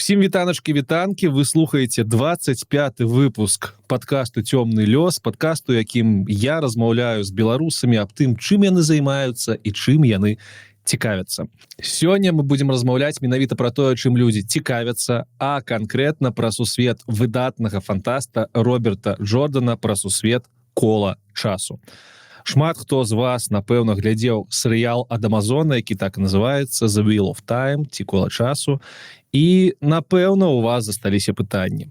Усім вітаначкі, вітанкі! Вы слухаеце 25 выпуск подкасту «Цёмны лёс», подкасту, якім я размаўляю з беларусамі аб тым, чым яны займаюцца і чым яны цікавяцца. Сёння мы будзем размаўляць менавіта пра тое, чым людзі цікавяцца, а канкрэтна пра сусвет выдатнага фантаста Роберта Джордана, пра сусвет «Кола часу». Шмат хто з вас, напэўна, глядзеў серыял ад Амазона, які так і называется «The Wheel of Time» ці «Кола часу», і, напэўна, у вас засталіся пытанні.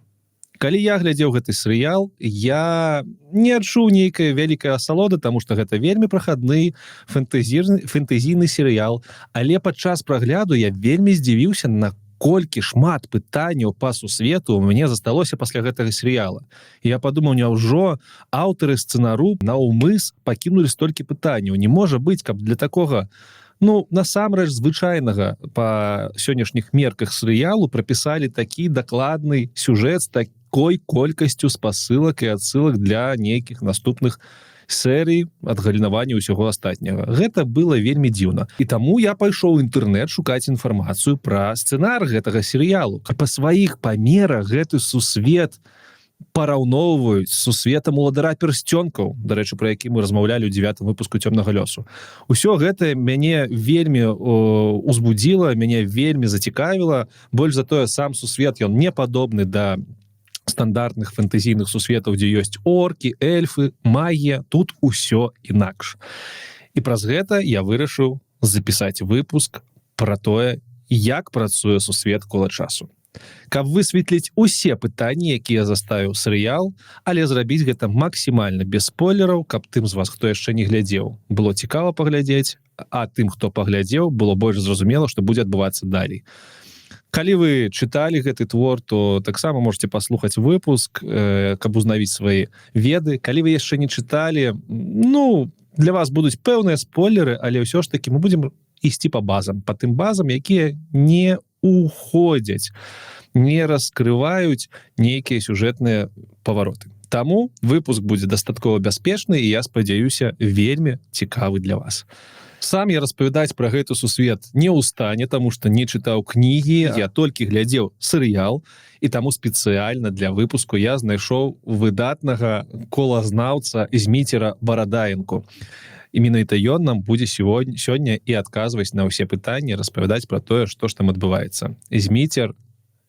Калі я глядзеў гэты серыял, я не адчуў нейкая вялікая асалода, таму што гэта вельмі прахадны фэнтэзійны серыял, але падчас прагляду я вельмі здзівіўся, на колькі шмат пытанняў па сусвету у мяне засталося пасля гэтага серыяла. Я падумаў: няўжо аўтары сцэнару наўмыс пакінулі столькі пытанняў? Не можа быць, каб для такога, ну, насамрэч звычайнага па сённяшніх мерках серыялу прапісалі такі дакладны сюжэт з такой колькасцю спасылак і адсылак для нейкіх наступных серый, адгалінавання, ўсяго астатняга. Гэта было вельмі дзіўна, і таму я пайшоў інтэрнэт шукаць інфармацыю пра сцэнар гэтага серыялу. Па сваіх памерах гэты сусвет параўноўваюць сусветам «Уладара пярсцёнкаў», дарэчы, пра які мы размаўлялі ў девятым выпуску «Цёмнага лёсу». Усё гэта мяне вельмі узбудзіла, мяне вельмі зацікавіла. Больш за тое, сам сусвет, ён не падобны да стандартных фэнтэзійных сусветаў, дзе ёсць оркі, эльфы, магія. Тут усё інакш, і праз гэта я вырашыў запісаць выпуск пра тое, як працуе сусвет «Кола часу», каб высветліць усе пытанні, якія заставіў серыял, але зрабіць гэта максімальна без спойлераў, каб тым з вас, хто яшчэ не глядзеў, было цікава паглядзець, а тым, хто паглядзеў, было больш зразумела, што будзе адбывацца далей. Калі вы чыталі гэты твор, то таксама можете паслухаць выпуск, каб узнавіць свае веды. Калі вы яшчэ не чыталі, ну, для вас будуць пэўныя спойлеры, але ўсё ж таки мы будем ісці по базам, по тым базам, якія не уходзяць, не раскрываюць нейкія сюжэтныя павароты. Таму выпуск будзе дастаткова бяспечны і, я спадзяюся, вельмі цікавы для вас. Сам я распавядаць пра гэты сусвет не ў стане, таму што не чытаў кнігі, я толькі глядзеў серыял, і таму спецыяльна для выпуску я знайшоў выдатнага колазнаўца Зміцера Барадаенку, і менавіта ён нам будзе сёння і адказваць на ўсе пытанні, распавядаць пра тое, што ж там адбываецца. Зміцер,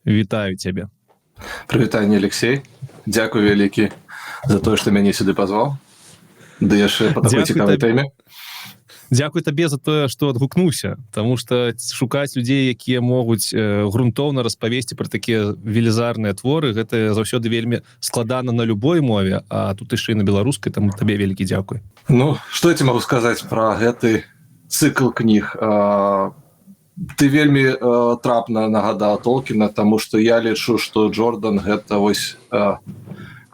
вітаю цябе! Прывітанне, Алексей! Дзякую вялікі за тое, што мяне сюды пазваў, ды яшчэ па такой цікавай тэме. Дзякуй табе за тое, што адгукнуўся, таму што шукаць людзей, якія могуць грунтоўна распавесці пра такія велізарныя творы, гэта заўсёды вельмі складана на любой мове, а тут яшчэ і на беларускай, там табе вялікі дзякуй. Ну, што я тебе могу сказаць пра гэты цыкл кніг? Ты вельмі трапна нагадаў Толкіна, таму што я лічу, што Джордан — гэта вось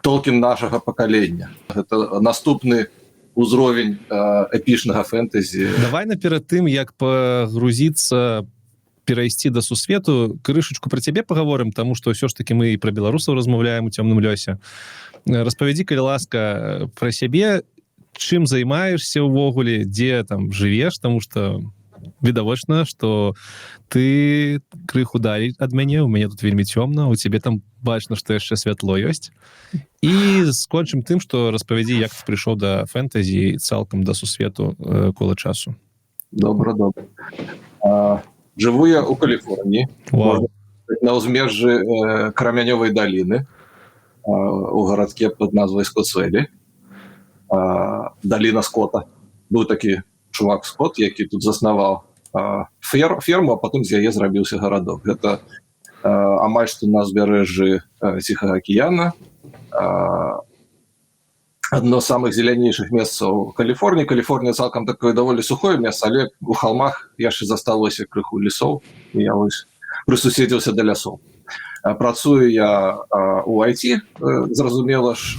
Толкін нашага пакалення, гэта наступны узровень эпічнага фэнтэзі. Давай наперад тым, як пагрузіцца, перайсці да сусвету, крышачку пра цябе паговорым, таму што ўсё ж таки мы і пра беларусаў размаўляем у «Цёмным лёсе». Распавядзі, калі ласка, пра сябе, чым займаешься ўвогуле, дзе там жывеш, таму што відавочна, што ты крыху далей ад мяне. У мяне тут вельмі цёмна, у цябе там бачна, што яшчэ святло ёсць. І скончым тым, што распавядзі, як ты прыйшоў да фэнтэзі, цалкам да сусвету «Кола часу». Добра. Жыву я у Каліфорніі, на ўзмежжы Крамянёвай даліны, у гарадке под назвай Скотсвелі, Даліна Скота. Быў такі чувак Скот, які тут заснаваў ферму, а потым з яе зрабіўся гарадок. Гэта амаль што на узбярэжжы Ціхага акіяна, адно з самых зелянейшых месцаў Каліфорніі. Каліфорнія цалкам такое даволі сухое месца, але у холмах яшчэ засталося крыху лесоў, і я вось прысуседзіўся да лясоў. Працую я у IT, зразумела ж.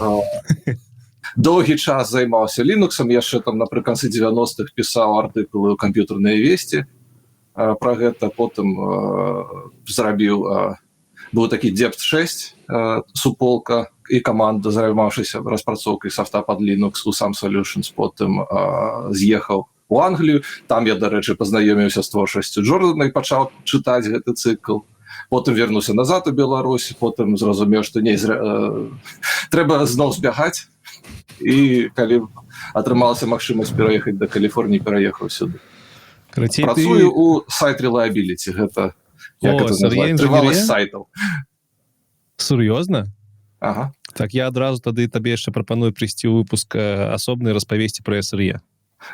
Доўгі час займаўся Лінуксам, яшчэ там напрыканцы 90-х пісаў артыкулы ў «Камп'ютарныя весці» пра гэта. Потым зрабіў, быў такі Dept 6, суполка і каманда, займаўшыся распрацоўкай софта под Linux у Sam Solutions. Потым з'ехаў у Англію, там я, дарэчы, пазнаёміўся з творчасцю Джордана і пачаў чытаць гэты цыкл. Потым вернуўся назад у Беларусь, потым зразумеў, што не трэба зноў збягаць, і калі атрымалася магчымасць пераехаць да Каліфорніі, пераехаў сюды. Карацей, Працую ты у site reliability, гэта як О, это SRE назваць? інжынерыя? Трываласць сайтаў. Сур'ёзна? Ага. Так, я адразу тады табе яшчэ прапаную прыйсці ў выпуск асобны, распавесці пра SRE.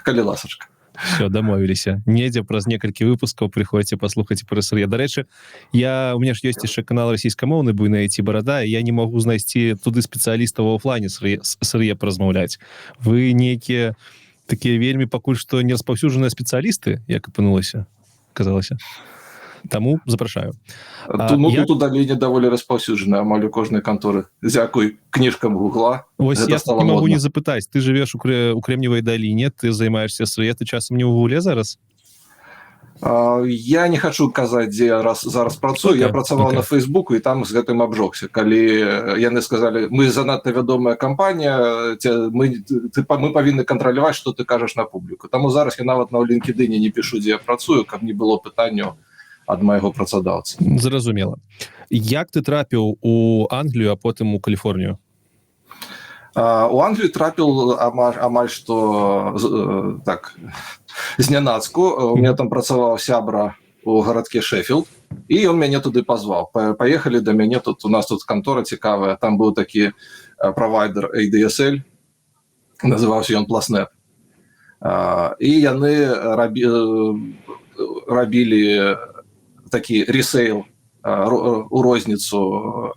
Калі ласачка. Все, дамовіліся. Недзе праз некалькі выпускаў прыходзьце, паслухайце пра SRE. Дарэчы, я у меня ж ёсць яшчэ канал расійскамоўны «Буйная ці барада», і я не магу знайсці туды спецыялістаў у офлайне SRE паразмаўляць. Вы нейкія такія вельмі пакуль што не распаўсюджаныя спецыялісты, як апынулася, казалася. Таму запрашаю. А, Тут, ну, як тут у даліне даволі распаўсюджана, амаль у кожнай канторы, дзякуй кніжкам Гугла. Вось Гэта я стала не могу модна. не запытаць: ты жывеш у Крэмневай даліне, ты займаешься SRE, ты часам не ў Гугле зараз? Я не хочу казаць, дзе я раз зараз працую. Я працаваў на Фейсбуку і там з гэтым абжогся, калі яны сказалі: «Мы занадта вядомая кампанія, мы ты, мы павінны кантраляваць, что ты кажаш на публіку». Таму зараз я нават на LinkedIn не пішу, дзе я працую, каб не было пытанняў ад майго працадаўца. Зразумела. Як ты трапіў у Англію, а потым у Каліфорнію? У Англію трапіў амаль што так знянацку. У меня там працаваў сябра у гарадке Шеффілд, і ён мяне туды пазваў: «Паехалі да мяне тут, у нас тут кантора цікавая». Там быў такі правайдер ADSL, называўся ён Plusnet, і яны рабілі такі resale у розніцу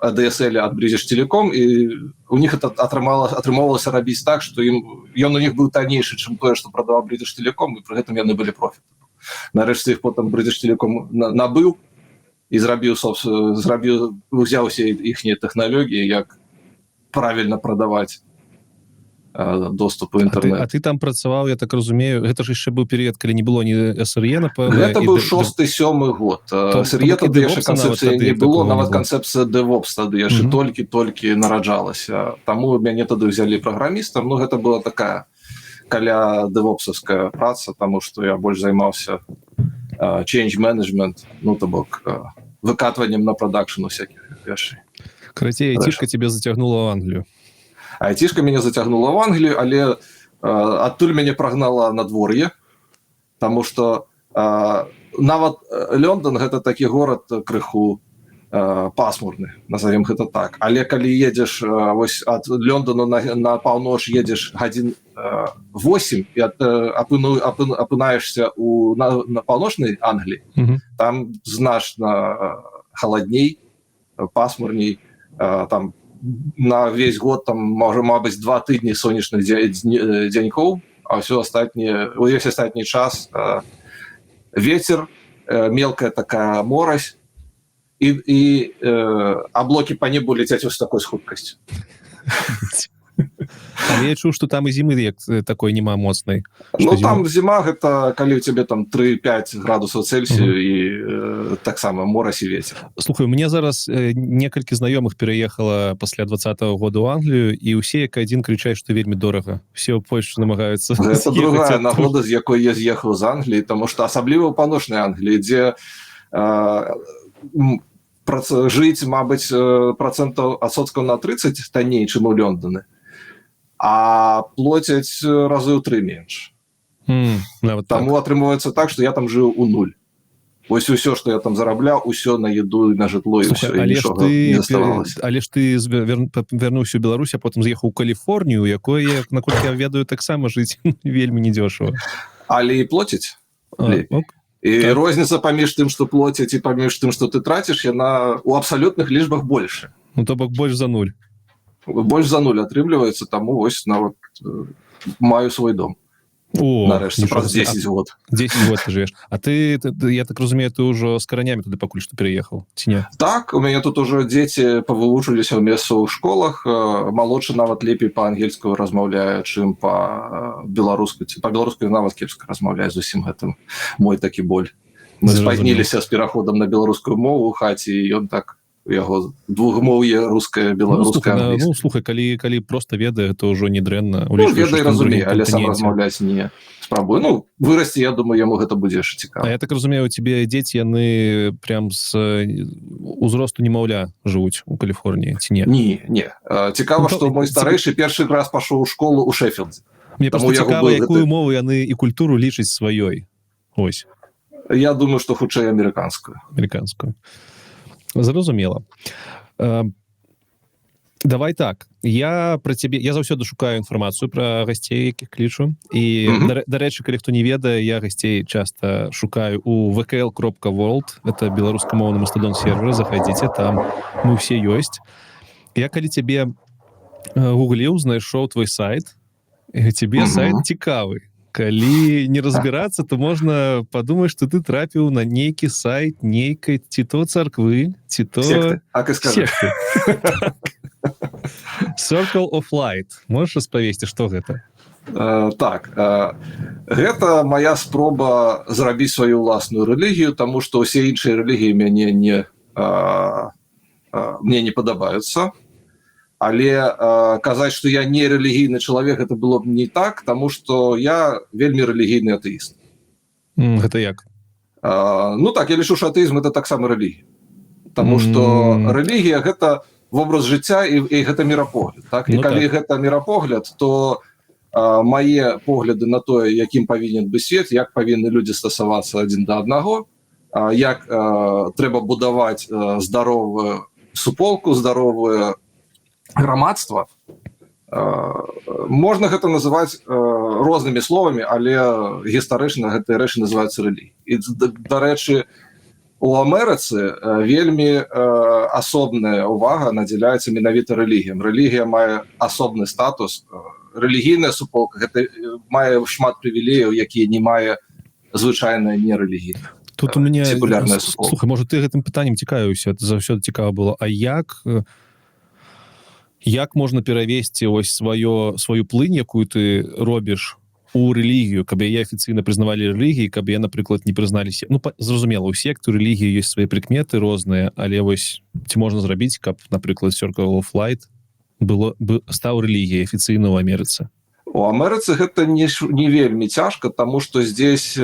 ADSL ад British Telecom, і у них это атрымоўвалася рабіць так, что ім ён у них быў таннейшы, чым тое, что прадаваў British Telecom, і пры гэтым яны былі профіт. Нарэшце іх потым British Telecom набыў і зрабіў, узяўся іхнія тэхналогіі, як правильно прадаваць доступ у інтэрнет. А ты там працаваў, я так разумею, гэта ж яшчэ быў перыяд, калі не было ні SRE, напэўна, Гэта і быў шосты, сёмы год. SRE то бок і тады яшчэ DevOps нават канцэпцыі тады не было, такога не нават было. канцэпцыя DevOps тады яшчэ толькі-толькі нараджалася. Таму мяне тады ўзялі праграмістам. Ну, гэта была такая каля дэвопсаўская праца, таму што я больш займаўся change management, ну, то бок выкатваннем на прадакшн усякіх вяшчэй. Карацей, айцішка тебе зацягнула ў Англію. Айцішка мяне зацягнула в Англію, але адтуль мяне прагнала надвор'е, таму что нават Лондон — гэта такі горад крыху пасмурны, назовем гэта так, але калі едзеш вось ад Лондону на паўноч, едзеш гадзін 8 і апынаешься на паўночнай Англіі, там значна халадней, пасмурней, там на весь год там можа, мабыць, 2 тыдні сонечных дзянькоў, а все астатніе, увесь астатні час ветер, мелкая такая морась і облаки по небу ляцяць з такой хуткасцю. Але я чуў, што там і зімы як такой няма моцнай. Ну, Што зіма? Там зіма — гэта калі у цябе там 3-5 градусаў Цельсію і таксама морась і ветер. Слухай, у мне зараз некалькі знаёмых пераехала пасля 20-го года ў Англію, і ўсе як адзін крычаць, што вельмі дорага, все ў Польшу намагаюцца Гэта з'ехаць другая адтуль. нагода, з якой я з'ехаў з Англіі, тому что асабліва ў паўночнай Англіі, дзе жыць, мабыць, працэнтаў адсоткаў на 30 танней, чым у Лондоне, а плоцяць разы ў тры менш. Нават так. Таму атрымоўваецца так, што я там жыў у нуль. Ось усё, што я там зарабляў, усё на еду і на жытло, і Слухай, ўсё, і але ж нічога ты не заставалася. Але ж ты вярнуўся ў Беларусь, а потым з'ехаў у Каліфорнію, якое, як наколькі я ведаю, таксама жыць вельмі недзёшава. Але і плоціць А, лепей. ок. І розніца паміж тым, што плоцяць, і паміж тым, што ты траціш, яна ў абсалютных лічбах больше. Ну, то бок больш за нуль. Больш за нуль атрымліваецца, таму вось нават маю свой дом. О, Нарэшце, нічога праз сабе. 10 год. 10 год ты жывеш. А ты, я так разумею, ты ўжо з каранямі туды пакуль што пераехаў, ці не? Так, у мяне тут ужо дзеці павывучыліся ў мясцовых школах, малодшы нават лепей па-ангельску размаўляе, чым па-беларуску, ці па-беларуску нават кепска размаўляе з усім гэтым. Мой такі боль. Мы Зразумела. спазніліся з пераходам на беларускую мову ў хаце, і ён так Яго двухмоўе, руская, беларуская. Ну, слухай, ну, слухай, калі просто ведае, то ўжо не дрэнна. Ну, ведае, разумее, але сам размаўляць не спрабую. Ну, вырасці, я думаю, яму гэта будзе яшчэ цікава. Я так разумею, тебе дзеці, яны прям з узросту немаўля жывуць у Каліфорніі ці не? Не. Цікава, ну, што мой старэйшы першы раз пашоў у школу ў Шэфілдзе. Мне просто цікава, якую мову яны і культуру лічаць сваёй. Ось. Я думаю, што хутчэй амерыканскую. Амерыканскую, зразумела. Давай так, я про цябе, я заўсёды шукаю інфармацыю про гасцей, якіх клічу, і дарэчы, калі хто не ведае, я гасцей часто шукаю у vkl.world, это беларускамоўны мастодон сервер, заходите, там мы все ёсць. Я калі цябе гугліў, знайшоў твой сайт, тебе сайт цікавы. Калі не разбірацца, то можна подумать, что ты трапіў на нейкі сайт нейкай ці то царквы, ці то Так і скажи. Circle of Light. Можешь распавесці, что гэта? Так, гэта моя спроба зрабіць сваю ўласную рэлігію, тому что ўсе іншыя рэлігіі мяне не мне не падабаюцца. Але казаць, что я не рэлігійны чалавек, это было б не так, тому что я вельмі рэлігійны атэіст. Гэта як? Ну так, я лічу, что атэізм — это таксама рэлігія. Таму что рэлігія — гэта вобраз жыцця і гэта мірапогляд, так? І Ну, калі так. гэта мірапогляд, то мае погляды на тое, якім павінен бы свет, як павінны людзі стасавацца адзін да аднаго, як трэба будаваць здаровую суполку, здаровое грамадства, можна гэта называць рознымі словамі, але гістарычна гэтыя рэчы называюцца рэлігіяй. І дарэчы, у Амерыцы вельмі асобная увага надзяляецца менавіта рэлігіям. Рэлігія мае асобны статус, рэлігійная суполка гэта мае шмат прывілеяў, якія не мае звычайная нерэлігійная Тут у меня секулярная суполка. Слухай, можа, ты гэтым пытаннем цікавіўся, заўсёды цікава было, а як можна перавесці ось сваю плынь, якую ты робіш, у рэлігію, каб яе афіцыйна прызнавалі рэлігіі, каб я, напрыклад, не прызналіся? Ну, зразумела, у секту рэлігіі ёсць свае прыкметы розныя, але вось ці можна зрабіць, каб, напрыклад, Circle of Light было бы стаў рэлігіяй афіцыйна ў Амерыцы? У Амерыцы гэта не вельмі цяжка, тому что здесь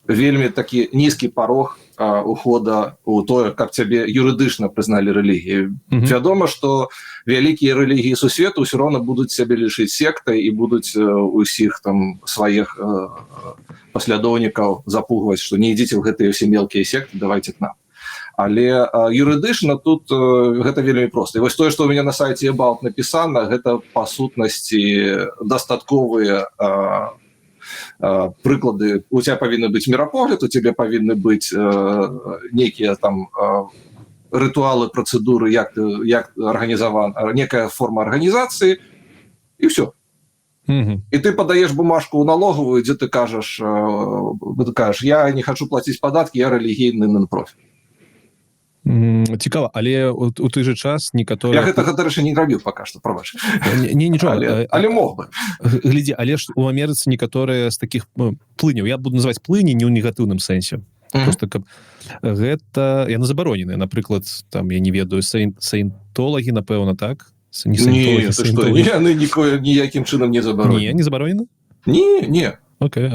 вельмі такі нізкі парог ухода у тое, каб цябе юрыдычна прызналі рэлігію. Вядома, что вялікія рэлігіі сусвету ўсё роўна будуць сябе лічыць сектай і будуць усіх там сваіх паслядоўнікаў запугваць, что не ідзіце ў гэтыя ўсе мелкія секты, давайте к нам. Але юрыдычна тут гэта вельмі проста. І вось тое, што у меня на сайце about напісана, гэта па сутнасці дастатковыя прыклады. У тебя павінны быць мірапогляд, у тебе павінны быць нейкія там рытуалы, працэдуры, як ты, як арганізаван, некая форма арганізацыі, і все. І ты падаеш бумажку ў налоговую, дзе ты кажаш: «Я не хочу платіць падаткі, я рэлігійны нон-профит». Цікава, але у той же час некаторыя Я гэтага, дарэчы, не рабіў пока что, прабач. Не, нічога. Але мог бы. Глядзі, але ж у Амерыцы некаторыя з таких, ну, плыняў, я буду называть плыні не ў негатыўным сэнсе, просто каб гэта, яны забароненыя, напрыклад, там, я не ведаю, саентолагі, напэўна, так? Не Не, саентолагі, ты што, саентолагі. не, яны ніякім чынам не забаронены. Не, не забаронена? Не. Окей,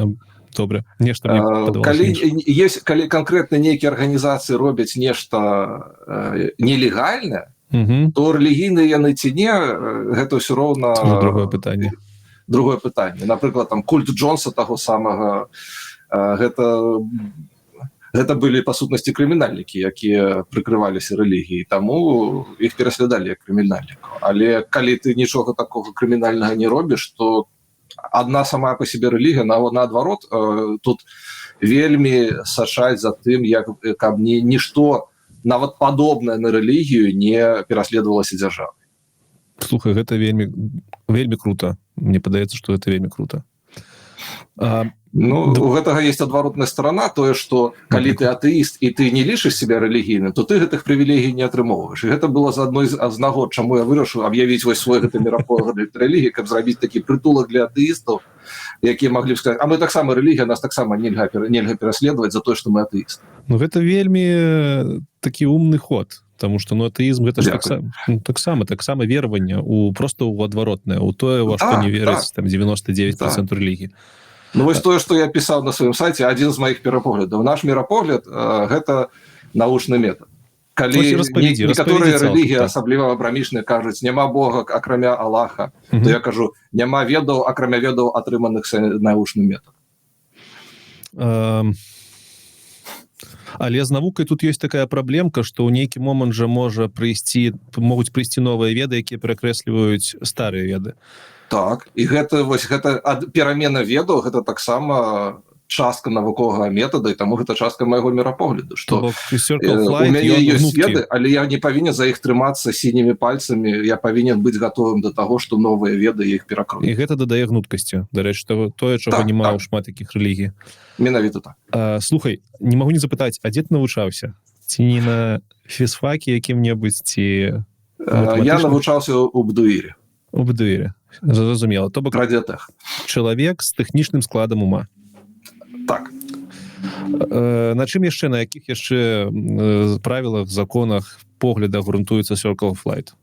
добра, нешта мне падавалася Калі іншае. есть, калі канкрэтна нейкія арганізацыі робяць нешта нелегальнае, то рэлігійныя яны ці не, гэта ўсё роўна Це ўжо другое пытанне. Другое пытанне. Напрыклад, там культ Джонса таго самага, гэта былі па сутнасці крымінальнікі, якія прыкрываліся рэлігіяй, таму іх пераслядалі як крымінальнікаў. Але калі ты нічога такога крымінальнага не робіш, то одна сама по себе рэлігія, наадварот, тут вельмі сачаць за тым, як каб нішто нават падобнае на рэлігію не пераследавалася дзяржавай. Слухай, гэта вельмі, вельмі круто. Мне падаецца, что это вельмі круто. Ну, у гэтага есть адваротная сторона, тое, что калі ты атэіст і ты не лічыш себя рэлігійным, то ты гэтых прывілегій не атрымоўваеш. І гэта было з адной з нагод, чаму я вырашыў аб'явіць вось свой гэты мірапогляд рэлігіі, каб зрабіць такі прытулак для атэістаў. якія маглі б сказаць: «А мы таксама рэлігія, нас таксама нельга пераследаваць за тое, што мы атэісты». Ну, гэта вельмі такі умны ход, потому что, ну, атэізм — гэта ж таксама, ну, таксама вераванне у просто у адваротнае, у тое, во што не верыць там 99% рэлігіі. Ну, вось тое, што я пісаў на сваім сайце, адзін з маіх мірапоглядаў: наш мірапогляд — гэта научны метод. Калі некаторыя рэлігіі, асабліва абрамічныя, кажуць: «Няма Бога, акрамя Аллаха», то я кажу: «Няма ведаў, акрамя ведаў, атрыманых научным методом». Але з навукай тут ёсць такая праблемка, што ў нейкі момант жа можа прыйсці могуць прыйсці новыя веды, якія перакрэсліваюць старыя веды. Так, і гэта вось гэта ад перамена ведаў, гэта таксама частка навуковага метада, і таму гэта частка майго мірапогляду, что у мяне ёсць веды, але я не павінен за іх трымацца сінімі пальцамі, я павінен быць гатовым до таго, што новыя веды іх перакроюць. І гэта дадае гнуткасці, дарэчы, тое, чаго няма ў шмат якіх рэлігій. Менавіта так. Слухай, не магу не запытаць, а дзе ты навучаўся? Ці не на фізфаке якім-небудзь, ці Я навучаўся у БДУІРе. У БДУІРе, зразумела. То бок Радиотех. чалавек з тэхнічным складам ума. Так. На чым яшчэ, на якіх яшчэ правілах, законах, поглядах грунтуецца Circle of Light?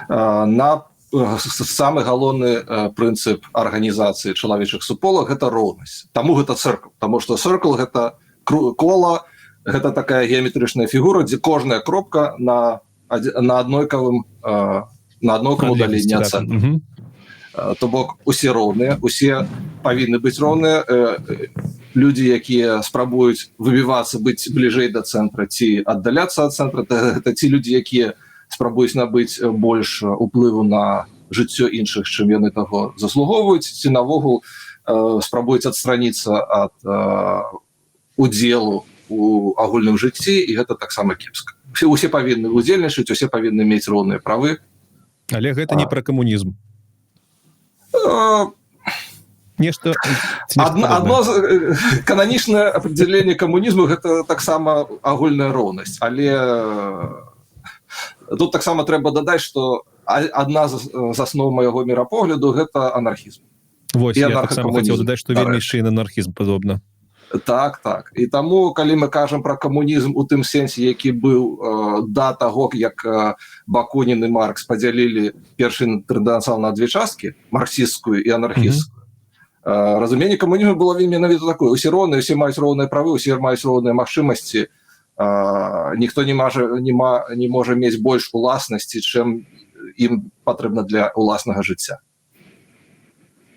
На самы галоўны прынцып арганізацыі чалавечых суполак — гэта роўнасць. Таму гэта circle, таму что circle — гэта кола, гэта такая геаметрычная фігура, дзе кожная кропка на аднолькавым удаленні ад цэнтра. То бок усе роўныя, усе павінны быць роўныя. Людзі, якія спрабуюць выбівацца, быць бліжэй да цэнтра ці аддаляцца ад цэнтра, гэта ці людзі, якія спрабуюць набыць больш уплыву на жыццё іншых, чым яны таго заслугоўваюць, ці наогул спрабуюць адстраніцца ад удзелу у агульным жыцці, і гэта таксама кепска. Усе павінны удзельнічаць, усе павінны мець роўныя правы. Але гэта не пра камунізм? Нешта ці нешта падобнае? Одно кананічнае определение камунізму — гэта таксама агульная роўнасць, але тут таксама трэба дадаць, што адна з асноў майго мірапогляду — гэта анархізм. Вось, і я таксама хацеў анархакамунізм, дадаць, што вельмі дарэчы. яшчэ і на анархізм падобна. Так. І таму, калі мы кажам пра камунізм у тым сэнсе, які быў да таго, як Бакунін і Маркс падзялілі першы інтэрнацыянал на две часткі, марксісцкую і анархісцкую, разуменне камунізму было менавіта такое: усе роўныя, усе маюць роўныя правы, усе маюць роўныя магчымасці, ніхто не можа мець больш уласнасці, чым ім патрэбна для уласнага жыцця.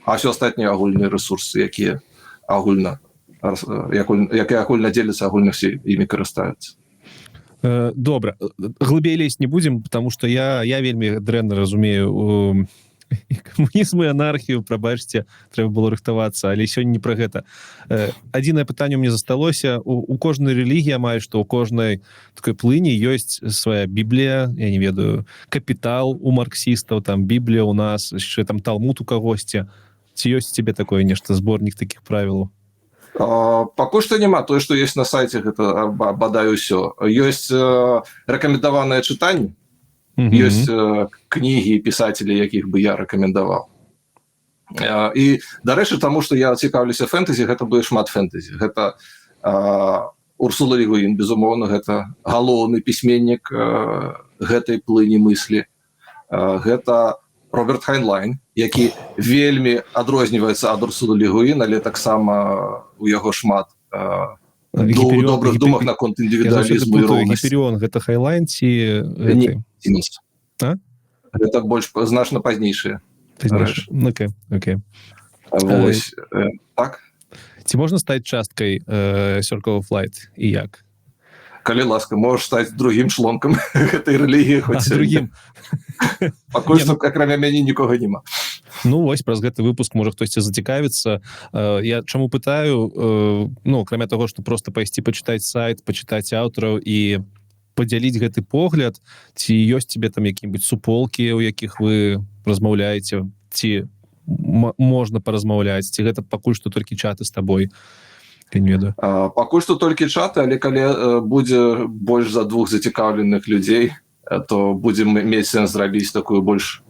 А все астатнія агульныя рэсурсы, якія агульна якія агульна дзеляцца, агульна все імі карыстаюцца. Добра, глыбей лезть не будем, потому что я вельмі дрэнна разумею камунізм і анархію, прабачце, трэба было рыхтавацца, але сёння не пра гэта. Адзінае пытанне мне засталося: у кожнай рэлігіі, амаль што у кожнай такой плыні, ёсць свая біблія, я не ведаю, «Капітал» у марксістаў, там біблія у нас, яшчэ там Талмуд у кагосьці. Ці ёсць тебе такое нешта, зборнік таких правілаў? Пакуль што няма. Тое, што ёсць на сайце, гэта бадай усё. Ёсць рэкамендаванае чытанне, ёсць кнігі і пісателі, якіх бы я рэкамендаваў. І, дарэчы, таму што я цікаўлюся фэнтэзі, гэта будзе шмат фэнтэзі. Гэта Урсула Легуін, безумоўна, гэта галоўны пісьменнік гэтай плыні мыслі. Гэта Роберт Хайнлайн, які вельмі адрозніваецца ад Урсулы Легуін, але таксама у яго шмат добрых думак наконт індывідуалізму і роўнасці. «Гіперыон» — гэта Хайлайн ці Не, гэты? Сімонс. А? Гэта больш значна пазнейшыя. Пазнейшы. Окей. Вось, так. Ці можна стаць часткай Circle of Light і як? Калі ласка, можаш стаць другім члонкам гэтай рэлігіі хоць А, сёння. другім. Пакуль Не, што ну акрамя мяне нікога няма. Ну вось, праз гэты выпуск можа хтосьці зацікавіцца. Я чаму пытаю, ну, акрамя таго, што просто пайсці пачытаць сайт, пачытаць аўтараў і падзяліць гэты погляд, ці ёсць тебе там які-нибудь суполкі, у якіх вы размаўляеце, ці можна паразмаўляць, ці гэта пакуль што толькі чаты з табой? Я не ведаю. Пакуль што толькі чаты, але калі будзе больш за двух зацікаўленых людзей, то будзем мець сэнс зрабіць такую больш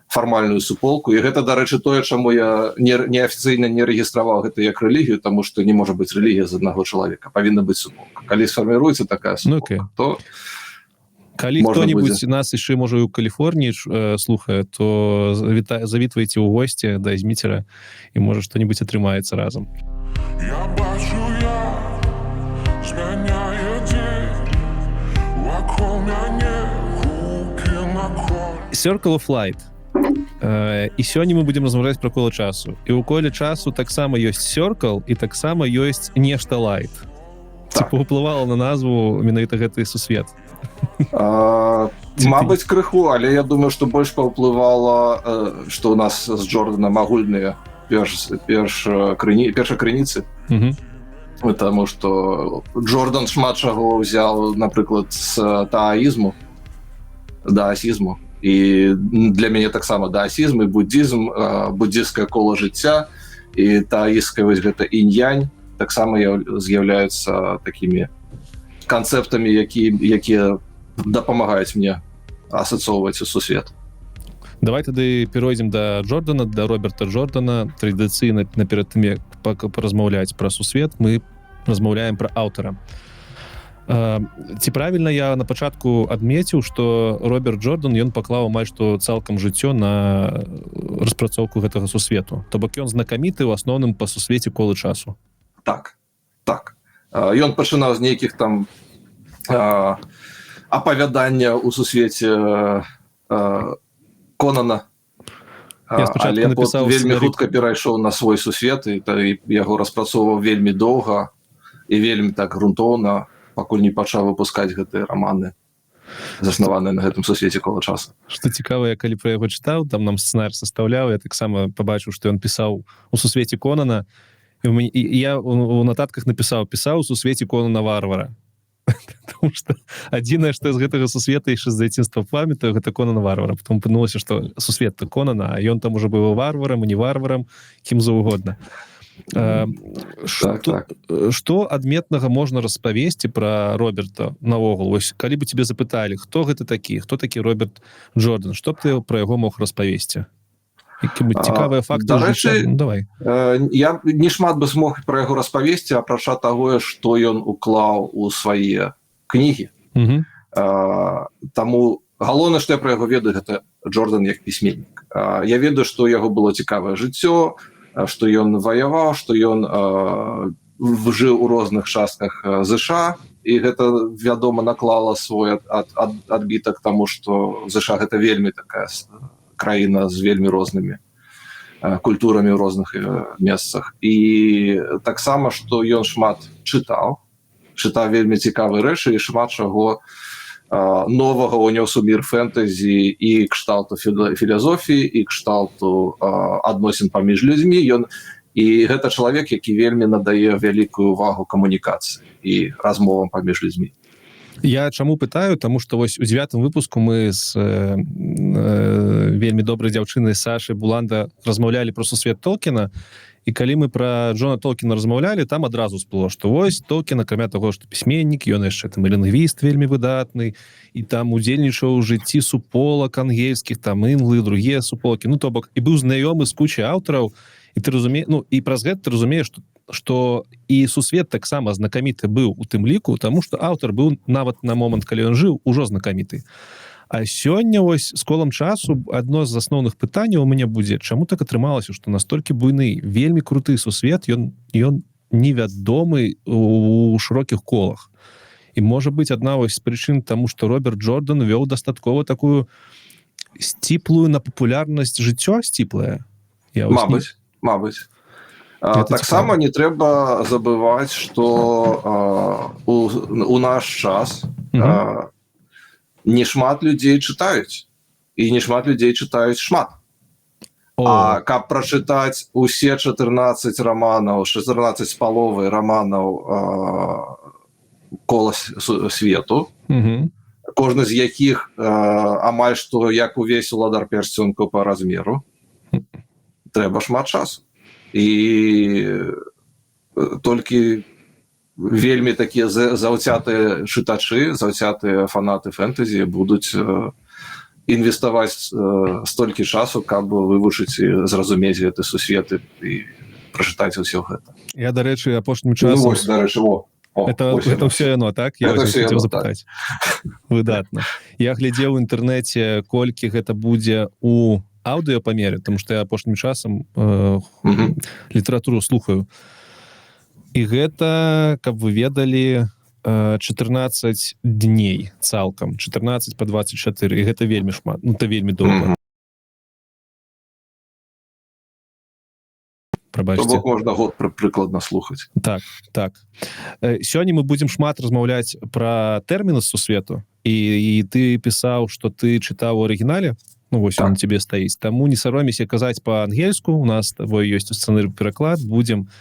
фармальную суполку. І гэта, дарэчы, тое, чаму я неафіцыйна не рэгістраваў гэта як рэлігію, тому что не можа быць рэлігія з аднаго чалавека, павінна быць суполка. Калі сфарміруецца такая суполка, Ну, окей. то Калі можна хто-нибудь будзе. нас яшчэ, можа, і ў Каліфорніі слухае, то завітвайце ў госці да Зміцера, і, можа, что-нибудь атрымаецца разам. Я бачу, як змяняе дзень вакол мяне гукі на коль. Circle of Light. І сёння мы будем размаўляць пра «Кола часу», і ў «Коле часу» таксама ёсць circle і таксама ёсць нешта light. Так. Типа, уплывала на назву менавіта гэты сусвет? А, Ці мабыць, крыху, але я думаю, что больш паўплывала, что у нас з Джорданом агульныя перш перш крыні перша крыніцы, потому что Джордан шмат чаго ўзяў, напрыклад, з таазму, даасізму, і для мяне таксама даасізм і буддізм, буддзісцкае кола жыцця і таісцкая вось гэта інь-янь таксама з'яўляюцца такімі канцэптамі, якія дапамагаюць мне асацоўваць у сусвет. Давай тады перайдзем да Джордана, да Роберта Джордана. Традыцыйна, наперад тым як паразмаўляць пра сусвет, мы размаўляем пра аўтара. Ці правільна я на пачатку адмеціў, что Роберт Джордан, ён паклаў амаль што цалкам жыццё на распрацоўку гэтага сусвету, то бок ён знакаміты ў асноўным па сусвеце «Колы часу»? Так. Ён пачынаў з нейкіх там апавядання ў сусвеце Конана. Я спачатку Але напісаў вельмі сцэнарый. хутка перайшоў на свой сусвет і яго распрацоўваў вельмі доўга і вельмі так грунтоўна, пакуль не пачаў выпускаць гэтыя раманы, заснаваныя на гэтым сусвеце «Кола часу». Что цікава, я калі пра яго чытаў, там нам сцэнар састаўляў, я таксама пабачыў, што ён пісаў у сусвеце Конана, і, і я у нататках напісаў: «Пісаў у сусвеце Конана Варвара», потому что адзінае, што з гэтага сусвета яшчэ з дзяцінства памятаю, гэта Конана Варвара. Потом апынулася, что сусвет Конана, а ён там уже быў варварам і не варварам, кім заўгодна. Так, так. Что адметнага можна распавесці про Роберта наогул? Вось калі бы тебе запыталі, хто гэта такі, хто такі Роберт Джордан, что б ты про яго мог распавесці? Цікавыя факты? Дарэчы, Ну, давай. Я не шмат бы смог про яго распавесці, апрача таго, што ён уклаў у свае кнігі. Таму галоўнае, што я про яго ведаю, гэта Джордан як пісьменнік. Я ведаю, што ў яго было цікавае жыццё, што ён ваяваў, што ён жыў у розных частках ЗША, і гэта, вядома, наклала свой адбітак, таму што ЗША — гэта вельмі такая краіна з вельмі рознымі культурамі ў розных месцах. І таксама, што ён шмат чытаў, вельмі цікавыя рэчы і шмат чаго новага унёс у мір фэнтэзі і кшталту філазофіі, і кшталту адносін паміж людзьмі. Ён і гэта чалавек, які вельмі надае вялікую увагу камунікацыі і размовам паміж людзьмі. Я чаму пытаю? Тому что вось у девятым выпуску мы з вельмі добрай дзяўчынай Сашай Буланда размаўлялі про сусвет Толкіна, і калі мы про Джона Толкіна размаўлялі, там адразу сплыло, что вось Толкін, акрамя того, что пісьменнік, ён яшчэ там і лінгвіст вельмі выдатны, і там удзельнічаў у жыцці суполак ангельскіх, там інглы, другія суполкі, ну, то бок і быў знаёмы з кучай аўтараў. І ты разуме ну, і праз гэта ты разумееш, что і сусвет таксама знакаміты быў у тым ліку, тому что аўтар быў нават на момант, калі ён жыў, ужо знакаміты. А сёння вось з «Колам часу» адно з асноўных пытанняў у мяне будзе: чаму так атрымалася, что настолькі буйны, вельмі круты сусвет, ён невядомы у шырокіх колах? І, можа быть, адна вось з прычын тому, что Роберт Джордан вёў дастаткова такую сціплую на папулярнасць жыццё, сціплае. Я вось не- Мабыць. Это Таксама цікава. не трэба забываць, что у наш час не шмат людзей чытаюць, і не шмат людзей чытаюць шмат. О, А каб прачытаць усе 14 раманаў, 14 з паловай раманаў «Кола свету», кожны з якіх амаль што як увесь «Уладар пярсцёнкаў» по размеру, трэба шмат часу. І толькі вельмі такія заўцятыя чытачы, заўцятыя фанаты фэнтэзі будуць інвеставаць столькі часу, каб вывучыць і зразумець гэты сусветы і прачытаць усё гэта. Я, дарэчы, апошнім часам... Ну, вось, дарэчы, о, это все яно, так? Я хотел запытаць. Так. Выдатна. Я глядзеў у інтэрнэце, колькі гэта будзе у аўдыёпамеры, тому што я апошнім часам літаратуру слухаю. І гэта, каб вы ведалі, 14 дней цалкам, 14 по 24, і гэта вельмі шмат, ну, это вельмі доўга. Прабачце. То бок можна год прыкладна слухаць. Так, так. Сёння мы будзем шмат размаўляць пра тэрміны сусвету, і ты пісаў, што ты чытаў у арыгінале. Ну, вось он тебе стаіць. Таму не саромейся казаць па-ангельску. У нас з тобой ёсць сцэнар пераклад, будзем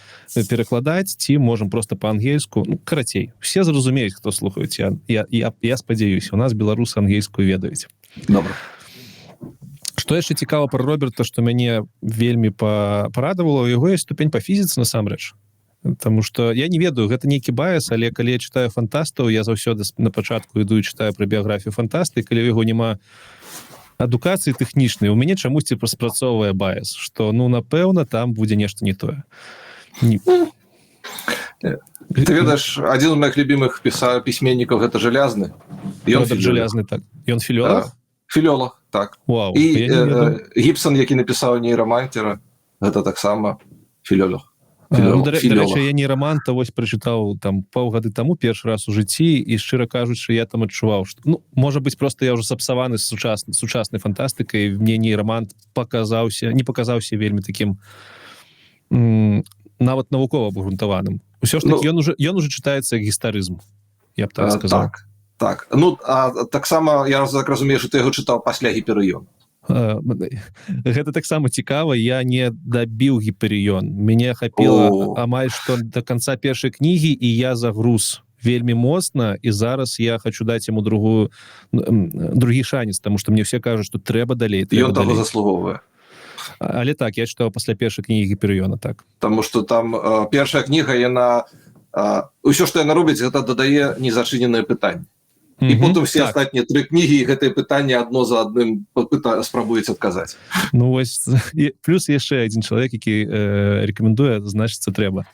перакладаць ці можам просто па-ангельску. Ну, карацей, все зразумеюць, хто слухаюць. Я спадзяюся, у нас беларусы ангельскую ведаюць. Добра. Што яшчэ цікава пра Роберта, што мяне вельмі парадавала, у яго ёсць ступень па фізіцы насамрэч. Таму што я не ведаю, гэта нейкі байас, але калі я чытаю фантастаў, я заўсёды на пачатку іду і чытаю пра біяграфію фантаста, і калі ў яго няма адукацыі тэхнічнай, у мяне чамусьці спрацоўвае байас, што, ну, напэўна, там будзе нешта не тое. Не. Ты ведаеш, адзін з моих любімых пісьменнікаў гэта Жалязны. Ён Жалязны, так. Ён філёлог? Філёлог, так. Вау, і Гібсон, які напісаў «Нейрамантера», гэта таксама філёлог. Ну, дарэчы, я «Нейраманта» вось прачытаў там паўгады таму першы раз у жыцці, і, шчыра кажучы, я там адчуваў, што, ну, можа быць, просто я ўжо сапсаваны сучаснай фантастыкай, мне «Нейрамант» не паказаўся вельмі такім нават навукова абгрунтаваным. Усё ж такі, ён уже чытаецца як гістарызм, я б так сказаў. Так, так. Ну, а таксама, я так разумею, што ты яго чытаў пасля «Гіперыёна». Гэта таксама цікава, я не дабіў «Гіперыён». Мяне хапіла амаль што до конца першай кнігі, і я загруз вельмі моцна, і зараз я хочу даць яму другі шанец, таму што мне все кажуць, што трэба далей. Ён таго заслугоўвае. Але так, я чытаў пасля першай кнігі «Гіперыёна», так. Таму што там першая кніга, яна ўсё, што яна робіць, гэта дадае незачыненае пытанне. І потым все астатнія тры кнігі і гэтыя пытанні адно за адным спрабуюць адказаць. Ну вось, і плюс яшчэ адзін чалавек, які рэкамендуе, значыцца, трэба.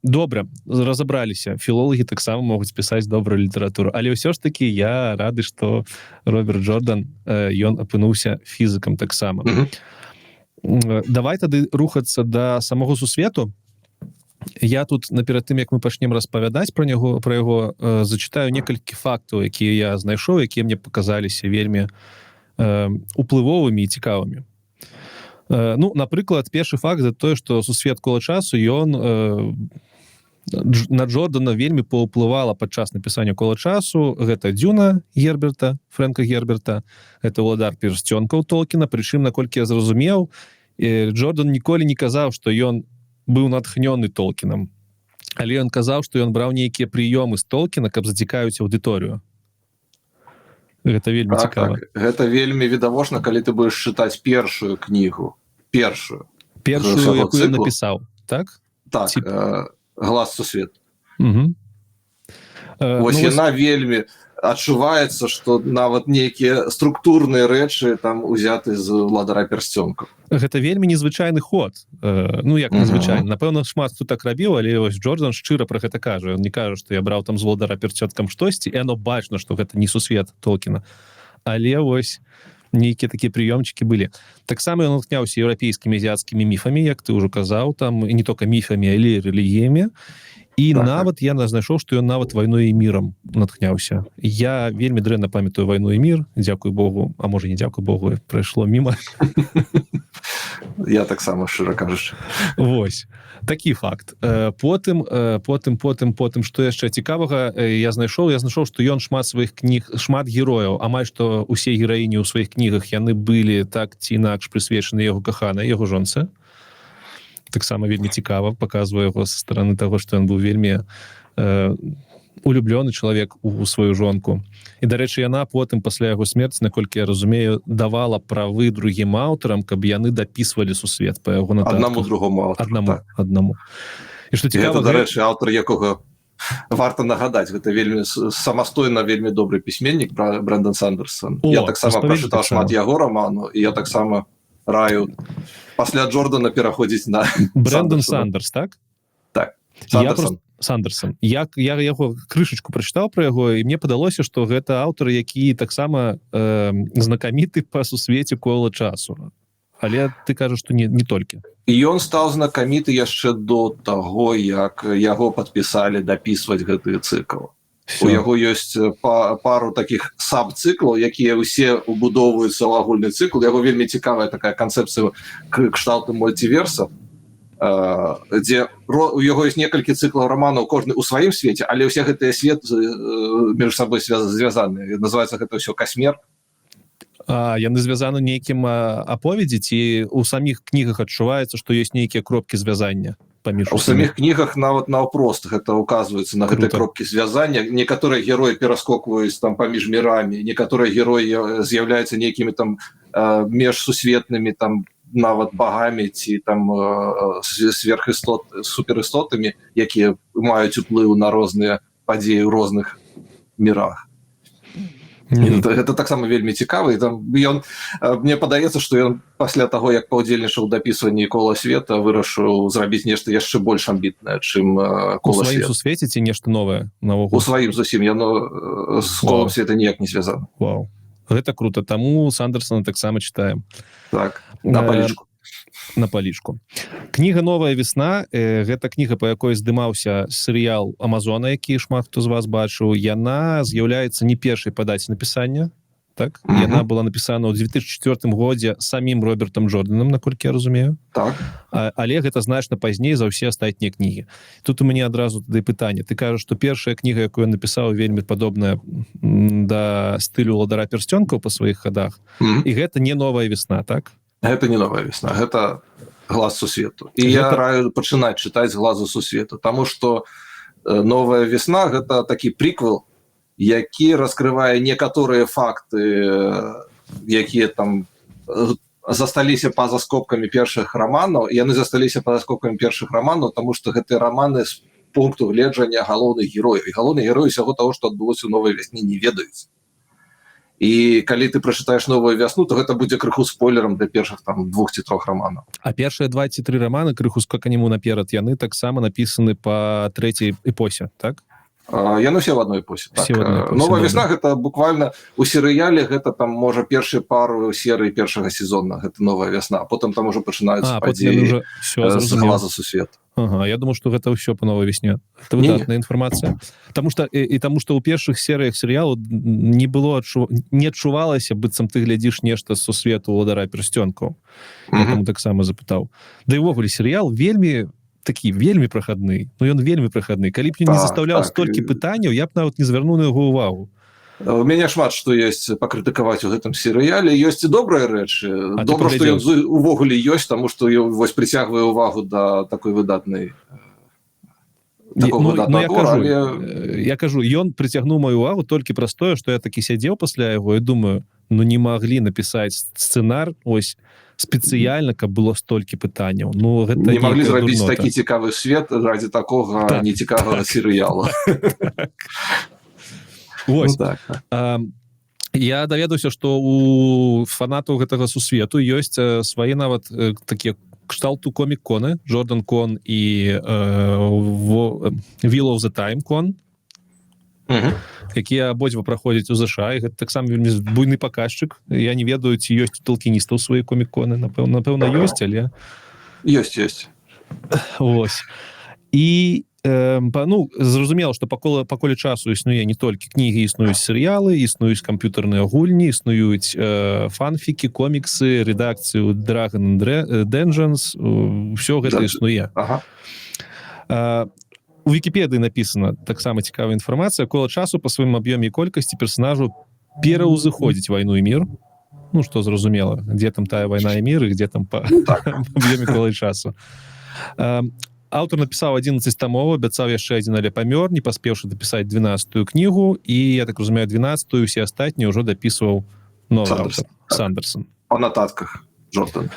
Добра, разабраліся. Філолагі таксама могуць пісаць добрую літаратуру. Але ўсё ж такі я рады, што Роберт Джордан, ён апынуўся фізікам таксама. Давай тады рухацца да самога сусвету. Я тут наперад тым, як мы пачнем распавядаць пра яго, зачытаю некалькі фактаў, якія я знайшоў, якія мне паказаліся вельмі уплывовымі і цікавымі. Ну, напрыклад, першы факт за тое, што сусвет «Кола часу», ён на Джордана вельмі паўплывала падчас напісання «Кола часу». Гэта «Дзюна» Герберта, Фрэнка Герберта, гэта «Уладар персцёнкаў» Толкіна. Прычым, наколькі я зразумеў, Джордан ніколі не казаў, што ён быў натхнёны Толкінам. Але ён казаў, што ён браў нейкія прыёмы з Толкіна, каб зацікавіць аўдыторыю. Гэта вельмі цікава. Так. Гэта вельмі відавочна, калі ты будзеш чытаць першую кнігу. Першую. Першую, якую ён напісаў, так? Так, «Глас сусвету». Вось яна вельмі адчуваецца, што нават нейкія структурныя рэчы там узяты з «Уладара персцёнкаў». Гэта вельмі незвычайны ход. Ну, як незвычайны? Напэўна, шмат хто так рабіў, але вось Джордан шчыра пра гэта кажа. Ён не кажа, што я браў там з «Уладара персцёнкам» штосьці, і оно бачна, што гэта не сусвет Толкіна. Але вось нейкія такія прыёмчыкі былі. Таксама ён натхняўся еўрапейскімі, азіяцкімі міфамі, як ты ўжо казаў, там, і не толькі міфамі, але і рэлігіямі. І нават я знайшоў, што ён нават «Вайной і мірам» натхняўся. Я вельмі дрэнна памятаю «Вайну і мір», дзякуй Богу, а можа не дзякуй Богу, прайшло міма. Я таксама, шчыра кажучы. Вось, такі факт. Потым, што яшчэ цікавага я знайшоў? Я знайшоў, што ён шмат сваіх кніг, шмат герояў, амаль што усе гераіні ў сваіх кнігах яны былі так ці інакш прысвечаны яго каханай, яго жонцы. Таксама вельмі цікава, паказвае яго са стороны таго, што ён быў вельмі улюблёны чалавек у сваю жонку. І, дарэчы, яна потым пасля яго смерці, наколькі я разумею, давала правы другім аўтарам, каб яны дапісвалі сусвет па яго нататках. Аднаму другому аўтару. Аднаму. І што цікава, гэта, дарэчы, аўтар, якога Варта нагадаць, гэта вельмі самастойна вельмі добры пісьменнік Брэндон Сандерсон. О, Я таксама распавядзі прачытаў таксама. шмат яго раману, і я таксама раю пасля Джордана пераходзіць на Брэндон Сандерсона. Сандерс, так? Так. Я Сандерсон. просто Сандерсон. Я яго крышачку прачытаў, пра яго, і мне падалося, што гэта аўтар, які таксама знакаміты па сусвеце «Кола часу», але ты кажаш, што не толькі. І ён стаў знакаміты яшчэ до таго, як яго падпісалі дапісваць гэты цыкл. Всё. У яго ёсць пару таких саб-цыклаў, якія ўсе убудоўваюцца ў агульны цыкл. Яго вельмі цікавая такая канцэпцыя кшталту мультиверса, дзе у яго ёсць некалькі цыклаў раманаў, кожны ў сваім свеце, але ўсе гэтыя свет між сабой звязаны. Называется гэта ўсё «Касмер». А яны звязаны нейкім аповедзі ці у саміх кнігах адчуваецца, што ёсць нейкія кропкі звязання паміж У усімі? саміх кнігах нават наўпрост гэта указваецца на гэты Круто. кропкі звязання. Некаторыя героі пераскокваюць там паміж мірамі, некаторыя героі з'яўляюцца нейкімі там межсусветнымі там нават багамі ці там сверхістот, суперістотамі, якія маюць уплыў на розныя падзеі ў розных мірах. Гэта таксама вельмі цікава, і там ён, мне падаецца, што ён пасля таго, як паўдзельнічаў у дапісванні «Кола света», вырашыў зрабіць нешта яшчэ больш амбітнае, чым У «Кола сваім света». сусвеце ці нешта новае наогул? У сваім зусім, яно з «Колам света» ніяк не звязана. Вау, гэта круто, таму Сандерсона таксама читаем. Так, на палічку. На палічку. Кніга «Новая весна», гэта кніга, по якой здымаўся серыял Амазона, які шмат хто з вас бачыў. Яна з'яўляецца не першай па даце напісання, так? Яна была напісана ў 2004 годзе самім Робертам Джорданом, наколькі я разумею. Так. Але гэта значна пазней за ўсе астатнія кнігі. Тут у мяне адразу тады пытанне. Ты кажаш, што першая кніга, якую ён напісаў, вельмі падобная да стылю «Уладара пярсцёнкаў» па сваіх хадах, і гэта не «Новая весна», так? Гэта не «Новая весна», гэта «Глаз сусвету», і я раю пачынаць чытаць з «Глазу сусвету», таму што «Новая весна» — гэта такі приквел, які раскрывае некаторыя факты, якія там засталіся па-за скобкамі першых раманаў. Яны засталіся па-за скобкамі першых раманаў, таму што гэтыя раманы з пункту гледжання галоўных герояў, і галоўны герой усяго таго, што адбылося ў «Новай вясне», не ведаюць. І калі ты прачытаеш «Новую вясну», то гэта будзе крыху спойлерам для першых там двух ці трох раманаў. А першыя два ці тры раманы, крыху скаканем наперад, яны таксама напісаны па трэцяй эпосе, так? Яны все в одной эпосе, так. Все в одной эпосе, «Новая добра. весна» — гэта буквально у серыяле гэта там можа першы пару серый першага сезона гэта «Новая вясна», потым там уже пачынаюцца А, потым яны падзеі уже всё, з зразумеў. «Глаза сусвет». Ага, я думаю, что гэта ўсё по «Новой весне». Это Не-не. выдатная інфармацыя. Таму что і таму что ў першых серыях серыялу не было не адчувалася, быццам ты глядзіш нешта з сусвету «Уладара пярсцёнкаў». Я таму таксама запытаў. Да і ўвогуле серыял вельмі такі, вельмі прахадны. Ну, ён вельмі прахадны. Калі б ён не застаўляў столькі пытанняў, я б нават не звярнуў на яго ўвагу. У мяне шмат што ёсць пакрытыкаваць у гэтым серыяле, ёсць і добрыя рэчы. А ты Добра, што ён паглядзеў? увогуле ёсць, таму што ён вось прыцягвае ўвагу да такой выдатнай такого Ну, выдатнага я твора, кажу, але я кажу, ён прыцягнуў мою увагу толькі праз тое, што я такі сядзеў пасля яго і думаю: ну не маглі напісаць сцэнар ось спецыяльна, каб было столькі пытанняў. Ну, гэта не маглі нейкая зрабіць дурнота. такі цікавы свет ради такога нецікавага серыяла. Вось. Ну, так. Я даведаўся, што у фанатаў гэтага сусвету ёсць свае нават такія кшталту комік-коны, Джордан Кон і Wheel of the Time Con, якія абодва праходзяць у ЗША, і гэта таксама вельмі буйны паказчык. Я не ведаю, ці ёсць у талкіністаў свае комік-коны, напэўна, ёсць, але Ёсць. Ось. І ну, зразумела, што па «Коле часу» існуе не толькі кнігі, існуюць серыялы, існуюць камп'ютарныя гульні, існуюць фанфікі, коміксы, рэдакцыю Dragon Dungeons, ўсё гэта існуе. У Вікіпедыі напісана таксама цікавая інфармацыя: «Кола часу» па сваім аб'ёме і колькасці персонажу пераўзыходзіць «Вайну і мір». Ну, што зразумела, дзе там тая «Вайна і мір» і где там па аб'ёме «Кола часу». Аўтар напісаў 11 тамоў, абяцаў яшчэ адзін, але памёр, не паспеўшы дапісаць 12-ю кнігу, і я так разумею, 12-ю, усе астатнія ўжо дапісваў новы Сандерсон. аўтар, Сандерсон. Па нататках Джордан.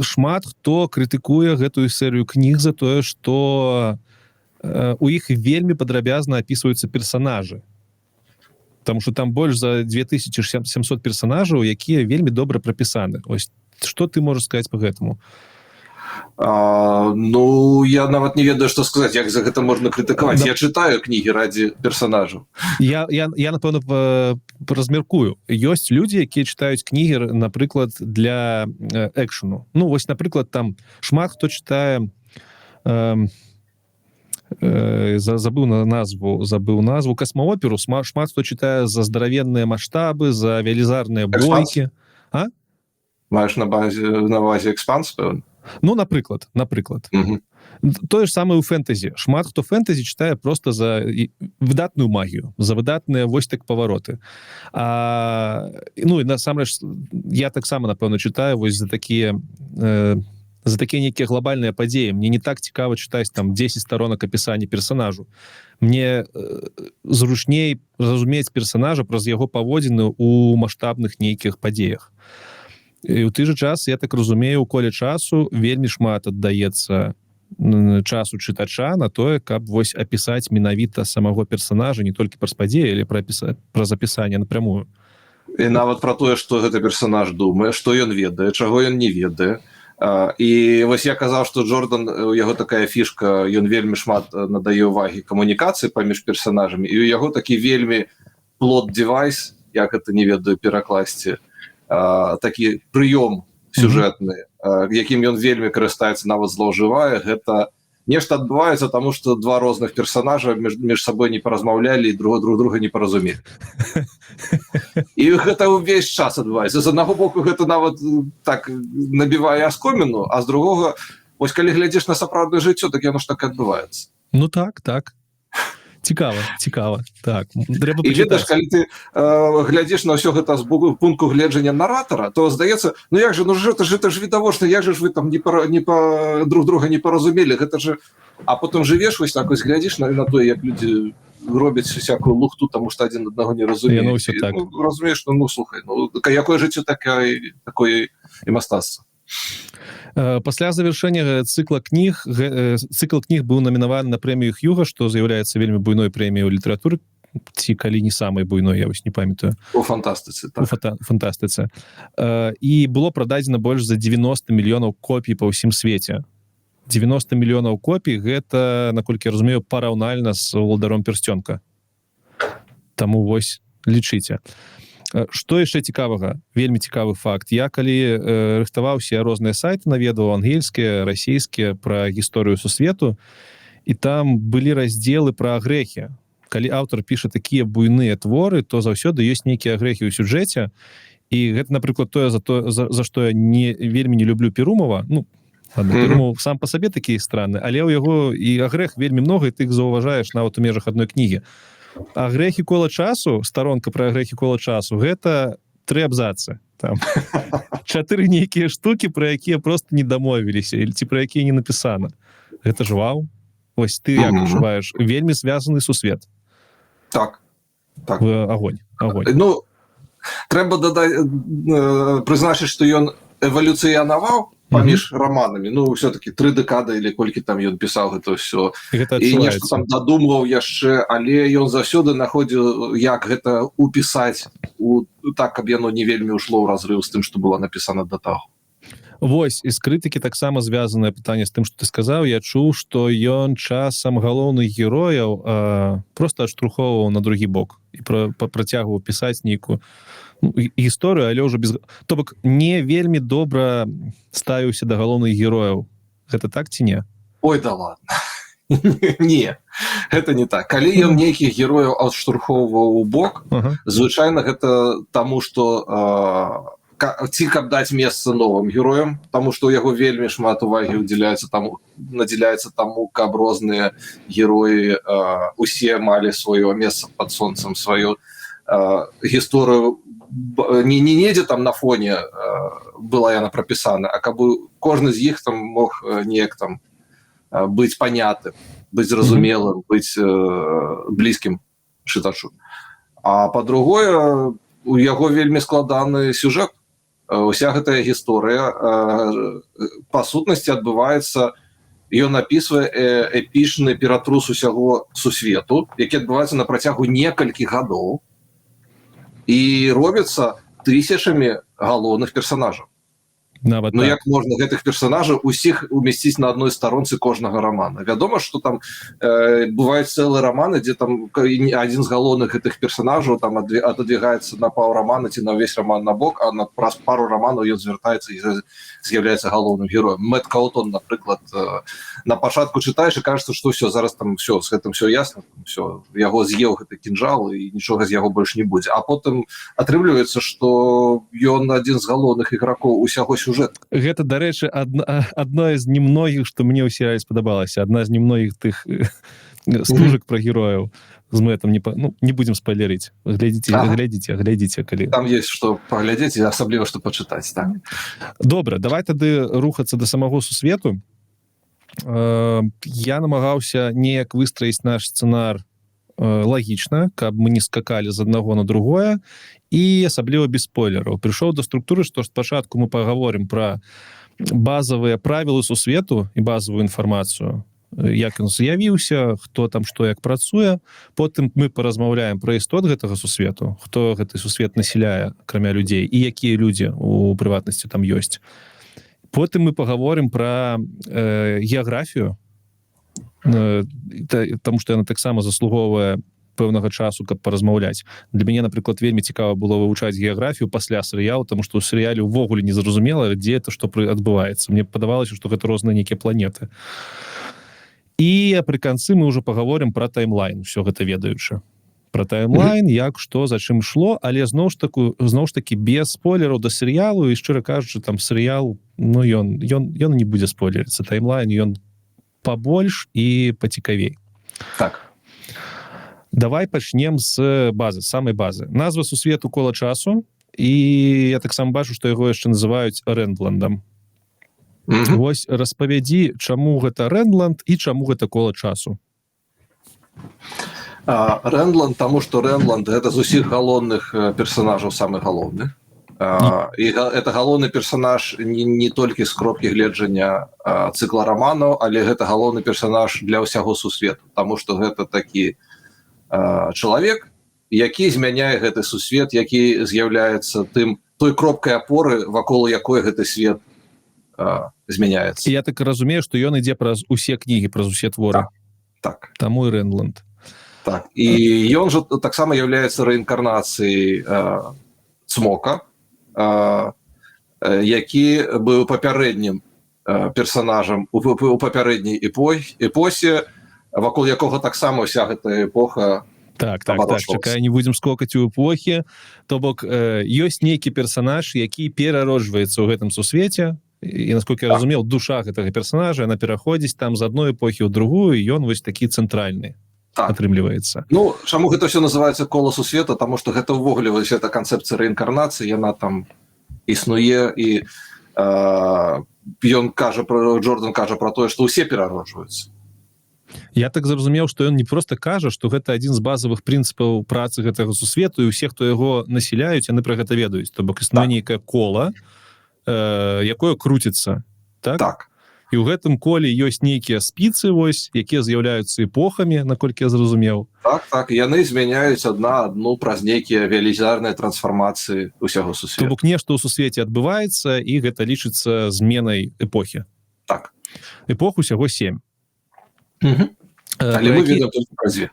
Шмат хто крытыкуе гэтую серыю кніг за тое, што У іх вельмі падрабязна апісваюцца персонажы, потому что там больш за 2700 персонажаў, якія вельмі добра прапісаны. Ось что ты можешь сказать по гэтаму? Ну, я нават не ведаю, что сказать, як за гэта можна крытыкаваць. Да. Я читаю кнігі ради персонажаў. Я, напэўна, размяркую. Ёсць людзі, якія чытаюць кнігі, напрыклад, для экшену. Ну вось, напрыклад, там шмат хто чытае, забыў на назву, забыў назву, касмаоперу, шмат хто чытае за здаравенныя маштабы, за велізарныя бойкі. А маеш на базе «Экспанс», пэўна? Ну, напрыклад. Тое ж самае у фэнтэзі. Шмат хто фэнтэзі чытае просто за выдатную магію, за выдатныя вось так павароты. Ну і насамрэч я таксама, напэўна, чытаю вось за такія нейкія глобальныя падзеі. Мне не так цікава чытаць там 10 сторонак апісання персонажу. Мне зручней разумець персонажа праз яго паводзіны у маштабных нейкіх падзеях. І ў ты же час, я так разумею, у «Коле часу» вельмі шмат аддаецца часу чытача на тое, каб вось апісаць менавіта самого персонажа, не толькі праз падзеі или праз апісанне напрямую. І нават про тое, что гэты персонаж думае, что ён ведае, чаго ён не ведае. І вось я казаў, что Джордан, у яго такая фішка: ён вельмі шмат надае увагі камунікацыі паміж персонажамі, і у яго такі вельмі plot device, як это, не ведаю, перакласці, такі прыём сюжэтны, якім ён вельмі карыстаецца, нават злоўжывае. Гэта нешта адбываецца таму, что два розных персонажа між сабой не паразмаўлялі і друг друга не паразумелі. І гэта ўвесь час адбываецца. З аднаго боку, гэта нават так набівае аскоміну, а з другога, ось калі глядзіш на сапраўднае жыццё, так яно ж так і адбываецца. Ну так, цікава, так, трэба. І ведаеш, калі ты глядзіш на ўсё гэта з боку пункту гледжання наратара, то здаецца: ну як же, ну ж это ж відавочна, як же ж вы там не пара, не па друг друга не паразумелі, гэта же. А потом жывеш вось так вось, глядзіш на тое, як людзі робяць всякую лухту, таму что адзін аднаго не разумее. Ну, ўсё так. Ну, разумееш, ну слухай, ну якое жыццё, такое такое і мастацтва. Пасля завяршэння цыкла кніг, цыкл кніг быў намінаваны на прэмію Х'юга, што з'яўляецца вельмі буйной прэміяй у літаратуры, ці калі не самай буйной, я вось не памятаю. У фантастыцы. Так. У фантастыцы. І было прададзена больш за 90 мільёнаў копій па ўсім свеце. 90 мільёнаў копій — гэта, наколькі я разумею, параўнальна з «Уладаром пярсцёнка». Таму вось лічыце. Что яшчэ цікавага? Вельмі цікавы факт: я калі рыхтаваўся, я розныя сайты наведваў, ангельскія, расійскія, пра гісторыю сусвету, і там былі раздзелы пра агрэхі. Калі аўтар піша такія буйныя творы, то заўсёды ёсць нейкія агрэхі ў сюжэце. І гэта, напрыклад, тое, за што я не вельмі не люблю Перумова. Ну ладно, Перумов сам по сабе такі странны, але ў яго і агрэх вельмі много, і ты іх заўважаеш нават у межах адной кнігі. Агрэхі «Кола часу», старонка пра агрэхі «Кола часу» — гэта тры абзацы, там чатыры нейкія штукі, про якія просто не дамовіліся или ці про якія не напісана. Гэта ж вау! Ось ты як адчуваеш, вельмі звязаны сусвет? Так. Огонь, огонь. Ну, трэба дадаць, прызначыць, што ён эвалюцыянаваў паміж раманамі. Ну, все-таки 3 дэкады или колькі там ён пісаў гэта ўсё. Гэта і нешта адчуваецца. Там дадумваў яшчэ, але ён заўсёды находзіў, як гэта упісаць так, каб яно не вельмі ўшло ў разрыў з тым, што было напісана да таго. Вось і з крытыкі таксама звязанае пытанне з тым, што ты сказаў. Я чуў, што ён часам галоўных герояў просто адштурхоўваў на другі бок і працягваў пісаць нейкую, ну, гісторыю, але ўжо без, то бок не вельмі добра ставіўся да галоўных герояў. Гэта так ці не? Ой, да ладно, не, гэта не так. Калі ён нейкіх герояў адштурхоўваў у бок, звычайна гэта таму, что ці каб даць месца новым героям, таму что ў яго вельмі шмат увагі удзяляецца там, надзяляецца таму, каб розныя героі усе малі сваё месца под солнцем, сваю гісторыю, не недзе там на фоне была яна прапісана, а каб кожны з іх там мог неяк там быць панятым, быць зразумелым, быць блізкім чытачу. А по-другое, у яго вельмі складаны сюжэт. Уся гэтая гісторыя па сутнасці адбываецца Ён апісвае эпічны ператрус усяго сусвету, які адбываецца на працягу некалькіх гадоў і робіцца тысячамі галоўных персонажаў. Нават Ну так. як можна гэтых персонажаў усіх умясціць на адной старонцы кожнага рамана? Вядома, что там бываюць цэлыя раманы, дзе там адзін з галоўных гэтых персонажаў там отодвигается на паў рамана ці на ўвесь роман на бок, а на праз пару раманаў ён звяртаецца і з'яўляецца галоўным героем. Мэт Каутон, напрыклад, на пачатку чытаеш і кажется, что все зараз там, все с гэтым все ясно, все, яго з'еў гэты кінжал і нічога з яго больш не будзе, а потым атрымліваецца, что ён адзін з галоўных игрокоў усяго сюжета. Гэта, дарэчы, адно з немногіх, што мне ў серыяле спадабалася, адна з немногіх тых стужак пра герояў з Мэтам. Не ну, не будем спойлерыць, глядзіце. Глядзіце, глядзіце, калі Там есть что паглядзець і асабліва что пачытаць, так. Добра, давай тады рухацца да самого сусвету. Я намагаўся неяк выстраіць наш сцэнар лагічна, каб мы не скакалі з аднаго на другое і асабліва без спойлераў. Прыйшоў да структуры, што спачатку мы пагаворым пра базавыя правілы сусвету і базовую інфармацыю, як ён з'явіўся, хто там, што, як працуе. Потым мы паразмаўляем пра істот гэтага сусвету, хто гэты сусвет насяляе акрамя людзей і якія людзі у прыватнасці там ёсць. Потым мы пагаворым пра геаграфію, таму што яна таксама заслугоўвае пэўнага часу, каб паразмаўляць. Для мяне, напрыклад, вельмі цікава было вывучаць геаграфію пасля серыялу, таму што ў серыяле увогуле не зразумела, дзе это, што адбываецца. Мне падавалася, што гэта розныя нейкія планеты. І пры канцы мы ўжо паговорым пра таймлайн, все гэта ведаючы пра таймлайн, як што за чым шло, але зноў ж таки без спойлераў да серыялу. І, шчыра кажучы, там серыял, ну, ён не будзе спойлерыцца. Таймлайн, ён пабольш і пацікавей. Так. Давай пачнем з базы, самай базы. Назва сусвету «Кола часу», і я таксама бачу, што яго яшчэ называюць Рэндландам. Вось распавядзі, чаму гэта Рэндланд і чаму гэта кола часу. Рэндланд, таму што Рэнланд — гэта з усіх галоўных персонажаў самы галоўны. І это галоўны персонаж не толькі з кропкі гледжання цыкла раманаў, але гэта галоўны персонаж для ўсяго сусвету, таму што гэта такі чалавек, які змяняе гэты сусвет, які з'яўляецца тым той кропкай апоры, вакол якой гэты свет змяняецца. Я так разумею, што ён ідзе праз усе кнігі, праз усе творы? Так. Таму і Рэнланд. Так, і ён жа таксама являецца рэінкарнацыяй цмока, які быў папярэднім персонажам у папярэдняй эпосе, вакол якога таксама ўся гэтая эпоха Так, абарочвалася. Чакай, не будзем скокаць у эпохі. То бок ёсць нейкі персонаж, які перароджваецца ў гэтым сусвеце, і, насколько я разумеў, душа гэтага персонажа, она пераходзіць там з адной эпохі ў другую, і ён вось такі цэнтральны атрымліваецца. Ну, чаму гэта все называется кола сусвета? Таму что гэта ўвогуле вось эта канцэпцыя рэінкарнацыі, яна там існуе, і ён кажа про Джордан кажа про тое, што ўсе перароджваюцца. Я так зразумеў, што ён не просто кажа, што гэта адзін з базавых прынцыпаў працы гэтага сусвету, і усе, хто яго насяляюць, яны пра гэта ведаюць. То бок існуе нейкае кола, якое круціцца, так? Так. І ў гэтым коле ёсць нейкія спіцы вось, якія з'яўляюцца эпохамі, наколькі я зразумеў. Так, яны змяняюць адна адну праз нейкія велізарныя трансфармацыі усяго То сусвету. бок нешта ў сусвеце адбываецца, і гэта лічыцца зменай эпохі. Так. Эпох усяго 7. Але мы ведаем толькі пра дзве.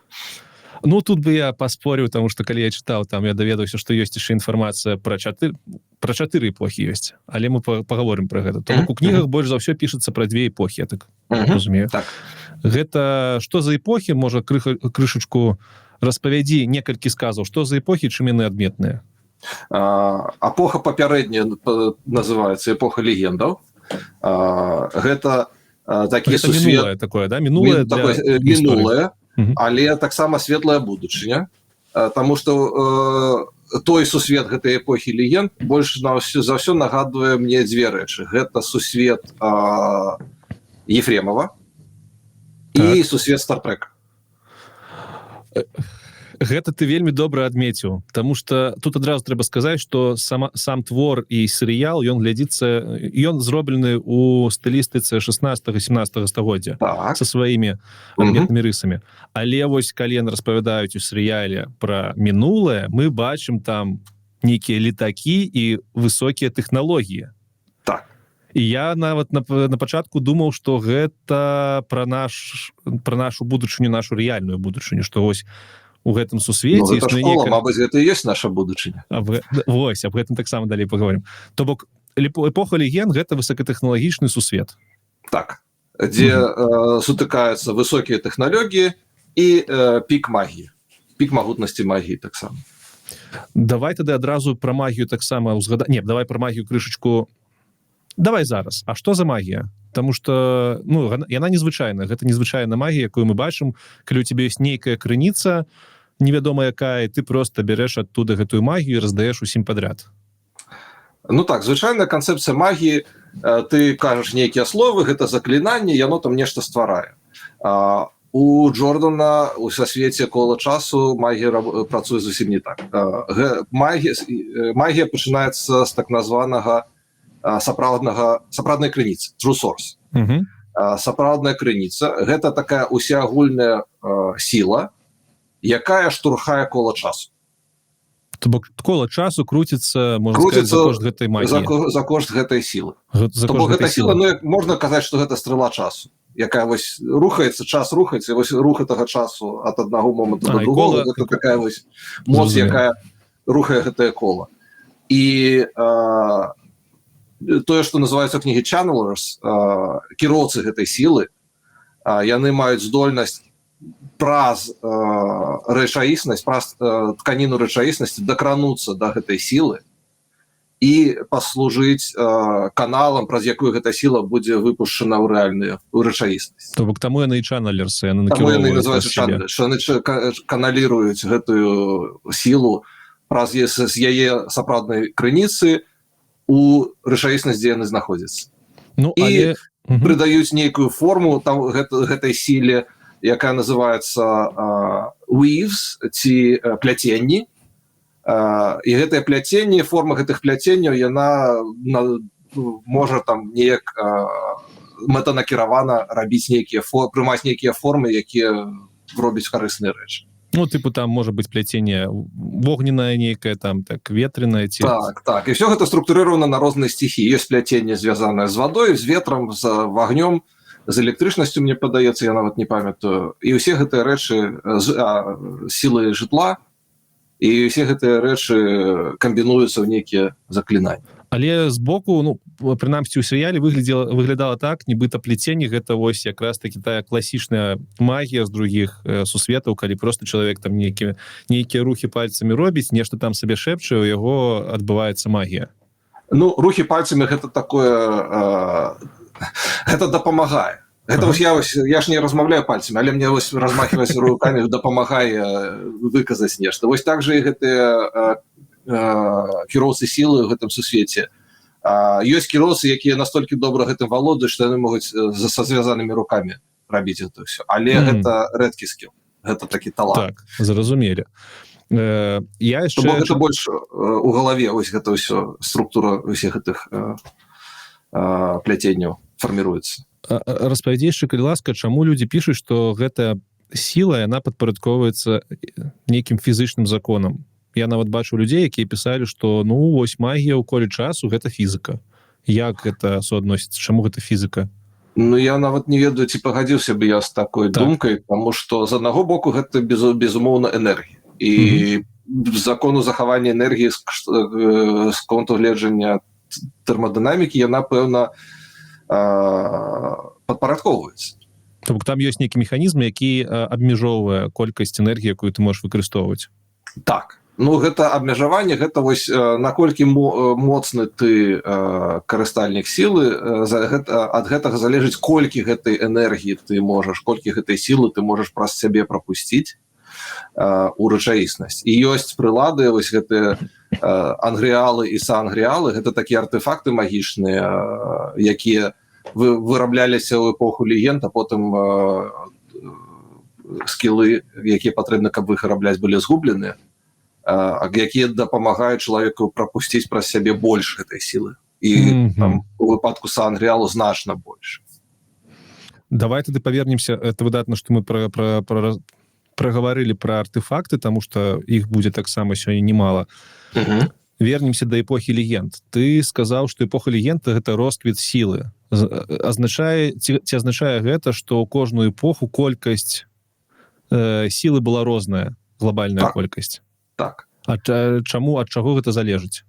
Ну, тут бы я паспорыў, таму што калі я чытаў, там я даведаўся, што ёсць яшчэ інфармацыя пра чатыры эпохі ёсць, але мы паговорым пра гэта. То бок у кнігах больш за ўсё пішацца пра дзве эпохі, я так разумею. Так. Гэта што за эпохі? Можа, крышачку распавядзі некалькі сказаў, што за эпохі, чым яны адметныя? Эпоха папярэдняя называется эпоха легендаў. Гэта такі Гэта сусвет мінулае такое, да, мінулае для такое, гісторыі. мінулае, але таксама светлая будучыня. Таму што той сусвет гэтай эпохі легенд больш на ўсё за ўсё нагадвае мне дзве рэчы: гэта сусвет Ефремова і сусвет Стартрека. Гэта ты вельмі добра адмеціў, тому что тут адразу трэба сказаць, что сам твор і серыял, ён глядзіцца, ён зроблены у стылістыцы 16-17 стагоддзя, со сваімі адметнымі рысамі. Але вось калі яны распавядаюць у серыяле про мінулае, мы бачым там нейкія летакі і высокія тэхналогіі. І я нават на пачатку думаў, что гэта про нашу будучыню, нашу рэальную будучыню, что вось у гэтым сусвеце Ну, гэта існуе школа, мабыць, гэта і ёсць наша будучыня. Вось аб гэтым таксама далей паговорым. То бок эпоха легенд — гэта высокатэхналагічны сусвет. Так, дзе сутыкаюцца высокія тэхналогіі і пік магіі, пік магутнасці магіі таксама. Давай тады адразу пра магію таксама ўзгада. Не, давай пра магію крышачку, давай зараз. А что за магія? Потому что, ну, яна незвычайная, гэта незвычайная магія, якую мы бачым, калі у тебе есть нейкая крыніца, невядома якая, і ты просто бярэш оттуда гэтую магію і раздаеш усім подряд. Ну так, звычайная канцэпцыя магіі: ты кажаш нейкія словы, гэта заклінанне, яно там нешта стварае. У Джордана у сусвеце «Кола часу» магія працуе зусім не так. Магія пачынаецца з так названага сапраўднай крыніцы, true source. Сапраўдная крыніца — гэта такая усеагульная сіла, якая штурхае кола часу. То бок кола часу круціцца, можна сказать, Круціцца за кошт гэтай магіі. За кошт гэтай сілы. За То кошт бок гэтай гэта сіла сілы. Ну, як можна казаць, что гэта стрела часу, якая вось рухаецца, час рухаецца, і вось рух гэтага часу ад аднаго моманту до І другого, кола- гэта такая вось моц, Зразумела. якая рухае гэтае кола. І тое, что называется кнігі channelers, кіроўцы гэтай сілы, яны маюць здольнасць праз рэчаіснасць, праз тканіну рэчаіснасці дакрануцца да гэтай сілы і паслужыць каналам, праз якую гэта сіла будзе выпушчана ў рэальную, у рэчаіснасць. То бок таму яны і чаннелерсы, яны Таму яны накіроўваюць называюцца праз сябе. Чаннелеры, што яны каналіруюць гэтую сілу праз з яе сапраўднай крыніцы у рэчаіснасць, дзе яны знаходзяцца. Ну, І але прыдаюць нейкую форму там гэтай сіле, якая называется weaves ці пляценні. І гэтыя пляценні, форма гэтых пляценняў, яна ну, можа там неяк мэтанакіравана рабіць нейкія прымаць нейкія формы, якія робяць карысныя рэчы. Ну, тыпу, там можа быць пляценне вогненное нейкае там, так, ветреное ці Так, і все гэта структурировано на розныя стихіі. Ёсць пляценне, звязанае з вадой, з ветрам, з вагнём, з электрычнасцю, мне падаецца, я нават не памятаю. І ўсе гэтыя рэчы з сілы жытла, і ўсе гэтыя рэчы камбінуюцца ў нейкія заклінанні. Але збоку, ну, прынамсі у серыяле выглядала так, нібыта пляценне — гэта вось якраз таки тая класічная магія з другіх сусветаў, калі просто чалавек там нейкія рухі пальцамі робіць, нешта там сабе шэпча, у яго адбываецца магія. Ну, рухі пальцамі — гэта такое, гэта дапамагае. Гэта вось я ж не размаўляю пальцамі, але мне вось размахиваць руками дапамагае выказаць нешта. Вось так же і гэтыя кіроўцы сілы ў гэтым сусвеце. Ёсць кіроўцы, якія настолькі добра гэтым валодаюць, што яны могуць са звязанымі рукамі рабіць это ўсё, але гэта рэдкі скіл, гэта такі талант. Так, зразумелі. Я То яшчэ бок гэта больш у галаве вось гэта ўсё, структура ўсіх гэтых пляценняў фарміруецца. Распавядзі яшчэ, калі ласка, чаму людзі пішуць, што гэта сіла, яна падпарадкоўваецца нейкім фізычным законам. Я нават бачу людзей, якія пісалі, што, ну, вось магія ў коле часу — гэта фізыка. Як гэта суадносіцца, чаму гэта фізыка? Ну, я нават не ведаю, ці пагадзіўся бы я з такой думкай, потому что з аднаго боку гэта безумоўна энергія, і закону захавання энергіі з конту гледжання тэрмадынамікі яна, пэўна, падпарадкоўваецца. То бок там ёсць нейкі механізм, які абмяжоўвае колькасць энергіі, якую ты можаш выкарыстоўваць. Так. Ну, гэта абмежаванне, гэта вось наколькі моцны ты карыстальнік сілы, за гэта, ад гэтага залежыць, колькі гэтай энергіі ты можаш, колькі гэтай сілы ты можаш праз сябе прапусціць у рэчаіснасць. І ёсць прылады, вось гэтыя ангрыалы і саангрыалы, гэта такія артэфакты магічныя, якія вырабляліся ў эпоху легенд, а потым скілы, якія патрэбны, каб іх вырабляць, былі згубленыя, якія дапамагаюць чалавеку прапусціць праз сябе больш гэтай сілы і там, у выпадку Сангрыалу, значна больш. Давай тады павернемся. Это выдатна, что мы прагаварылі про артефакты, тому что іх будзе таксама сёння немало. Вернемся до эпохі легенд. Ты сказаў, что эпоха легенд — гэта росквіт сілы. Азначае ці азначае гэта, что ў кожную эпоху колькасць сілы была розная, глобальная колькасць? Так. А чаму, ад чаго гэта залежыць?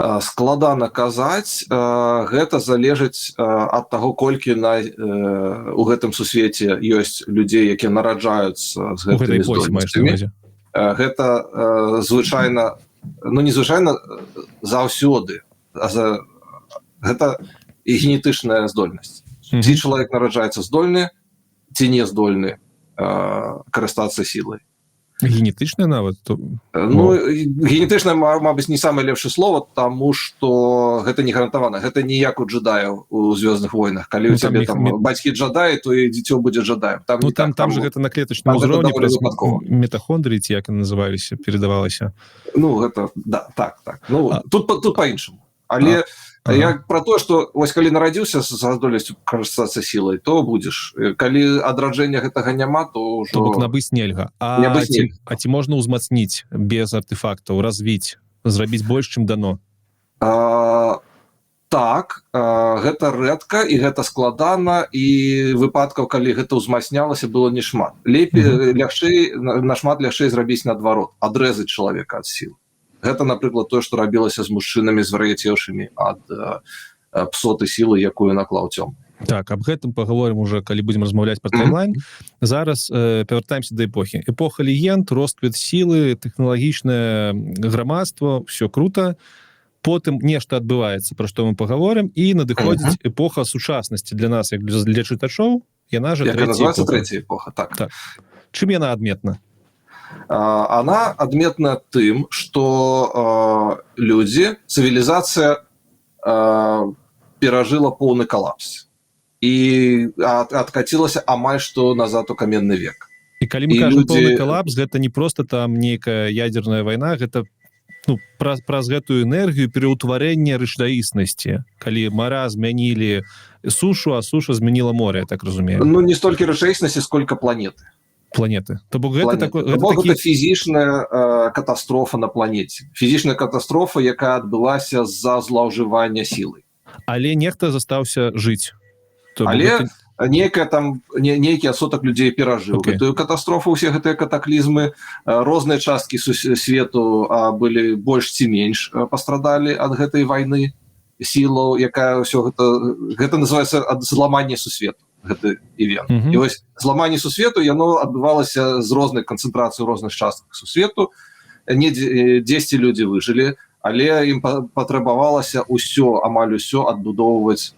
Складана казаць. Гэта залежыць ад таго, колькі у гэтым сусвеце ёсць людзей, якія нараджаюцца з У гэтай гэтымі эпосе, маеш на здольнасцямі. увазе? Гэта звычайна, ну, незвычайна, заўсёды, гэта і генетычная здольнасць. Ці чалавек нараджаецца здольны, ці не здольны карыстацца сілай. Генетычная нават то? Ну, генетычна, мабыць, не самае лепшае слово, тому что гэта не гарантавана. Гэта не як у джедаяў у «Звёздных войнах», калі Ну, у там цябе там бацькі джадаі, то і дзіцё будзе джадаем там. Ну, Не там так, там же гэта на клетачным там гэта узроўні даволі праз выпадкова. мітахондрыі, ці як яны называліся, перадавалася. Ну, гэта да, так. Ну, тут по-іншаму, але я про то, что вось калі нарадзіўся са здольнасцю карыстацца сілай, то будзеш. Калі адраджэння гэтага няма, то ўжо То бок набыць нельга? А Набыць ці, нельга. а ці можна ўзмацніць без артефактаў, развіць, зрабіць больш, чым дано? Так, гэта рэдка і гэта складана, і выпадкаў, калі гэта ўзмацнялася, было не шмат. Лепей, лягчэй, нашмат лягчэй зрабіць наадварот: адрэзаць чалавека ад сіл. Гэта, напрыклад, тое, што рабілася з мужчынамі, звар'яцеўшымі ад псоты сілы, якую наклаў цём. Так, аб гэтым паговорым уже, калі будзем размаўляць про таймлайн. Зараз павяртаемся да эпохі. Эпоха легенд, росквіт сілы, тэхналагічнае грамадства, все круто. Потым нешта адбываецца, пра што мы паговорым, і надыходзіць эпоха сучаснасці для нас, як для чытачоў, яна же Якая трэцяя называется эпоха. Третья эпоха, так. Так. Чым яна адметна? Она адметна тым, что людзі, цывілізацыя перажыла поўны калапс і адкацілася амаль што назад у каменны век. І калі мы І кажам поўны калапс, гэта не просто там нейкая ядерная вайна, гэта, ну, праз гэтую энергію пераўтварэння рэчаіснасці, калі мара змянілі сушу, а суша змяніла море, я так разумею. Ну, не столькі рэчаіснасці, сколько планеты. Планеты. То бок гэта Планеты. такое То гэта бок такі гэта фізічная катастрофа на планеце, фізічная катастрофа, якая адбылася з-за злоўжывання сілай. Але нехта застаўся жыць. То бок Але гэта некая там нейкі адсотак людзей перажыў гэтую катастрофу, усе гэтыя катаклізмы. Розныя часткі свету былі больш ці менш пастрадалі ад гэтай вайны сілаў, якая ўсё гэта называется ад зламання сусвету, гэты івент. І вось зламанне сусвету, яно адбывалася з рознай канцэнтрацыі ў розных частках сусвету. Недзе, дзесьці людзі выжылі, але ім патрабавалася ўсё, амаль усё адбудоўваць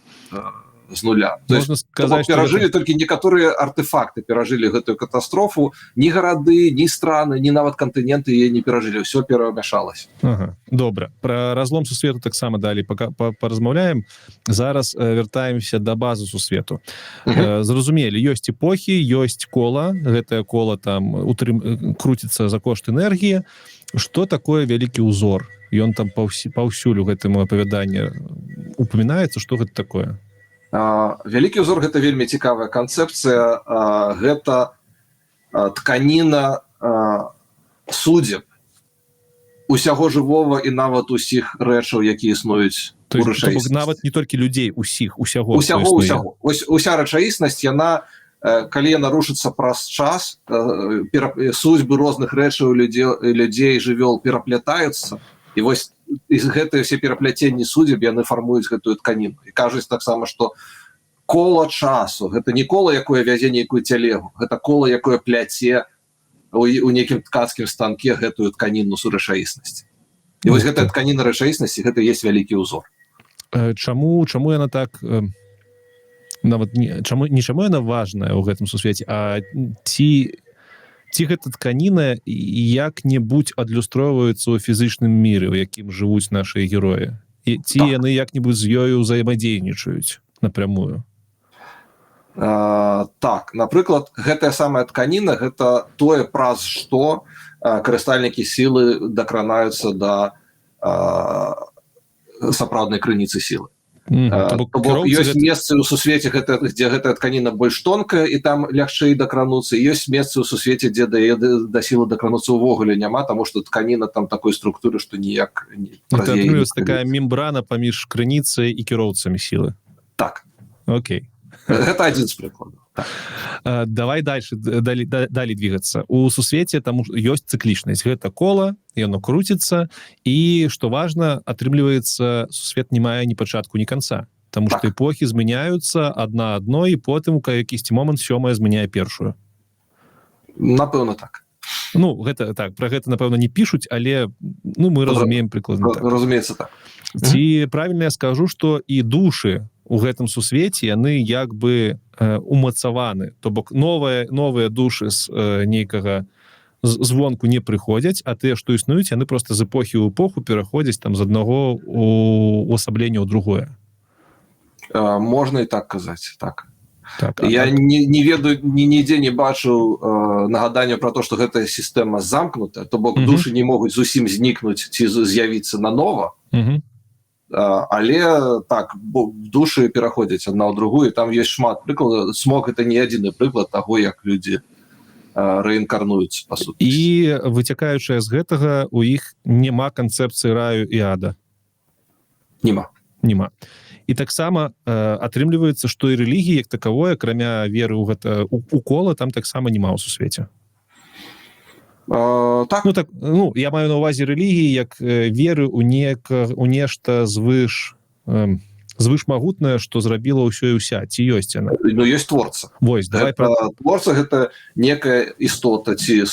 з нуля. То есть Можна сказаць, что перажылі гэта толькі некаторыя артефакты, перажылі гэтую катастрофу. Ні гарады, ні страны, ні нават кантыненты яе не перажылі, ўсё перамяшалася. Ага. Добра, про разлом сусвету таксама далей пока паразмаўляем. Зараз вяртаемся да базы сусвету. Зразумелі, ёсць эпохі, ёсць кола, гэтае кола там круціцца за кошт энергіі. Что такое вялікі ўзор? Ён там паўсюль у гэтым апавяданні упамінаецца. Что гэта такое? Вялікі ўзор — гэта вельмі цікавая канцэпцыя. Гэта тканіна судзеб усяго жывога і нават усіх рэчаў, якія існуюць То у есть, то бок, рэчаіснасці. нават не толькі людзей, усіх, усяго, хто Усяго. існуе. Усяго. Ось уся рэчаіснасць, яна, калі яна рушыцца праз час, судьбы розных рэчаў, людзей, жывёл пераплятаюцца, і вось і гэтыя все перапляценні судзеб, яны фармуюць гэтую тканіну. І кажуць таксама, что кола часу — гэта не кола, якое вязе нейкую цялегу, гэта кола, якое пляце у нейкім ткацкім станке гэтую тканіну рэчаіснасці. І вось Ух гэтая ты. тканіна рэчаіснасці — гэта есть вялікі ўзор. Чаму яна так, нават не чаму, не чаму яна важная ў гэтым сусвеце, а ці гэта тканіна як-небудзь адлюстроўваецца ў фізычным міры, у якім жывуць нашыя героі, і ці Так. яны як-небудзь з ёю ўзаемадзейнічаюць напрямую? Так, напрыклад, гэтая самая тканіна — гэта тое, праз што карыстальнікі сілы дакранаюцца да сапраўднай крыніцы сілы. То бок ёсць месцы ў сусвеце, гэта, дзе гэтая тканіна больш тонкая і там лягчэй дакрануцца, ёсць месцы ў сусвеце, дзе да сілы дакрануцца ўвогуле няма, таму што тканіна там такой структуры, што ніяк такая мембрана паміж крыніцай і кіроўцамі сілы. Так. Окей. Гэта адзін з прыкладаў. Так. Давай дальше, далей, далей двигаться. У сусвеце там ёсць цыклічнасць, гэта кола, яно круціцца, і, что важно, атрымліваецца, сусвет не мае ні пачатку, ні конца, потому что эпохі змяняюцца адна адной, і потым у якісьці момант сёмая змяняе першую. Напэўна, так. Ну, гэта так, про гэта, напэўна, не пішуць, але, ну, мы разумеем прыкладна. Так. Разумеется, так. Ці правильно я скажу, что і душы у гэтым сусвеце, яны як бы умацаваны, то бок новыя душы з нейкага звонку не прыходзяць, а тыя, што існуюць, яны просто з эпохі ў эпоху пераходзяць там з аднаго увасаблення ў другое? Можна і так казаць, так. Так, я не ведаю, нідзе не бачыў нагадання про то, что гэтая сістэма замкнутая, то бок душы не могуць зусім знікнуць ці з'явіцца нанова. Але так, бо душы пераходзяць адна ў другую, там есть шмат прыкладаў. Цмок — это не адзіны прыклад таго, як людзі рэінкарнуюцца, па сутнасці. І, выцякаючая з гэтага, у іх няма канцэпцыі раю і ада? Нема. Нема. І таксама атрымліваецца, што і рэлігіі як такавое, акрамя веры ў гэта у кола, там таксама няма ў сусвеце? Так. Ну так, ну, я маю на увазе рэлігіі як веры у нешта звышмагутнае, што зрабіла ўсё і ўся. Ці ёсць яна? Ну, есть творца. Вось, давай. Гэта, творца — гэта некая істота ці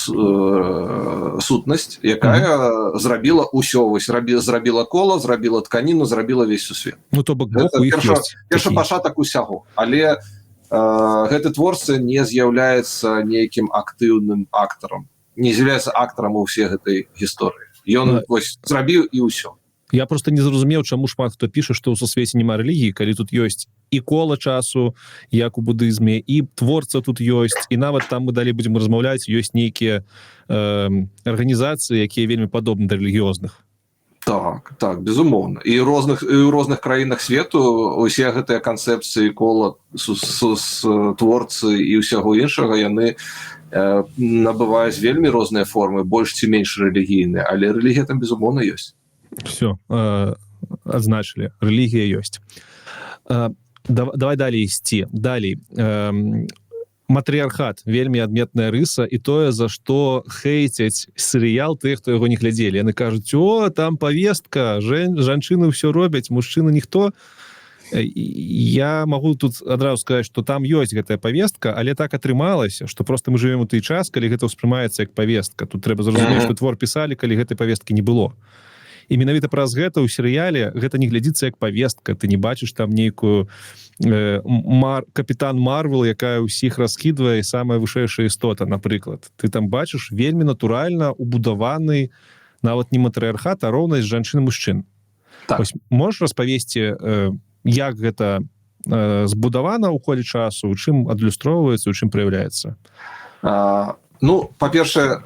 сутнасць, якая зрабіла ўсё, вось зрабіла кола, зрабіла тканіну, зрабіла весь сусвет. Ну, то бок Бог у іх ёсць такі. Першапачатак усяго, але гэты творца не з'яўляецца нейкім актыўным актарам, не з'яўляецца актарам у ўсе гэтай гісторыі. Ён вось зрабіў, і ўсё. Я просто не зразумеў, чаму шмат хто піша, што ў сусвеце няма рэлігіі, калі тут ёсць і кола часу, як у будызме, і творца тут ёсць, і нават там, мы далей будзем размаўляць, ёсць нейкія арганізацыі, якія вельмі падобны да рэлігіозных. Так, безумоўна, і ў розных краінах свету усе гэтыя канцэпцыі кола, творцы і ўсяго іншага, яны набываюць вельмі розныя формы, больш ці менш рэлігійныя, але рэлігія там, безумоўна, ёсць. Все, адзначылі, рэлігія ёсць. Давай далей ісці. Далей матрыархат — вельмі адметная рыса і тое, за што хейцяць серыял тых, хто яго не глядзелі. Яны кажуць: «О, там повестка, жанчыны ўсё робяць, мужчыны ніхто». Я могу тут адразу сказать, что там ёсць гэтая повестка, але так атрымалася, что просто мы живем у той час, калі гэта ўспрымаецца як повестка. Тут трэба зразумець, что твор пісалі, калі гэтай повестки не было, і менавіта праз гэта ў серыяле гэта не глядзіцца як повестка. Ты не бачыш там нейкую капітан Марвел, якая ўсіх раскідвае, самая вышэйшая істота, напрыклад. Ты там бачыш вельмі натуральна убудаваны нават не матрыархат, а роўнасць жанчын, мужчын. Так. Ось, можешь распавесці, як гэта збудавана ў коле часу, у чым адлюстроўваецца, у чым праяўляецца? Ну, па-першае,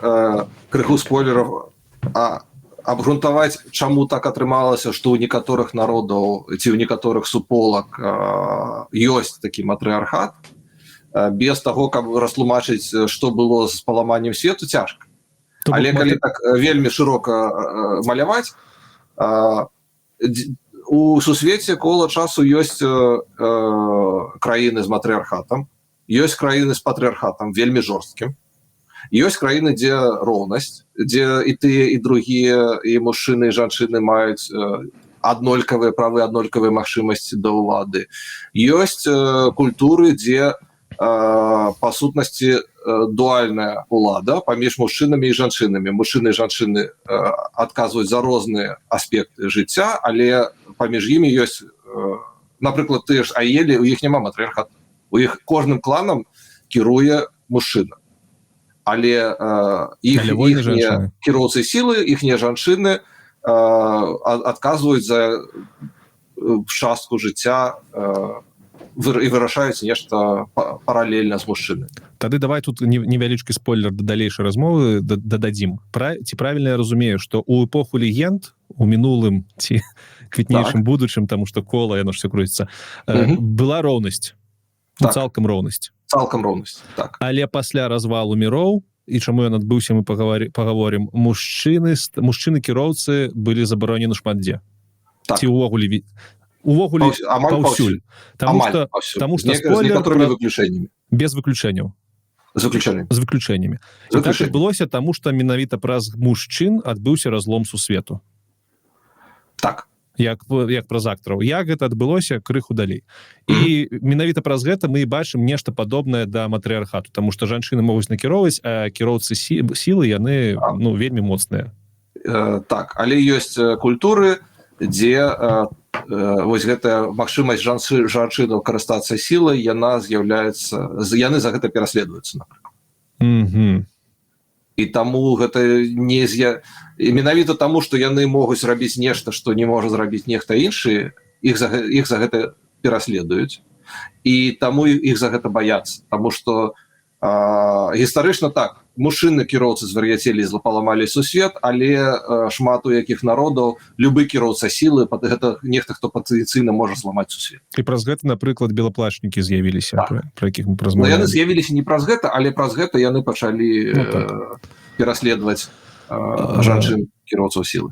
крыху спойлеров: абгрунтаваць, чаму так атрымалася, што ў некаторых народаў ці ў некаторых суполак ёсць такі матрыархат, без таго, каб растлумачыць, што было з паламаннем свету, цяжка. То бок Але калі так вельмі шырока маляваць, у сусвеце кола часу ёсць краіны з матрыархатам, ёсць краіны з патрыархатам вельмі жорсткім, ёсць краіны, дзе роўнасць, дзе і тыя, і другія, і мужчыны, і жанчыны маюць аднолькавыя правы, аднолькавыя магчымасці да ўлады. Ёсць культуры, дзе па сутнасці дуальная улада паміж мужчынамі і жанчынамі. Мужчыны і жанчыны адказваюць за розныя аспекты жыцця, але паміж імі ёсць, напрыклад, тыя ж аелі, у іх няма матрыархата, у іх кожным кланам кіруе мужчына, але іх Але вольны іхнія жанчыны. кіроўцы сілы, іхнія жанчыны адказваюць за частку жыцця. І вырашаюць нешта паралельна з мужчыны. Тады давай тут невялічкі спойлер да далейшай размовы дададзім. Ці правильно я разумею, что у эпоху легенд, у мінулым ці квітнейшым будучым, тому что кола, яно ж все круціцца, была роўнасць, ну, цалкам роўнасць? Цалкам роўнасць, так. Але пасля развалу міроў, і чаму ён адбыўся, мы паговорым, мужчыны кіроўцы былі забаронены шмат дзе. Так. Ці увогуле Амаль паўсюль? паўсюль. Таму Амаль что паўсюль. Таму што З спойлер некаторымі выключэннямі. Без выключэнняў? З выключэннямі. З выключэннямі. З І так выключэннямі. адбылося, таму што менавіта праз мужчын адбыўся разлом сусвету. Так. Як праз актараў. Як гэта адбылося, крыху далей. І менавіта праз гэта мы і бачым нешта падобнае да матрыархату, тому што жанчыны могуць накіроўваць, а кіроўцы сілы, яны ну, вельмі моцныя. Так, але ёсць культуры, дзе вось гэтая магчымасць жанчынаў карыстацца сілай, яна з'яўляецца, яны за гэта пераследуюцца, напрыклад. І таму гэта не з'я... і менавіта таму, што яны могуць рабіць нешта, што не можа зрабіць нехта іншы, іх за гэта пераследуюць, і таму іх за гэта баяцца. Таму што гістарычна так, мужчыны кіроўцы звар'яцелі, злапаламалі сусвет, але шмат у якіх народаў любы кіроўца сілы гэта нехта, хто патэнцыйна можа зламаць сусвет. І праз гэта, напрыклад, белаплашнікі з'явіліся, пра якіх мы Но яны размаўлялі. з'явіліся не праз гэта, але праз гэта яны пачалі Ну, так. пераследаваць жанчын кіроўцаў сілы.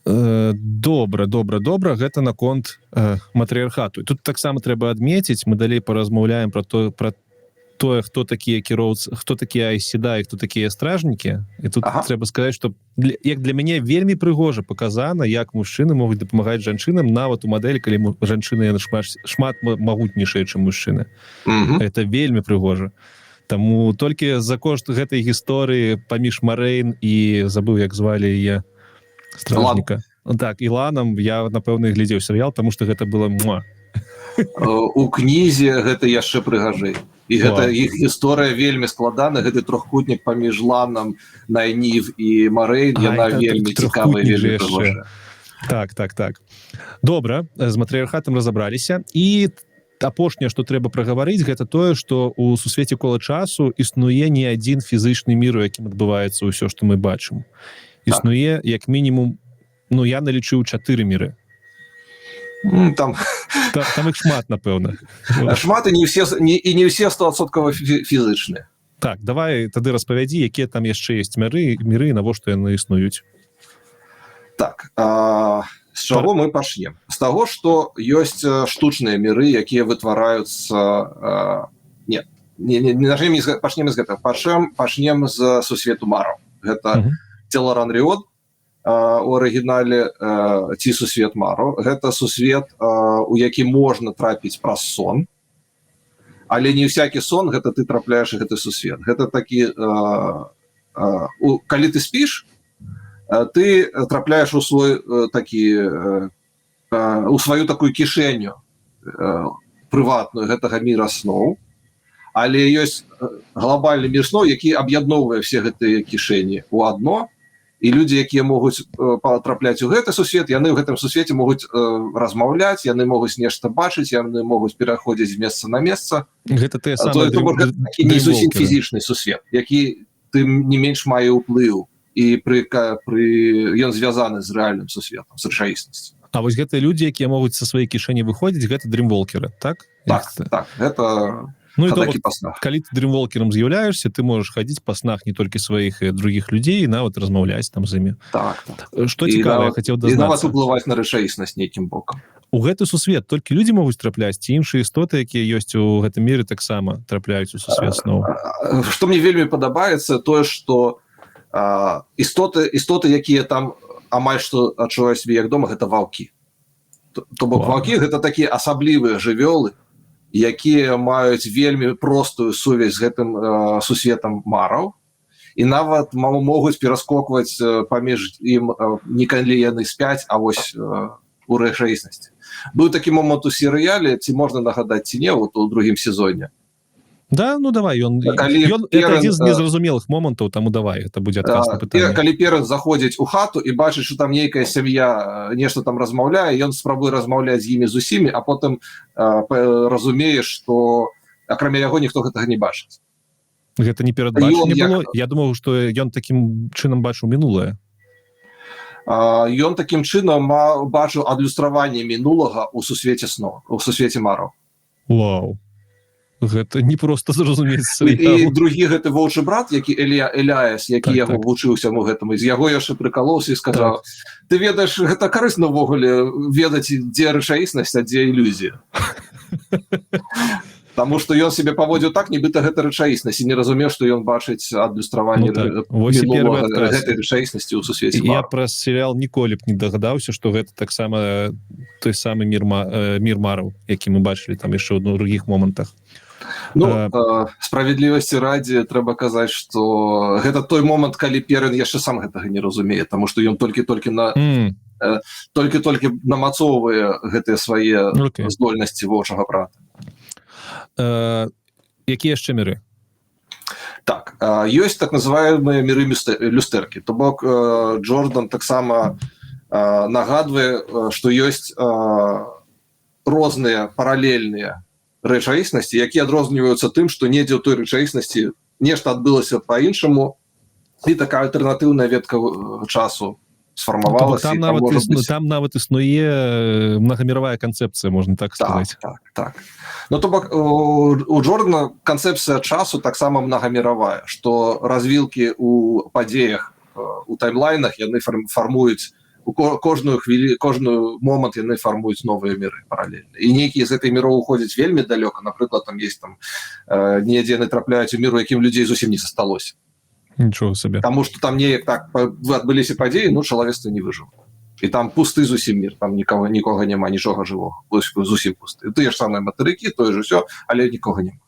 Добра, гэта наконт матрыархату. Тут таксама трэба адмеціць, мы далей паразмаўляем пра тое, хто такія кіроўцы, хто такія Айз Седай, хто такія стражнікі. І тут трэба сказаць, что як для мяне вельмі прыгожа показана, як мужчыны могуць дапамагаць жанчынам, нават у мадэлі, калі жанчыны яны шмат магутнейшыя, чым мужчыны. Это вельмі прыгожа. Таму толькі за кошт гэтай гісторыі паміж Марэйн і, забыў, як звалі яе стражніка. Так, і Ланам, я, напэўна, глядзеў серыял, тому что гэта было муа. У кнізе гэта яшчэ прыгажэй, і гэта іх гісторыя вельмі складана. Гэты трохкутнік паміж Ланам, Найнів і Марэйн, яна вельмі цікавая, трохкутнік же вельмі яшчэ. прыгожая. Так, добра, з матрыархатам разабраліся. І апошняе, што трэба прагаварыць, гэта тое, што у сусвеце «Кола часу» існуе не адзін фізычны мір, у якім адбываецца ўсё, што мы бачым. Існуе як мінімум, ну, я налічыў чатыры міры. Там Там іх шмат, напэўна. Шмат, і не все не, і не все стосоткава фізычныя. Так, давай тады распавядзі, якія там яшчэ есть міры, навошта яны існуюць. Так, з чаго мы пачнем? З таго, што ёсць штучныя міры, якія вытвараюцца, не, не, пачнем з гэтага, пачнем з сусвету мараў. Гэта Теларанриод у арыгінале ці сусвет мараў. Гэта сусвет, у які можна трапіць праз сон, але не всякі сон гэта ты трапляеш у гэты сусвет. Гэта такі, калі ты спіш, ты трапляеш у свой такі у сваю такую кішэню прыватную гэтага мира сноў. Але ёсць глобальны мир сноў, які аб'ядноўвае все гэтыя кішэні у адно, і людзі, якія могуць патрапляць у гэты сусвет, яны ў гэтым сусвеце могуць размаўляць, яны могуць нешта бачыць, яны могуць пераходзіць з месца на месца. Гэта тыя То, самыя то бок гэта такі не зусім дрымволкеры. фізічны сусвет, які тым не менш мае ўплыў, і пры ён звязаны з рэальным сусветам, з рэчаіснасцю. А вось гэтыя людзі, якія могуць са сваёй кішэні выходзіць, гэта дрымволкеры, так? Так. Як це? Так, гэта Ну і то хадакі бок, па снах. калі ты дрымволкерам з'яўляешся, ты можаш хадзіць па снах не толькі сваіх і другіх людзей, і нават размаўляць там з імі. Так. Што І цікава, я хацеў і нават дазнацца. уплываць на рэчаіснасць нейкім бокам. У гэты сусвет толькі людзі могуць трапляць ці іншыя істоты, якія ёсць у гэтым міры, таксама трапляюць у сусвет сноў? Што мне вельмі падабаецца, тое, што істоты, якія там амаль што адчуваюць сябе як дома, гэта ваўкі. То бок ваўкі гэта такія асаблівыя жывёлы, якія маюць вельмі простую сувязь з гэтым сусветам мараў і нават могуць пераскокваць паміж ім, не калі яны спяць, а вось у рэчаіснасці. Быў такі момант у серыяле, ці можна нагадаць, ці не, вот у другім сезоне. Да, ну давай, ён, ён Перын, адзін з незразумелых момантаў, таму давай, это будзе адказ на пытанне. Калі Перын заходзіць у хату і бачыць, что там нейкая сям'я нешта там размаўляе, ён спрабуе размаўляць з імі, з усімі, а потым разумее, что акрамя яго ніхто гэтага не бачыць. Гэта не перадбачанне было? Я думаў, что ён такім чынам бачыў мінулае. Ён такім чынам бачыў адлюстраванне мінулага ў сусвеце сно, у сусвеце мараў. Вау, гэта не просто зразумець. І другі гэты воўчы брат, які Элія, Эляес, які яго вучыў усяму гэтаму, з яго яшчэ прыкалоўся і сказаў: «Так, ты ведаеш, гэта карысна ўвогуле ведаць, дзе рэчаіснасць, а дзе ілюзія». Таму что ён себе паводзіў так, нібыта гэта рэчаіснасць, і не разумеў, што ён бачыць адлюстраванне, ну, так, гэтай рэчаіснасці ў сусвеце. Я праз серыял ніколі б не дагадаўся, что гэта таксама той самы мір мараў, які мы бачылі там яшчэ ў другіх момантах. Ну, справядлівасці ради, трэба казаць, что гэта той момант, калі Перын яшчэ сам гэтага не разумее, таму что ён толькі-толькі на толькі-толькі намацоўвае гэтыя свае здольнасці воўчага брата. Якія яшчэ міры? Так, ёсць так называемые миры люстэркі, то бок Джордан таксама нагадвае, что ёсць розныя паралельныя рэчаіснасці, якія адрозніваюцца тым, што недзе ў той рэчаіснасці нешта адбылася по-іншаму і такая альтэрнатыўная ветка часу сфармавалася. Там нават існу, там нават існуе многаміравая канцэпцыя, можна так сказать. Так, ну то бок у Джордана канцэпцыя часу таксама многаміравая, что развілкі у падзеях, у таймлайнах, яны фармуюць у кожную хвілі, кожную момант яны фармуюць новыя міры паралельна, і нейкія з этой міроў уходзяць вельмі далёка. Напрыклад, там есть там недзе яны трапляюць у міру, якім людзей зусім не засталося. Нічога сабе. Таму что там неяк так адбыліся падзеі, ну, чалавецтва не выжыў, і там пусты зусім мір, там нікога няма, нічога жывога, зусім пусты. Тыя ж самыя матэрыкі, тое ж усё, але нікога няма.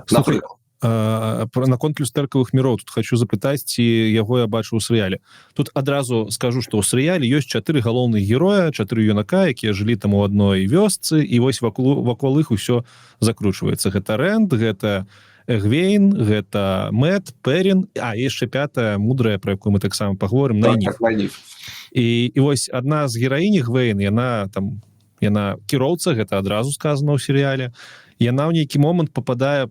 Слухай, наконт люстэркавых міроў тут хочу запытаць, ці яго я бачу ў серыяле. Тут адразу скажу, што ў серыяле ёсць чатыры галоўных героя, чатыры юнака, якія жылі там у адной вёсцы, і вось вакол іх усё закручваецца. Гэта Рэнд, гэта Эгвейн, гэта Мэт, Перін, а яшчэ пятая, мудрая, про якую мы таксама паговорым, так, так. І вось адна з гераінь, Эгвейн, яна там, яна кіроўца, гэта адразу сказано ў серыяле. Яна ў нейкі момант попадае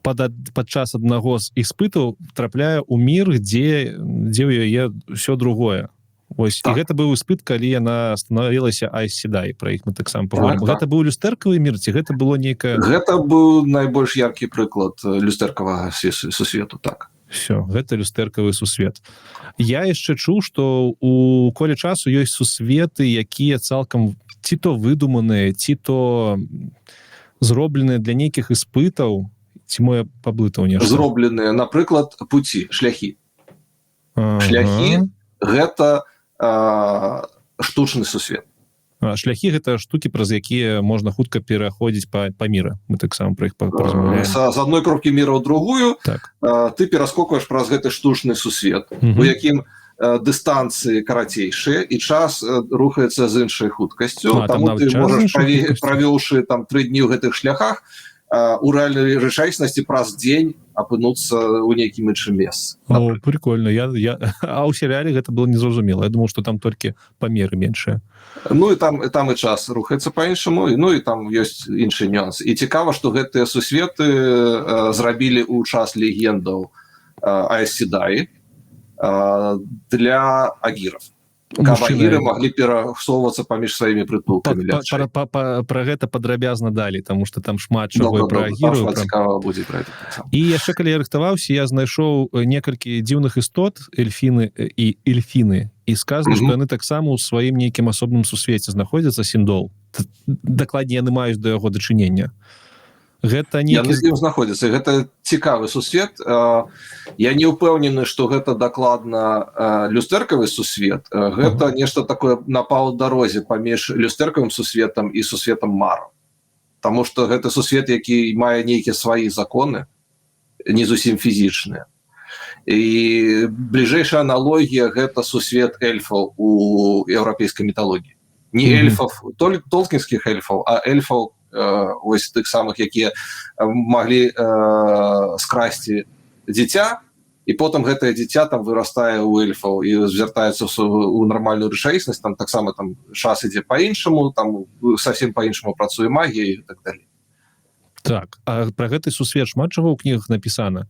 падчас аднаго з іспытаў, трапляе ў мір, дзе ў яе ўсё другое. Ось так. І гэта быў іспыт, калі яна станавілася Айз Седай, пра іх мы таксама паговорым. Так. Гэта быў люстэркавы мір ці гэта было нейкае? Гэта быў найбольш яркі прыклад люстэркавага сусвету, так. Все, гэта люстэркавы сусвет. Я яшчэ чуў, что у «Коле часу» ёсць сусветы, якія цалкам ці то выдуманыя, ці то зробленыя для нейкіх іспытаў, ці мо я паблытаў нешта? Зробленыя, напрыклад, пути, шляхі. Шляхі — гэта штучны сусвет. Шляхі — гэта штукі, праз якія можна хутка пераходзіць па міра, мы таксама пра іх паразмаўляем. З адной кропкі мира ў другую так. Ты пераскокваеш праз гэты штучны сусвет, у якім дыстанцыі карацейшыя і час рухаецца з іншай хуткасцю. А, там Таму нават ты час з можаш іншай хуткасцю? Правёўшы там 3 дні ў гэтых шляхах, у рэальнай рэчаіснасці праз дзень апынуцца ў нейкім іншым месцы. О, прикольно. Я а ў серыяле гэта было незразумела, я думал, что там толькі памеры меншыя. Ну і там і час рухаецца по-іншаму, і ну і там ёсць іншы нюанс. І цікава, што гэтыя сусветы зрабілі ў час легендаў Айз Седай для агіраў, каб Мужчыны- агіры маглі перасоўвацца паміж сваімі прытулкамі лягчэй. Пра гэта падрабязна далей, тому что там шмат чаго і Добра, пра добра, там агіру, шмат цікава будзе пра гэта таксама. І яшчэ, калі я рыхтаваўся, я знайшоў некалькі дзіўных істот, эльфіны і эльфіны, і сказано, што яны таксама ў сваім нейкім асобным сусвеце знаходзяцца, сіндол, дакладней, яны маюць да яго дачынення. Гэта Яны нейкі з ім знаходзяцца. Гэта цікавы сусвет. Я не ўпэўнены, што гэта дакладна люстэркавы сусвет. Гэта нешта такое на паўдарозе паміж люстэркавым сусветам і сусветам мараў. Таму што гэта сусвет, які мае нейкія свае законы, не зусім фізічныя, і бліжэйшая аналогія — гэта сусвет эльфаў у еўрапейскай міталогіі, не эльфаў толкінскіх эльфаў, а эльфаў. ось тых самых, якія маглі скрасці дзіця, і потым гэтае дзіця там вырастае ў эльфаў і звяртаецца у нармальную рэчаіснасць. Там таксама там час ідзе по-іншаму, там совсем по-іншаму працуе магія і так далее. Так, а про гэты сусвет шмат чаго ў кнігах напісана?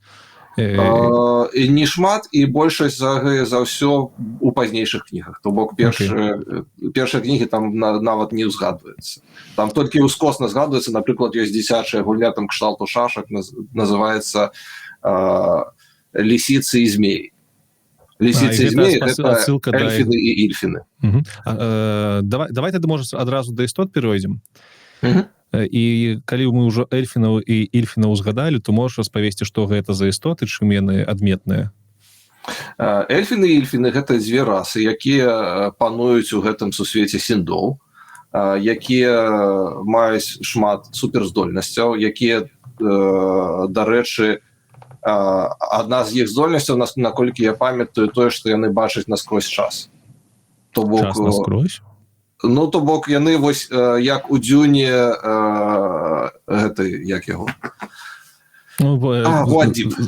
Не шмат, і большасць за ўсё у пазнейшых кнігах. То бок першыя кнігі там нават не ўзгадваецца, там толькі ўскосна згадваецца. Напрыклад, ёсць дзіцячая гульня там кшталту шашак, называется «Лисицы и змеи». Лисицы и змеи — это отсылка, эльфины и ильфины. Угу. Давай тады, можа, адразу да істот перайдзем. І калі мы ўжо эльфінаў і ільфінаў узгадалі, то можаш распавесці, што гэта за істоты, чым яны адметныя? Эльфіны і ільфіны — гэта дзве расы, якія пануюць у гэтым сусвеце сіндоў, якія маюць шмат суперздольнасцяў, якія, дарэчы, адна з іх здольнасцяў, нас, наколькі я памятаю, тое, што яны бачаць наскрозь час. То бок наскрозь? Ну, то бок яны вось як у «Дзюне» гэты, як яго? Ну,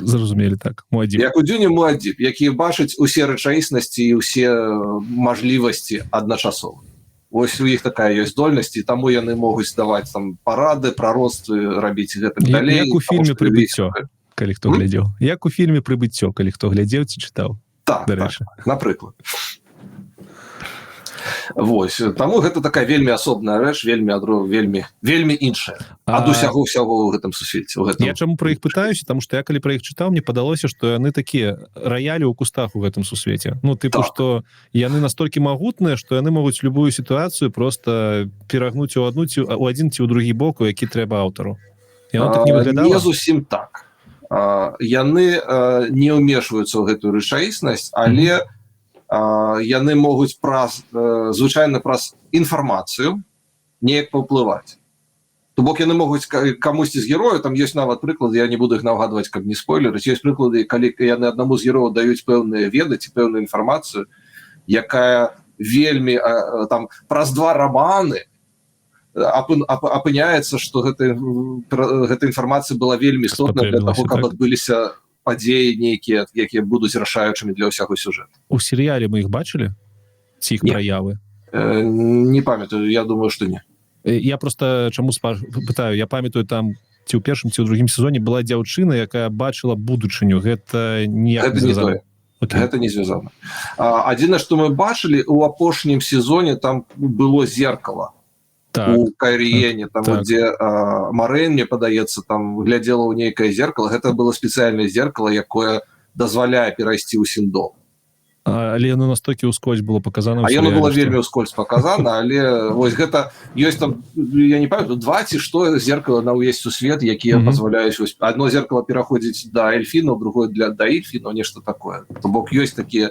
зразумелі, так. Як у «Дзюне» Муадзіб, які бачыць усе рэчаіснасці і ўсе мажлівасці адначасова. Ось у іх такая ёсць здольнасць, і таму яны могуць даваць там парады, прароцтвы рабіць, гэтак далей. Як у фільме «Прыбыццё», калі хто глядзеў. Як у фільме «Прыбыццё», калі хто глядзеў ці чытаў. Так, напрыклад. Вось таму гэта такая вельмі асобная рэч, вельмі адро, вельмі, вельмі іншая ад усяго ўсяго ў гэтым сусвеце, у гэтым. Я чаму пра іх пытаюся? Там что я калі пра іх чытаў, мне падалося, што яны такія раялі ў кустах у гэтым сусвеце. Ну, тыпу, что яны настолькі магутныя, што яны могуць любую сітуацыю просто перагнуць у адну ці у адзін ці ў другі бок, у які трэба аўтару. Яно так не выглядала? Не зусім так. Яны не ўмешваюцца ў гэтую рэчаіснасць, але яны могуць праз, звычайна праз інфармацыю неяк паўплываць. То бок яны могуць камусьці з герояў, там ёсць нават прыклады, я не буду іх нагадваць, каб не спойлерыць, ёсць прыклады, калі яны аднаму з герояў даюць пэўныя веды ці пэўную інфармацыю, якая вельмі там праз два раманы апыняецца, што гэта інфармацыя была вельмі істотная для таго, каб адбыліся падзеі нейкія, якія будуць рашаючымі для ўсяго сюжэту. У серыяле мы іх бачылі ці іх Не. праявы? Не памятаю, я думаю, что не. Я просто чаму пытаю: я памятаю, там ці ў першым, ці ў другім сезоне была дзяўчына, якая бачыла будучыню. Гэта ніяк Гэта не звязана? тое. Гэта не звязана. Адзінае, што мы бачылі у апошнім сезоне, там было зеркало у Кайріене, там, дзе Марэн, мне падаецца, там глядзела ў нейкае зеркало. Гэта было спецыяльнае зеркало, якое дазваляе перайсці ў сіндол. Але яно настолькі ўскользь было показана ў А яно серыяле, было вельмі ўскользь показана, але вось гэта ёсць там, я не памятаю, два ці што зеркала на ўвесь сусвет, якія пазваляюць, вось, одно зеркало пераходзіць да эльфінаў, другое для да ільфінаў, нешта такое. То бок ёсць такія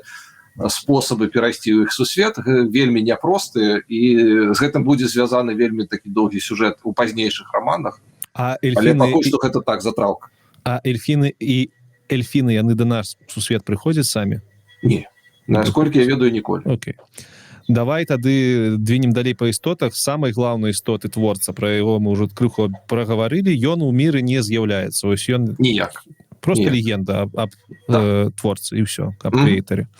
спосабы перайсці ў іх сусвет, вельмі няпростыя, і з гэтым будзе звязаны вельмі такі доўгі сюжэт у пазнейшых раманах. А Але эльфіны пакуль што гэта так, затраўка. А эльфіны і эльфіны, яны да нас сусвет прыходзяць самі? Не, насколькі я ведаю, ніколі. Окей. Давай тады двинем далей па істотах. Самай главной істоты, творца, пра яго мы ўжо крыху прагаварылі, ён у міры не з'яўляецца. Ось ён Ніяк. просто Ніяк. легенда аб творцы, і ўсё, аб крэатары.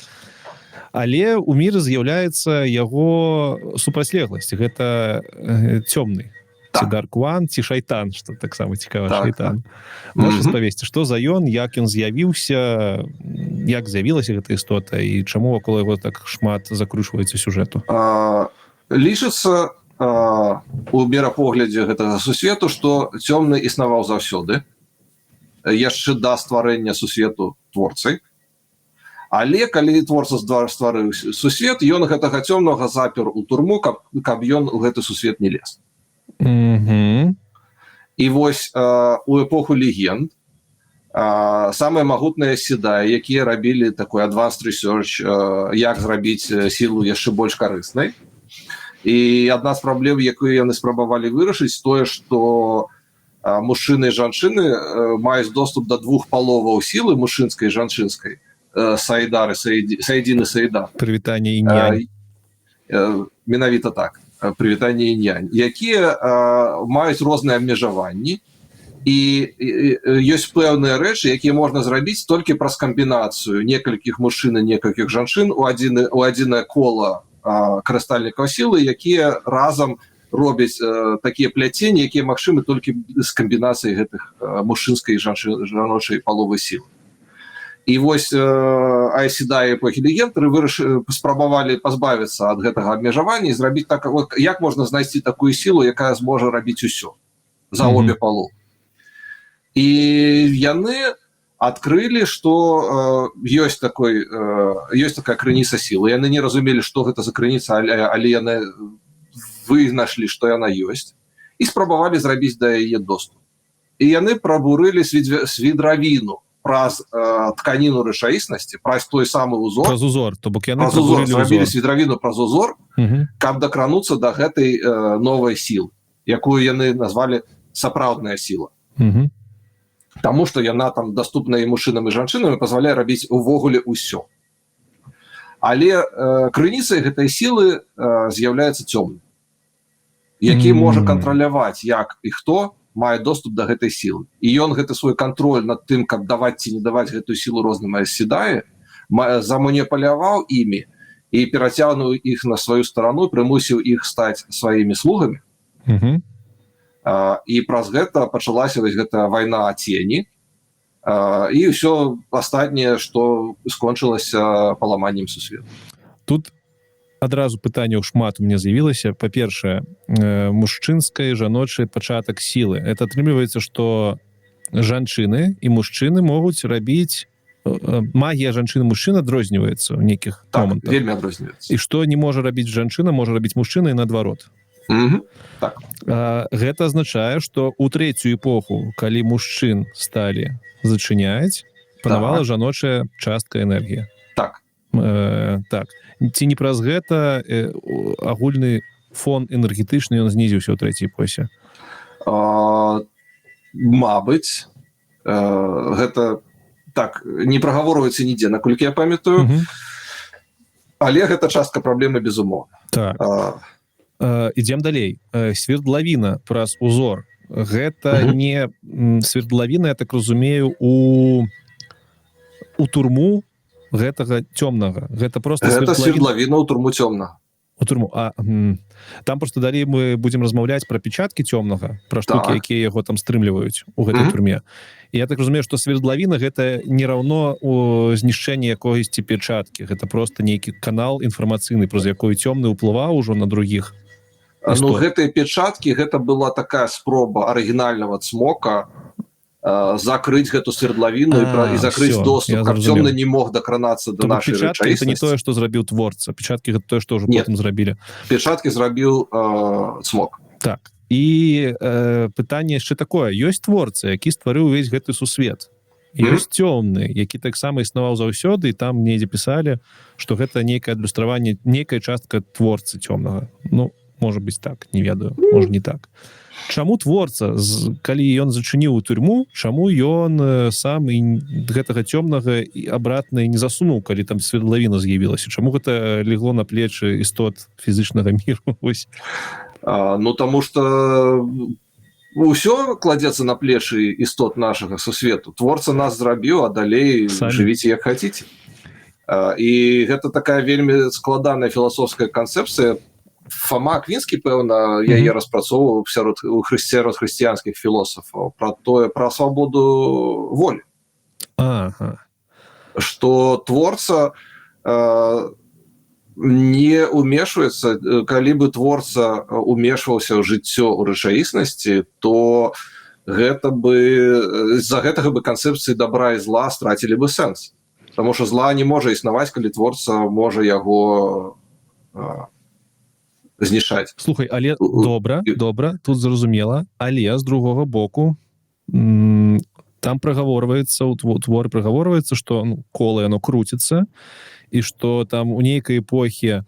Але у міры з'яўляецца яго супрацьлегласць, гэта цёмны ці Dark One, ці шайтан, что таксама цікава. Шайтан. Можаш распавесці, што за ён, як ён з'явіўся, як з'явілася гэта істота і чаму вакол яго так шмат закручваецца сюжэту? Лічыцца у мірапоглядзе гэтага сусвету, што цёмны існаваў заўсёды, яшчэ да стварэння сусвету творцай. Але калі творца стварыў сусвет, ён гэтага цёмнага запер у турму, каб ён у гэты сусвет не лез. І вось у эпоху легенд самыя магутныя седаі, якія рабілі такой advanced research, як зрабіць сілу яшчэ больш карыснай. І адна з праблем, якую яны спрабавалі вырашыць, тое, што мужчыны і жанчыны маюць доступ да двух паловаў сілы, мужчынскай і жанчынскай, саідары, саідзіны, саіда. Прывітанне і не Менавіта так. Прывітанне, інь-янь, якія маюць розныя абмежаванні, і ёсць пэўныя рэчы, якія можна зрабіць толькі праз камбінацыю некалькіх мужчын і некалькіх жанчын у адзінае кола карыстальнікаў сілы, якія разам робяць такія пляцені, якія магчымы толькі з камбінацыяй гэтых мужчынскай і жаночай паловы сілы. І вось Айз Седай эпохі легендры спрабавалі пазбавіцца ад гэтага абмежавання і зрабіць так вот, як можна знайсці такую сілу, якая зможа рабіць усё за обе паловы. І яны адкрылі, что ёсць такая крыніца сілы. Яны не разумелі, что гэта за крыніца, але яны вызнайшлі, што яна ёсць, і спрабавалі зрабіць да яе доступ. І яны прабурылі свідравіну праз тканіну рэчаіснасці, праз той самы узор. Праз узор, то бок яны Праз узор. прабурылі Зрабілі узор. свідравіну праз узор, каб дакрануцца до гэтай новай сілы, якую яны назвалі сапраўдная сіла. Таму что яна там доступна і мужчынам, і жанчынам і пазваляе рабіць увогуле ўсё. Але крыніцай гэтай сілы з'яўляецца цёмны, які можа кантраляваць, як і хто мае доступ до гэтай сілы. І ён гэты свой кантроль над тым, каб даваць ці не даваць гэтую сілу розным Айз Седай, заманіпуляваў імі і перацягнуў іх на сваю старану, прымусіў іх стаць сваімі слугамі. І праз гэта пачалася вось гэта вайна цені і ўсё астатняе, што скончылася паламаннем сусвету. Тут адразу пытанняў шмат у мне з'явілася. Па-першае, мужчынскай, жаночай пачатак сілы — это атрымліваецца, что жанчыны і мужчыны могуць рабіць, магія жанчыны, мужчын адрозніваецца ў нейкіх Так, момантах? Вельмі адрозніваецца. І што не можа рабіць жанчына, можа рабіць мужчына, і наадварот? Так. Гэта азначае, што ў трэцюю эпоху, калі мужчын сталі зачыняць, панавала жаночая частка энергіі? Так. Так, ці не праз гэта агульны фон энергетычны, ён знізіўся ў трэцяй эпосе? Мабыць, гэта так не прагаворваецца нідзе, наколькі я памятаю, але гэта частка праблемы, безумоўна. Так. Ідзем далей. Свердлавіна праз узор — гэта не свердлавіна, я так разумею, у турму гэтага цёмнага, гэта просто Гэта свердлавіна свердлавіна ў турму цёмнага. У турму. А там просто далей мы будем размаўляць про печаткі цёмнага, про штуки, якія яго там стрымліваюць у гэтай турме. І я так разумею, что свердлавіна — гэта не раўно у знішчэнне якогосьці печаткі, гэта просто нейкі канал інфармацыйны, праз якой цёмны ўплываў ужо на других Ну, істот. гэтыя печаткі — гэта была такая спроба арыгінальнага цмока закрыць гэту свердлавіну і закрыць Всё, доступ, я каб зразумеў. цёмны не мог дакранацца до То бок нашай печаткі — это не рэчаіснасці. тое, што зрабіў творца, печаткі — гэта тое, што ўжо Нет. потым зрабілі. Печаткі зрабіў цмок. Так, і пытанне яшчэ такое: ёсць творца, які стварыў увесь гэты сусвет, ёсць цёмны, які таксама існаваў заўсёды, і там недзе пісалі, што гэта нейкае адлюстраванне, нейкая частка творцы цёмнага. Ну, может быть, так, не ведаю, можа, не так. Чаму творца, калі ён зачыніў у турму, чаму ён сам і гэтага цёмнага і обратно і не засунуў, калі там свердлавіна з'явілася? Чаму гэта легло на плечы істот фізычнага міру? Вось. Ну, таму что ўсё кладзецца на плечы істот нашага сусвету. Творца нас зрабіў, а далей Самі. жывіце як хаціце. І гэта такая вельмі складаная філасофская канцэпцыя. Фома Аквінскі, пэўна, яе распрацоўваў сярод у хрысце сярод хрысціянскіх філосафаў, пра тое, пра свабоду волі, что творца не умешваецца. Калі бы творца умешваўся ў жыццё ў рэчаіснасці, то гэта бы з-за гэтага бы канцэпцыі добра і зла страцілі бы сэнс. Потому что зла не можа існаваць, калі творца можа яго знішчаць. Слухай, але добра, добра, тут зразумела, але з другога боку там прагаворваецца, у творы прагаворваецца, что, ну, кола яно круціцца, і что там у нейкай эпохі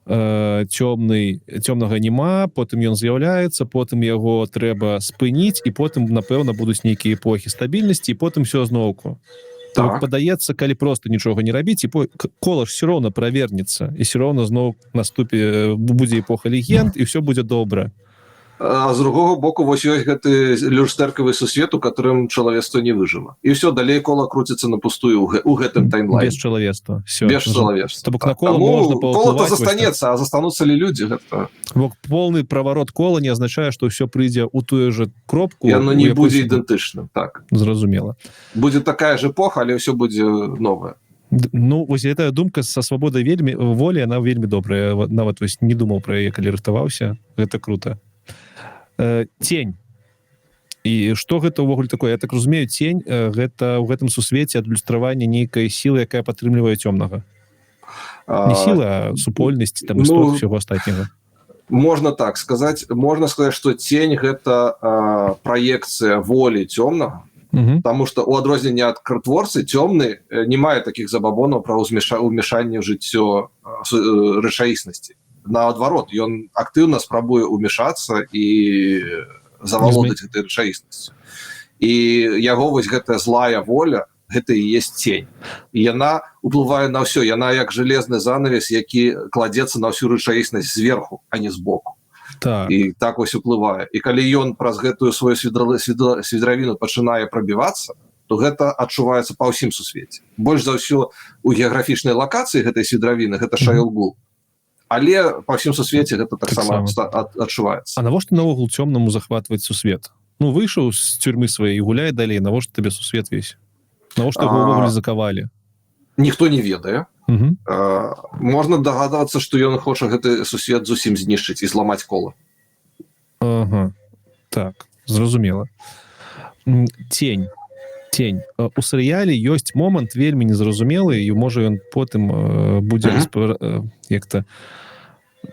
цёмнага няма, потым ён з'яўляецца, потым яго трэба спыніць, і потым, напэўна, будуць нейкія эпохі стабільнасці, і потым все зноўку. Так. Падаецца, калі просто нічога не рабіць, і кола ж все роўна правернецца, і все роўна зноў наступе, будзе эпоха легенд, і все будзе добра. А з другого боку, вось ёсць гэты люстэркавы сусвет, у которым чалавецтва не выжыла, і все, далей кола круціцца на пустую у гэтым таймлайне. Без чалавецтва. Все, без чалавецтва. То бок на кола можна паўплываць, застанецца, а застануцца ли людзі, гэта... Бок полны праварот кола не азначае, што ўсё прыйдзе ў тую же кропку. Яно не будзе ідэнтычным, так. Зразумела. Будзе такая же эпоха, але ўсё будзе новае. Ну, вось гэтая думка са свабодай вельмі волі, она вельмі добрая. Нават вось не думаў пра яе, калі рыхтаваўся. Гэта круто. Тень. І што гэта ўвогуле такое? Я так разумею, тень, гэта ў гэтым сусвеце адлюстраванне нейкай сілы, якая падтрымлівае цёмнага. Не сіла, а супольнасць там, ну, всего астатняга. Можна так сказаць. Можна сказаць, што тень — гэта праекцыя волі цёмнага. Потому что у адрозненне ад крытворцы, цёмны не мае такіх забабонаў пра ўмешанне ў жыццё рэчаіснасці. Наадварот, ён актыўна спрабуе ўмешацца і завалодаць гэтай рэчаіснасцю. І яго вось гэтая злая воля — гэта і есть тень. І яна уплывае на ўсё, яна як железны занавес, які кладзецца на ўсю рэчаіснасць зверху, а не збоку. І так вось уплывае. І калі ён праз гэтую сваю свідравіну пачынае прабівацца, то гэта адчуваецца па ўсім сусвеце. Больш за ўсё у геаграфічнай лакацыі гэтай свідравіны, гэта Шаэлгул. Але па ўсім сусвеце гэта таксама адчуваецца. А навошта наогул цёмнаму захватваць сусвет? Ну, выйшаў з цюрьмы сваёй і гуляе далей. Навошта табе сусвет весь? Навошта его ўвогуле закавалі? Ніхто не ведае. Можна дагадвацца, што ён хоча гэты сусвет зусім знішчыць і зламаць кола. Ага. Так, зразумела. Тень. Тень. У серыяле ёсць момант вельмі незразумелы, і можа, ён потым будзе як-то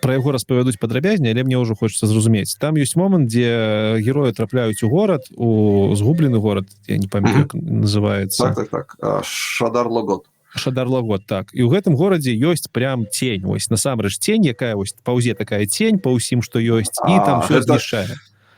пра яго распавядуць падрабязней, але мне ўжо хочется зразумець. Там ёсць момант, дзе героі трапляюць у горад, у згублены горад, я не памятаю, як называется. Так. Шадар Лагот. Шадар Лагот, так. І ў гэтым горадзе ёсць прям тень, ось насамрэч тень, якая вось паўзе, такая тень па ўсім, што ёсць, і там все знішчае.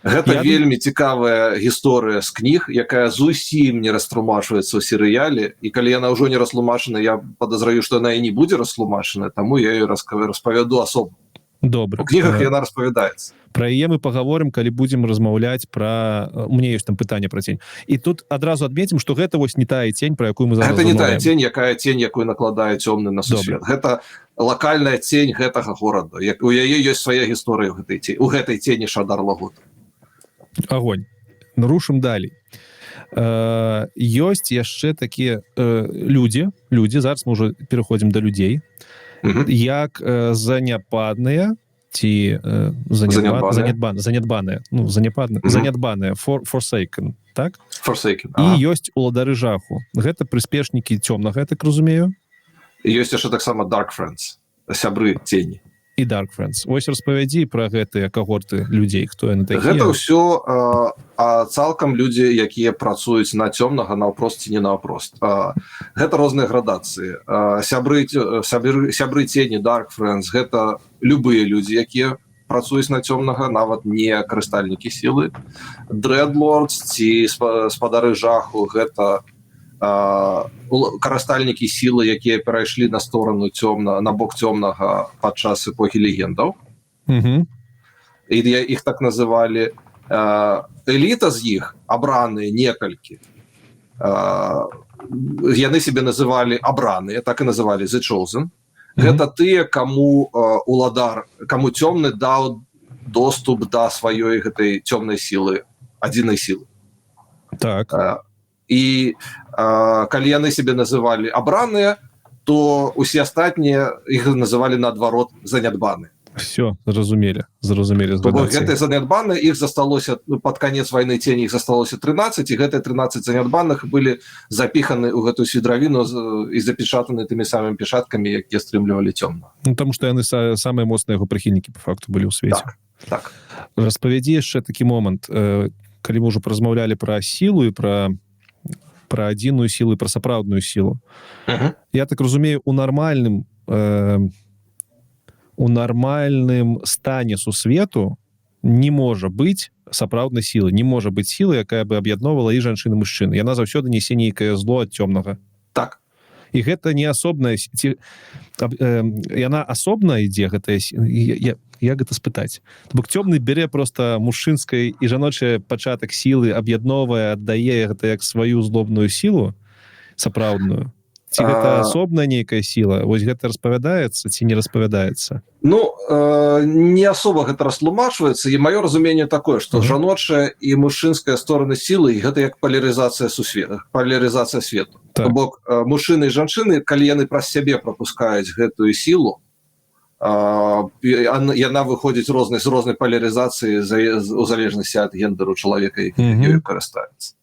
Гэта вельмі цікавая гісторыя з кніг, якая зусім не растлумачваецца ў серыяле, і калі яна ўжо не растлумачана, я падазраю, што яна і не будзе растлумачана, таму я ее распавяду асобна. Добра. У кнігах яна распавядаецца. Пра яе мы пагаворым, калі будзем размаўляць пра... Мне ёсць там пытанне пра тень. І тут адразу адметім, што гэта вось не тая тень, пра якую мы зараз Гэта не тая размаўляем. тень, якая тень, якую накладае цёмны на сусвет. Гэта лакальная тень гэтага горада. Як у яе ёсць свая гісторыя ў гэтай у гэтай тені Шадар Лагота. Огонь. Ну, рушым далей. Ёсць яшчэ такія людзі, зараз мы ўжо пераходзім да людзей, як заняпадныя ці Занядбаныя. Занядбаныя, ну, заняпадныя, занядбаныя, forsaken, так? Forsaken. І ёсць уладары жаху. Гэта прыспешнікі цёмнага, я так разумею. Ёсць яшчэ таксама Dark Friends, сябры цені. І Dark Friends. Вось распавядзі пра гэтыя кагорты людзей, хто яны такія. Гэта ўсё цалкам людзі, якія працуюць на цёмнага наўпрост ці не наўпрост. Гэта розныя градацыі. Сябры цені, Dark Friends — гэта любыя людзі, якія працуюць на цёмнага, нават не карыстальнікі сілы. Dreadlords ці спадары жаху — гэта карыстальнікі сілы, якія перайшлі на сторону цёмна, на бок цёмнага падчас эпохі легендаў. І іх так называлі. Эліта з іх, абраныя некалькі, яны себе называлі абраныя, так і называлі, The Chosen. Гэта тыя, каму уладар, каму цёмны даў доступ да сваёй гэтай цёмнай сілы, адзінай сілы. І калі яны себе называлі абраныя, то усе астатнія іх называлі наадварот занядбаны. Все, зразумелі, зразумелі. То бок Згадацыі. гэтыя занядбаны, іх засталося, ну, пад канец Вайны цені іх засталося 13, і гэтыя 13 занядбаных былі запіханы ў гэтую свідравіну і запечатаны тымі самымі печаткамі, якія стрымлівалі цёмна. Ну, таму што яны самыя моцныя яго прыхільнікі по факту былі ў свеце. Так. Распавядзі яшчэ такі момант, калі мы ўжо паразмаўлялі пра сілу і пра адзіную сілу і пра сапраўдную сілу. Я так разумею, у нармальным стане сусвету не можа быць сапраўднай сілы, не можа быць сілы, якая бы аб'ядноўвала і жанчыны, мужчыны. Яна заўсёды несе нейкае зло ад цёмнага. Так. І гэта не асобная ці яна асобна ідзе, гэтая як гэта спытаць? То бок цёмны бярэ просто мужчынскай і жаночая пачатак сілы, аб'ядноўвае, аддае гэта як сваю злобную сілу сапраўдную, ці гэта асобная нейкая сіла? Вось гэта распавядаецца ці не распавядаецца? Ну, не особо гэта растлумачваецца, і маё разуменне такое, что жаночая і мужчынская стороны сілы — гэта як палярызацыя сусвета, палярызацыя свету. То бок мужчыны і жанчыны, калі яны праз сябе прапускаюць гэтую сілу, яна выходзіць рознай, з рознай палярызацыі у залежнасці ад гендеру чалавека, які ёю карыстаецца.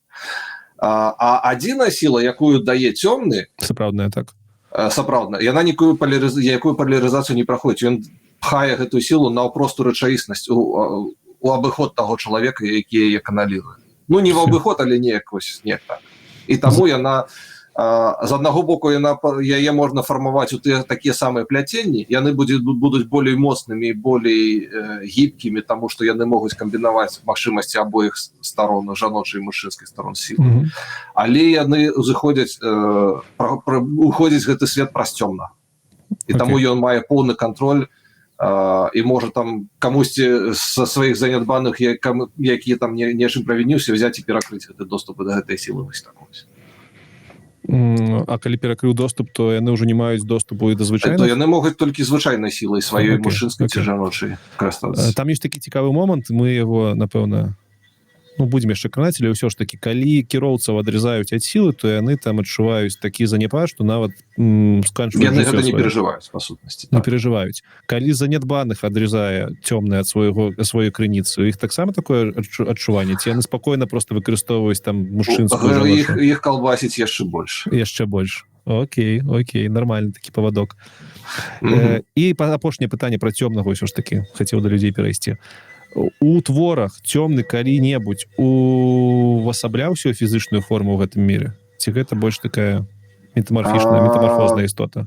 А адзіная сіла, якую дае цёмны, Сапраўдная, так. Сапраўдна, яна якую палярызацыю не праходзіць, ён пхае гэтую сілу наўпросту рэчаіснасць, у абыход таго чалавека, які яе каналіруе. Ну, не в абыход, але неяк вось, неяк так. І таму яна, з аднаго боку, яна яе можна фармаваць у тыя такія самыя пляценні, яны будуць болей моцнымі і болей гібкімі, таму што яны могуць камбінаваць магчымасці абоіх сторон, жаночай і мужчынскай сторон сілы. Але яны узыходзяць, уходзіць гэты свет праз цёмна, і таму ён мае поўны кантроль і можа там камусьці са сваіх занядбаных, які там нечым правініўся, взять і перакрыць гэты доступ да гэтай сілы, вось так вось. А калі перакрыў доступ, то яны ўжо не маюць доступу і да То звычайных? яны могуць толькі звычайнай сілай сваёй, мужчынскай ці жаночай, карыстацца. Там ёсць такі цікавы момант, мы яго, напэўна, ну, будзем яшчэ кранаць, але ўсё ж такі, калі кіроўцаў адрезаюць ад сілы, то яны там адчуваюць такі заняпад, што нават сканчваюць Яны жыццё гэта не сваё. перажываюць, па сутнасці. Не Так. перажываюць. Калі занядбаных адрезае цёмны ад свайго сваёй крыніцы, у іх таксама такое адчуванне ці яны спакойна просто выкарыстоўваюць там мужчынскую, жаночую? Іх калбасіць яшчэ больш. Яшчэ больш. Окей, нормальны такі павадок. І апошняе пытанне пра цёмнага, ўсё ж таки хацеў да людзей перайсці. У творах цёмны калі-небудзь увасабляўся ў фізычную форму ў гэтым мире, ці гэта больш такая метамарфічная, метамарфозная істота?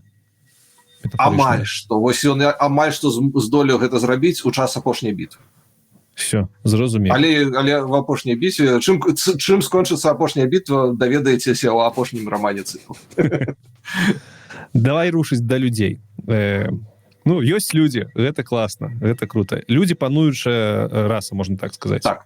Амаль што. Вось ён амаль што здолеў гэта зрабіць у час апошняй бітвы. Все зразумела. Але в апошняй бітве, чым скончыцца апошняя бітва, даведаецеся ў апошнім рамане цыклу. Давай рушыць да людзей. Ну, ёсць людзі, гэта класна, гэта круто. Людзі — пануючая раса, можна так сказаць? Так.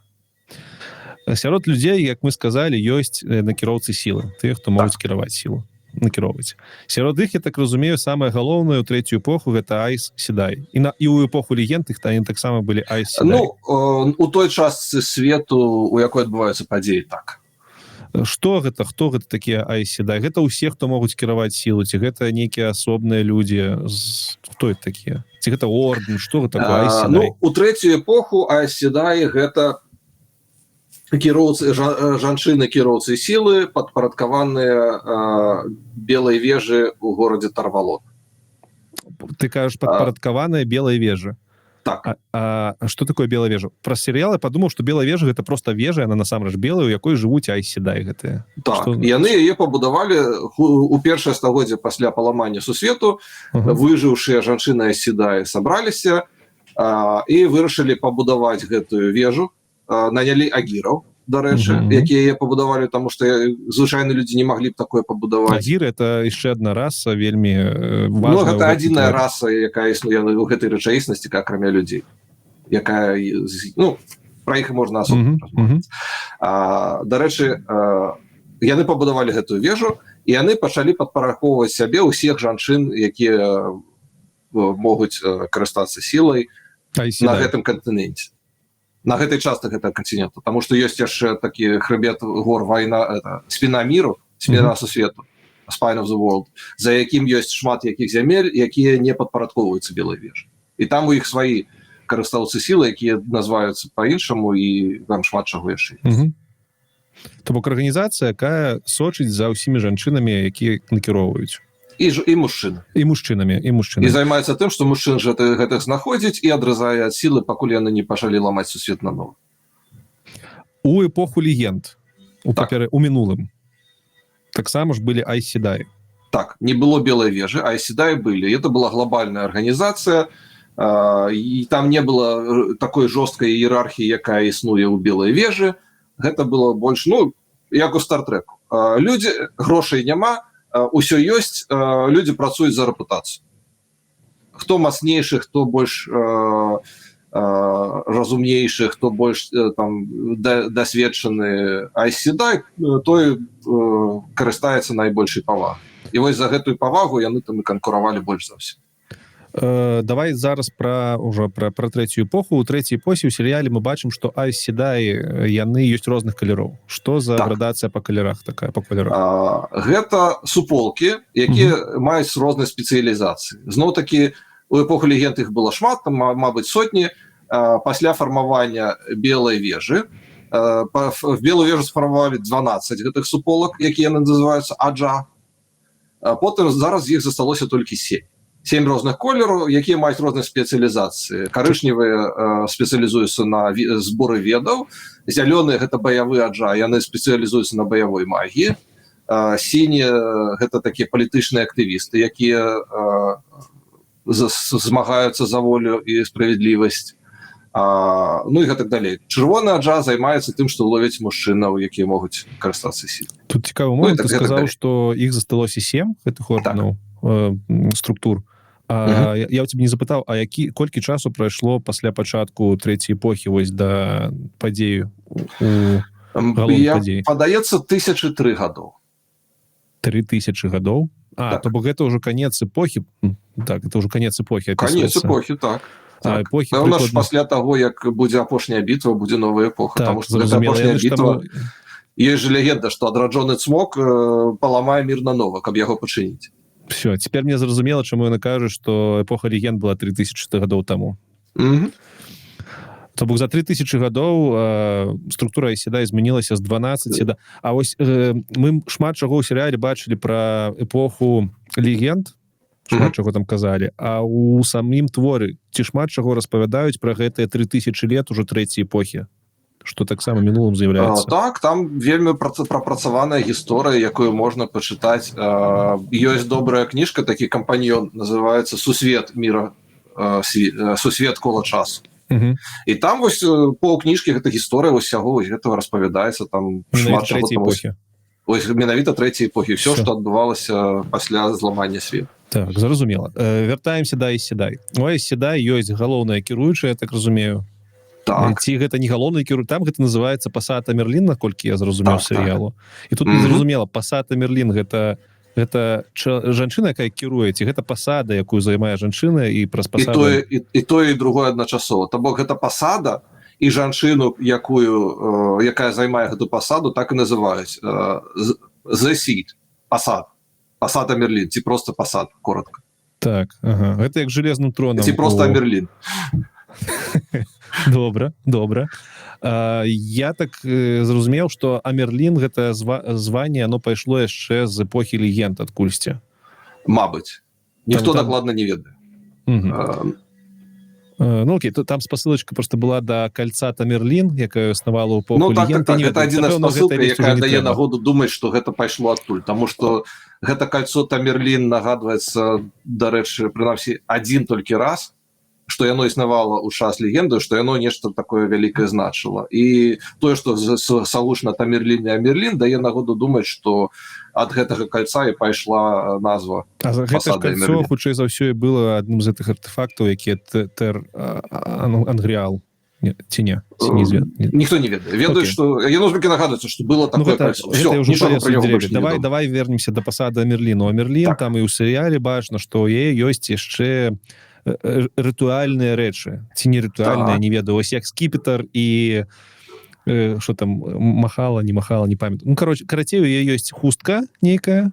Сярод людзей, як мы сказалі, ёсць накіроўцы сілы, тыя, хто могуць кіраваць сілу, накіроўваць. Сярод іх, я так разумею, самае галоўнае ў трэцюю эпоху — гэта Айс Седай, і ў эпоху легенд іх они таксама былі Айс Седай. Ну, у той частцы свету, у якой адбываюцца падзеі, так. Что гэта, хто гэта такія Айс Седай? Гэта ўсе, хто могуць кіраваць сілу, ці гэта нейкія асобныя людзі? Хто это такія? Ці гэта ордэн? Что гэта такое Айс Седай? Ну, у трэцюю эпоху Айс Седай — гэта кіроўцы, жанчыны кіроўцы сілы, падпарадкаваныя Белай вежы ў горадзе Тарвалон. Ты кажаш, падпарадкаваная Белай вежы? Так. А что такое Белая вежа? Про серыялы подумаў, что Белая вежа — гэта просто вежа, она насамрэч белая, у якой жывуць Айс Седай гэтыя. Так. Што Яны яе пабудавалі у першае стагоддзе пасля паламання сусвету. Выжыўшыя жанчыны Айс Седай сабраліся і вырашылі пабудаваць гэтую вежу, нанялі агіраў, дарэчы, якія яе пабудавалі, таму што звычайна людзі не маглі б такое пабудаваць. Агіры — это яшчэ одна раса, вельмі Ну, важная гэта ў гэтым адзіная творе. раса, якая існуе ў гэтай рэчаіснасці, акрамя людзей, якая ну, пра іх можна асобна размаўляць. Дарэчы, яны пабудавалі гэтую вежу, і яны пачалі падпарадкоўваць сябе ўсіх жанчын, якія могуць карыстацца сілай Айс на Седай. гэтым кантыненце, на гэтай частцы гэтага кантыненту, потому что ёсць яшчэ такі хрыбет гор, вайна, это, спина миру, спина сусвету, spine of the world, за якім ёсць шмат якіх зямель, якія не падпарадкоўваюцца Белай вежы, і там у іх свае карыстаўцы сілы, якія называюцца по-іншаму, і там шмат чаго яшчэ. То бок арганізацыя, якая сочыць за ўсімі жанчынамі, якія накіроўваюць. І мужчын. І мужчынамі, і мужчынамі. І займаецца тым, што мужчын жа гэтых знаходзіць і адразае ад сілы, пакуль яны не пачалі ламаць сусвет нанова. У эпоху легенд, у Так. паперы, у мінулым, таксама ж былі Айс Седай? Так, не было Белой вежы, а Седай были. Это была глобальная организация, и там не было такой жесткой иерархии, якая існуе ў Белой вежы. Гэта было больш, ну, як у Стартреку. Люди, грошай няма, Ўсё ёсць, людзі працуюць за рэпутацыю. Хто мацнейшы, хто больш разумнейшы, хто больш там дасведчаны Айз Седай, той карыстаецца найбольшай павагай. І вось за гэтую павагу яны там і канкуравалі больш за ўсё. Давай зараз пра ўжо пра трэцюю эпоху. У трэцяй эпосе, у серыяле мы бачым, што Айз Седай, яны ёсць розных каляроў. Что за градацыя па калярах такая, па колерах? Гэта суполкі, якія маюць розныя спецыялізацыі. Зноў такі, у эпоху легенд іх было шмат, там, мабыць, сотні. Пасля фармавання Белай вежы, в Белую вежу сфармавалі 12 гэтых суполак, якія яны называюцца аджа. Потым зараз іх засталося толькі 7. 7 розных колераў, якія маюць розныя спецыялізацыі. Карычневыя спецыялізуюцца на зборы ведаў, зялёныя — гэта баявы аджа, яны спецыялізуюцца на баявой магіі. Сінія — гэта такія палітычныя актывісты, якія змагаюцца за волю і справядлівасць. Ну і гэтак далей. Чырвоны аджа займаецца тым, што ловіць мужчынаў, якія могуць карыстацца сілай. Тут цікавы Ну, і момант, так, ты гэтак сказаў, далей. што іх засталося 7 гэтых ордэнаў, структур. Я у тебя не запытаў, а які колькі часу прайшло пасля пачатку трэцяй эпохі вось да падзею у галоўных падзей? Падаецца, 1003 гадоў. 3000 гадоў? Так. То бок гэта ўжо канец эпохі. Так, это ўжо канец эпохі Канец апісваецца. эпохі, так. А, Так. эпохі Пэўна ж, прыкладна пасля таго, як будзе апошняя бітва, будзе новая эпоха, Так, потому что гэта зразумела. апошняя Яны ж бітва. там Есть же легенда, что адраджоны цмок паламае мир нанова, каб яго пачыніць. Все, теперь мне зразумела, чаму яны кажуць, што эпоха легенд была 3000 гадоў таму. То бок за 3000 гадоў структура Айз Седай змянілася з 12 да. А вось мы шмат чаго ў серыяле бачылі пра эпоху легенд, шмат чаго там казалі, а у самім творы ці шмат чаго распавядаюць пра гэтыя 3000 лет ужо трэцяй эпохі, что таксама мінулым з'яўляецца? Так, там вельмі прапрацаваная гісторыя, якую можна пачытаць. Ёсць добрая кніжка, такі кампаньён, называется «Сусвет мира, сусвет кола часу». І там вось паўкніжкі гэта гісторыя ўсяго вось гэтага распавядаецца, там Менавіта шмат чаго трэцяй там эпохі. Ось менавіта трэцяй эпохі, все, Всё. што адбывалася пасля зламання свету. Так, зразумела. Вяртаемся да Айз Седай. У Айз Седай ёсць галоўная кіруючая, я так разумею. Так. Ці гэта не галоўны кіру, там гэта называется пасад Амерлін, наколькі я зразумеў серыялу. І тут не зразумела, пасад Амерлін гэта жанчына, якая кіруе, ці гэта пасада, якую займае жанчына, і праз І пасаду тое, і тое, і другое адначасова. То бок гэта пасада, і жанчыну, якая займае гэту пасаду, так і называюць The Seat, пасад, пасад Амерлін, ці просто пасад, коротко. Так, ага. Гэта як железным троном. Ці просто Амерлін. Добра, добра. Я так зразумеў, что Амерлін — гэта званне, оно пайшло яшчэ з эпохі легенд адкульсьці. Мабыць, ніхто дакладна не ведае. Ну окей, то там спасылочка просто была да кольца Тамерлін, якая існавала ў эпоху Ну так, легенд. так, Я не так, гэта ведаю, адзіная напэўна, спасылка, гэта лезть якая ужо не дае трэба. нагоду думаць, што гэта пайшло адтуль, таму што гэта кольцо Тамерлін нагадваецца, дарэчы, прынамсі адзін толькі раз, што яно існавала ў час легенды, што яно нешта такое вялікае значыла. І тое, што салучна Тамерлін і Амерлін, дае нагоду думаць, што ад гэтага кольца і пайшла назва А за гэта ж пасады кольцо Амерлін. хутчэй за ўсё і было адным з гэтых артэфактаў, якія Тер Ангріал. Не, ці не, ці не не. Ніхто не ведае. Ведаю, што яно ж таки нагадваецца, што было Ну, такое кольцо. гэта Всё, я ўжо нічога палез пра у яго дрэве. больш не Давай, вядома. давай вернемся да пасады Амерліну. Амерлін, там і ў серыяле бачна, што ў яе ёсць яшчэ рытуальныя рэчы. Ці не рытуальныя, не ведаю. Ось як скіпетр і що там, махала, не махала, не памятаю. Ну, короче, карацей, у яе ёсць хустка нейкая,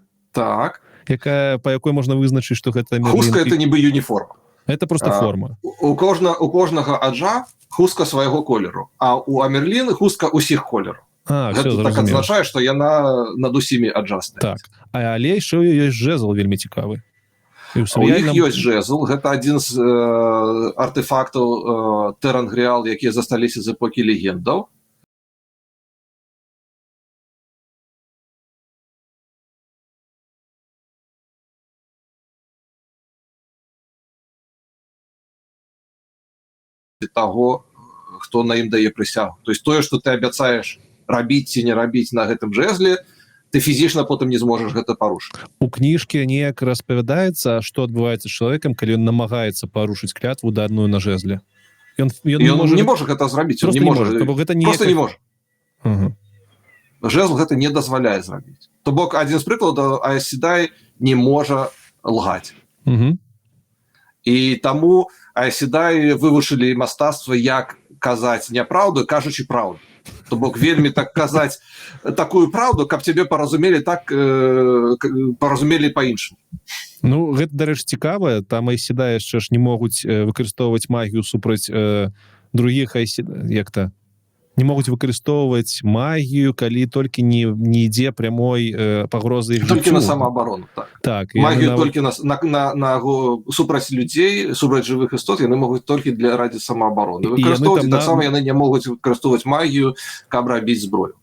якая, па якой можна вызначыць, што гэта Амерлін. Хустка — это нібы юніформа. Это просто форма. У кожнага аджа хустка свайго колеру, а у Амерлін хустка усіх колераў. А, Гэта всё, так зразумела. адзначае, што яна над усімі аджа стаіць. Так. Але яшчэ ў яе ёсць жезл вельмі цікавы. І ў У іх серыяльным ёсць жезл, гэта адзін з артэфактаў Тэрангріал, якія засталіся з эпохі легендаў. Таго, хто на ім дае прысягу. То есть тое, што ты абяцаеш рабіць ці не рабіць на гэтым жезле, Ты фізічна потым не зможаш гэта парушыць. У кніжкі неяк распавядаецца, што адбываецца з чалавекам, калі ён намагаецца парушыць клятву, данную на жезле? Ён не можа, не можа гэта зрабіць. Не можа. Гэта не просто не можа. Жезл гэта не дазваляе зрабіць. То бок адзін з прыкладаў: Айседай не можа лгаць. І таму Айседай вывучылі мастацтва, як казаць няпраўду, кажучы праўду. То бок вельмі так казаць такую праўду, каб цябе паразумелі так, паразумелі по-іншаму. Ну, гэта, дарэчы, цікава. Там айседа яшчэ ж не могуць выкарыстоўваць магію супраць других як-то, не могуць выкарыстоўваць магію, калі толькі не ідзе прямой пагрозы іх Толькі жыццю. на самаабарону, так. Так, магію яны нават- толькі на супраць людзей, супраць жывых істот яны могуць толькі для ради самаабароны І яны выкарыстоўваць. там Таксама яны не могуць выкарыстоўваць магію, каб рабіць зброю.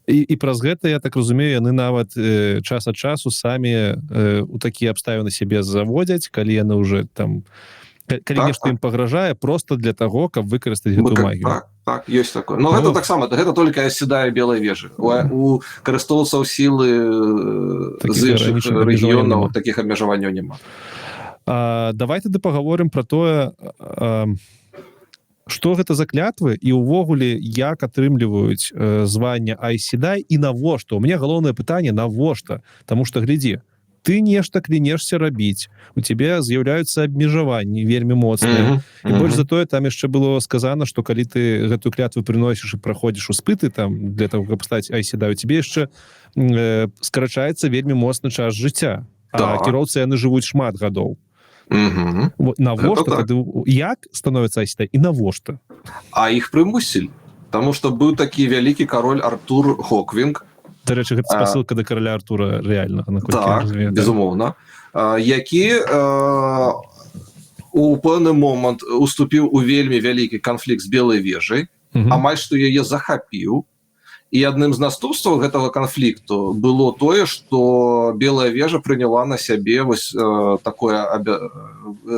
І праз гэта, я так разумею, яны нават час ад часу самі у такія абставіны сябе заводзяць, калі яны уже там калі нешта ім пагражае, просто для таго, каб выкарыстаць Мы гэту магію. Так, ёсць такое, но Ну. гэта таксама, гэта толькі айседай Белай вежы. У карыстоўцаў сілы Такіх з іншых абмежаванняў рэгіёнаў няма. такіх абмежаванняў няма. Давай тады пагаворым про тое, что гэта за клятвы і увогуле як атрымліваюць звання айседай і навошта. У меня галоўнае пытанне: навошта? Таму что, глядзі, ты нешта клянешся рабіць, у тебе з'яўляюцца абмежаванні вельмі моцныя, і больш за тое, там яшчэ было сказана, что калі ты гэтую клятву прыносіш і праходзіш успыты там для того, каб стаць айседай, у тебе яшчэ скарачаецца вельмі моцны час жыцця. А кіроўцы, яны жывуць шмат гадоў. Вот, навошта Гэта так. тады, як становіцца айседай і навошта? А іх прымусілі. Таму что быў такі вялікі кароль Артур Хоквінг. Дарэчы, гэта спасылка да караля Артура рэальнага, наколькі я Так, разумею, так. безумоўна, які у пэўны момант уступіў у вельмі вялікі канфлікт з Белай вежай, амаль што яе захапіў, і адным з наступстваў гэтага канфлікту было тое, што Белая вежа прыняла на сябе вось такое,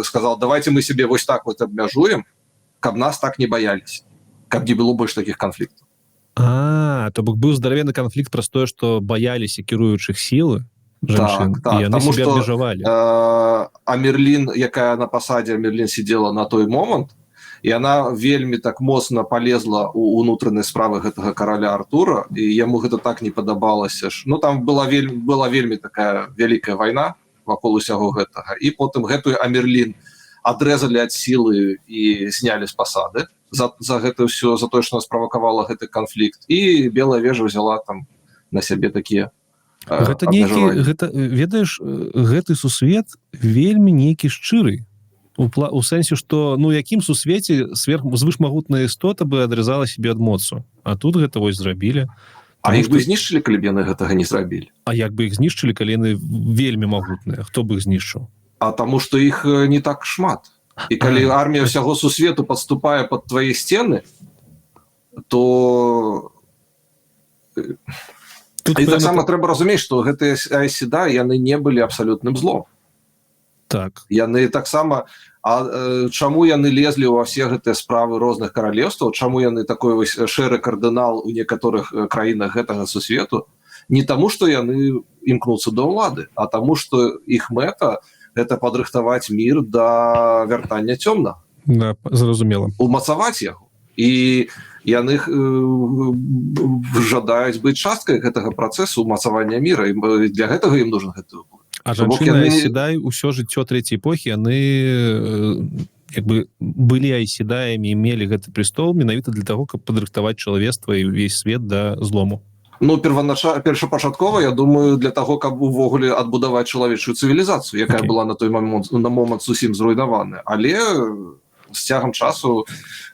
сказал: «Давайте мы себе вось так вот абмяжуем, каб нас так не баялись, каб не было больш таких канфліктаў». А, то бок быў здаравенны канфлікт праз тое, што баяліся кіруючых сілы жанчын, Так, і яны таму сябе што, абмежавалі. Амерлін, якая на пасадзе Амерлін сидела на той момант, і она вельмі так моцна полезла у унутраныя справы гэтага караля Артура, і яму гэта так не падабалася ж. Ну, там была вельмі такая вялікая вайна вакол усяго гэтага, і потым гэтую Амерлін адрэзалі ад сілы і знялі з пасады за гэта ўсё, за тое, што справакавала гэты канфлікт, і Белая вежа взяла там на сябе такія Гэта нейкі абмежаванні. Гэта, ведаеш, гэты сусвет вельмі нейкі шчыры у сэнсе, што, ну, якім сусвеце сверх звышмагутная істота бы адрэзала себе ад моцу? А тут гэта вось зрабілі. А Таму іх бы знішчылі, калі б яны гэтага не зрабілі. А як бы іх знішчылі, калі яны вельмі магутныя? Хто бы іх знішчыў? А таму што іх не так шмат, і калі армія ўсяго сусвету подступае под твои сцены, то Тут і пэўна таксама трэба разумець, што гэтыя айседа, яны не былі абсалютным злом. Яны таксама, чаму яны лезлі ўва все гэтыя справы розных каралевстваў, чаму яны такой вось шэры кардынал у некаторых краінах гэтага сусвету? Не таму, што яны імкнуцца да ўлады, а таму, што іх мэта — гэта падрыхтаваць мир да вяртання цёмна. Да, зразумела. Умацаваць яго, і яны жадаюць быць часткай гэтага працэсу умацавання мира, і для гэтага ім нужен гэты ўплыў. А То бок жанчыны яны- айседай ўсё жыццё трэцяй эпохі, яны як бы былі айседаямі і мелі гэты престол менавіта для того, каб падрыхтаваць чалавецтва і ўвесь свет да злому? Ну, першапачаткова, я думаю, для того, каб увогуле адбудаваць чалавечую цывілізацыю, якая была на той момант на момант зусім зруйнаваная, але з цягам часу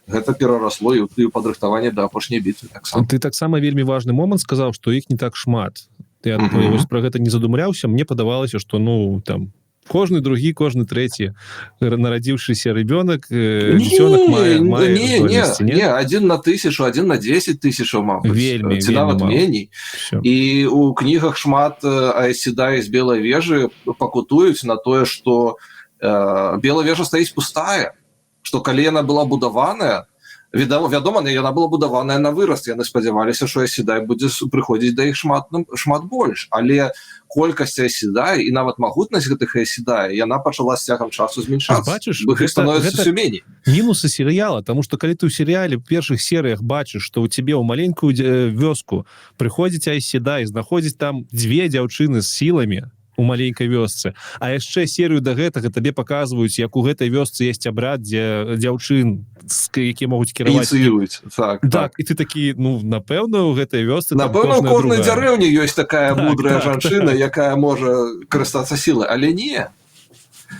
гэта перарасло і ў падрыхтаванне да апошняй бітвы таксама. Ты таксама вельмі важны момант сказаў, што іх не так шмат. Я вось про гэта не задумляўся. Мне падавалася, что, ну, там кожны другі, кожны трэці нарадзіўшыся рыбёнак, дзіцёнак мае Не, не, здольнасці, не, один на тысячу, один на 10 тысячаў, мабыць. Вельмі, ці вельмі нават мала. меней. Всё. І у кнігах шмат айседай з Белай вежы пакутуюць на тое, что Белая вежа стаіць пустая, что калі яна была будаваная, Вядома, яна была будаваная на выраст, яны спадзяваліся, що Айседай будзе прыходзіць да іх шмат больш, але колькасць Айседай і нават магутнасць гэтых Айседай, яна пачала з цягам часу змяншацца. Бачыш, іх становіцца гэта ўсё меней. Мінусы серыяла, тому что калі ты ў серыяле першых серыях бачыш, что у тебе ў маленькую вёску прыходзіць Айседай, знаходзіць там дзве дзяўчыны з сіламі у маленькай вёсцы, а яшчэ серыю до гэтага табе паказваюць, як у гэтай вёсцы есть абрад, дзе дзяўчын, якія могуць кіраваць, ініцыююць, так. Так, і ты такі: ну, напэўна, у гэтай вёсцы там Напэўна, у кожная кожнай другая. дзярэўні ёсць такая мудрая жанчына, якая можа карыстацца сілай, але не.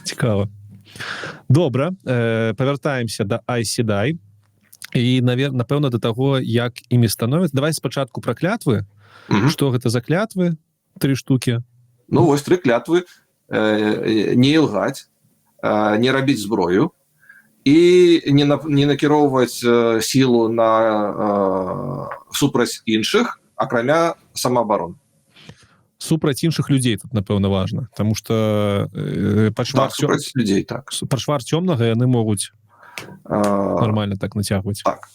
Цікава. Добра, павяртаемся да Айседай і напэўна, да таго, як імі становяцца. Давай спачатку пра клятвы. Что гэта за клятвы, тры штуки? Ну вось, тры клятвы: не ілгаць, не рабіць зброю і не накіроўваць сілу на супраць іншых, акрамя самаабароны. Супраць іншых людзей тут, напэўна, важна, тому что пачвар Так, супраць людзей, так. Пачвар цёмнага яны могуць нормально так нацягваць. Так.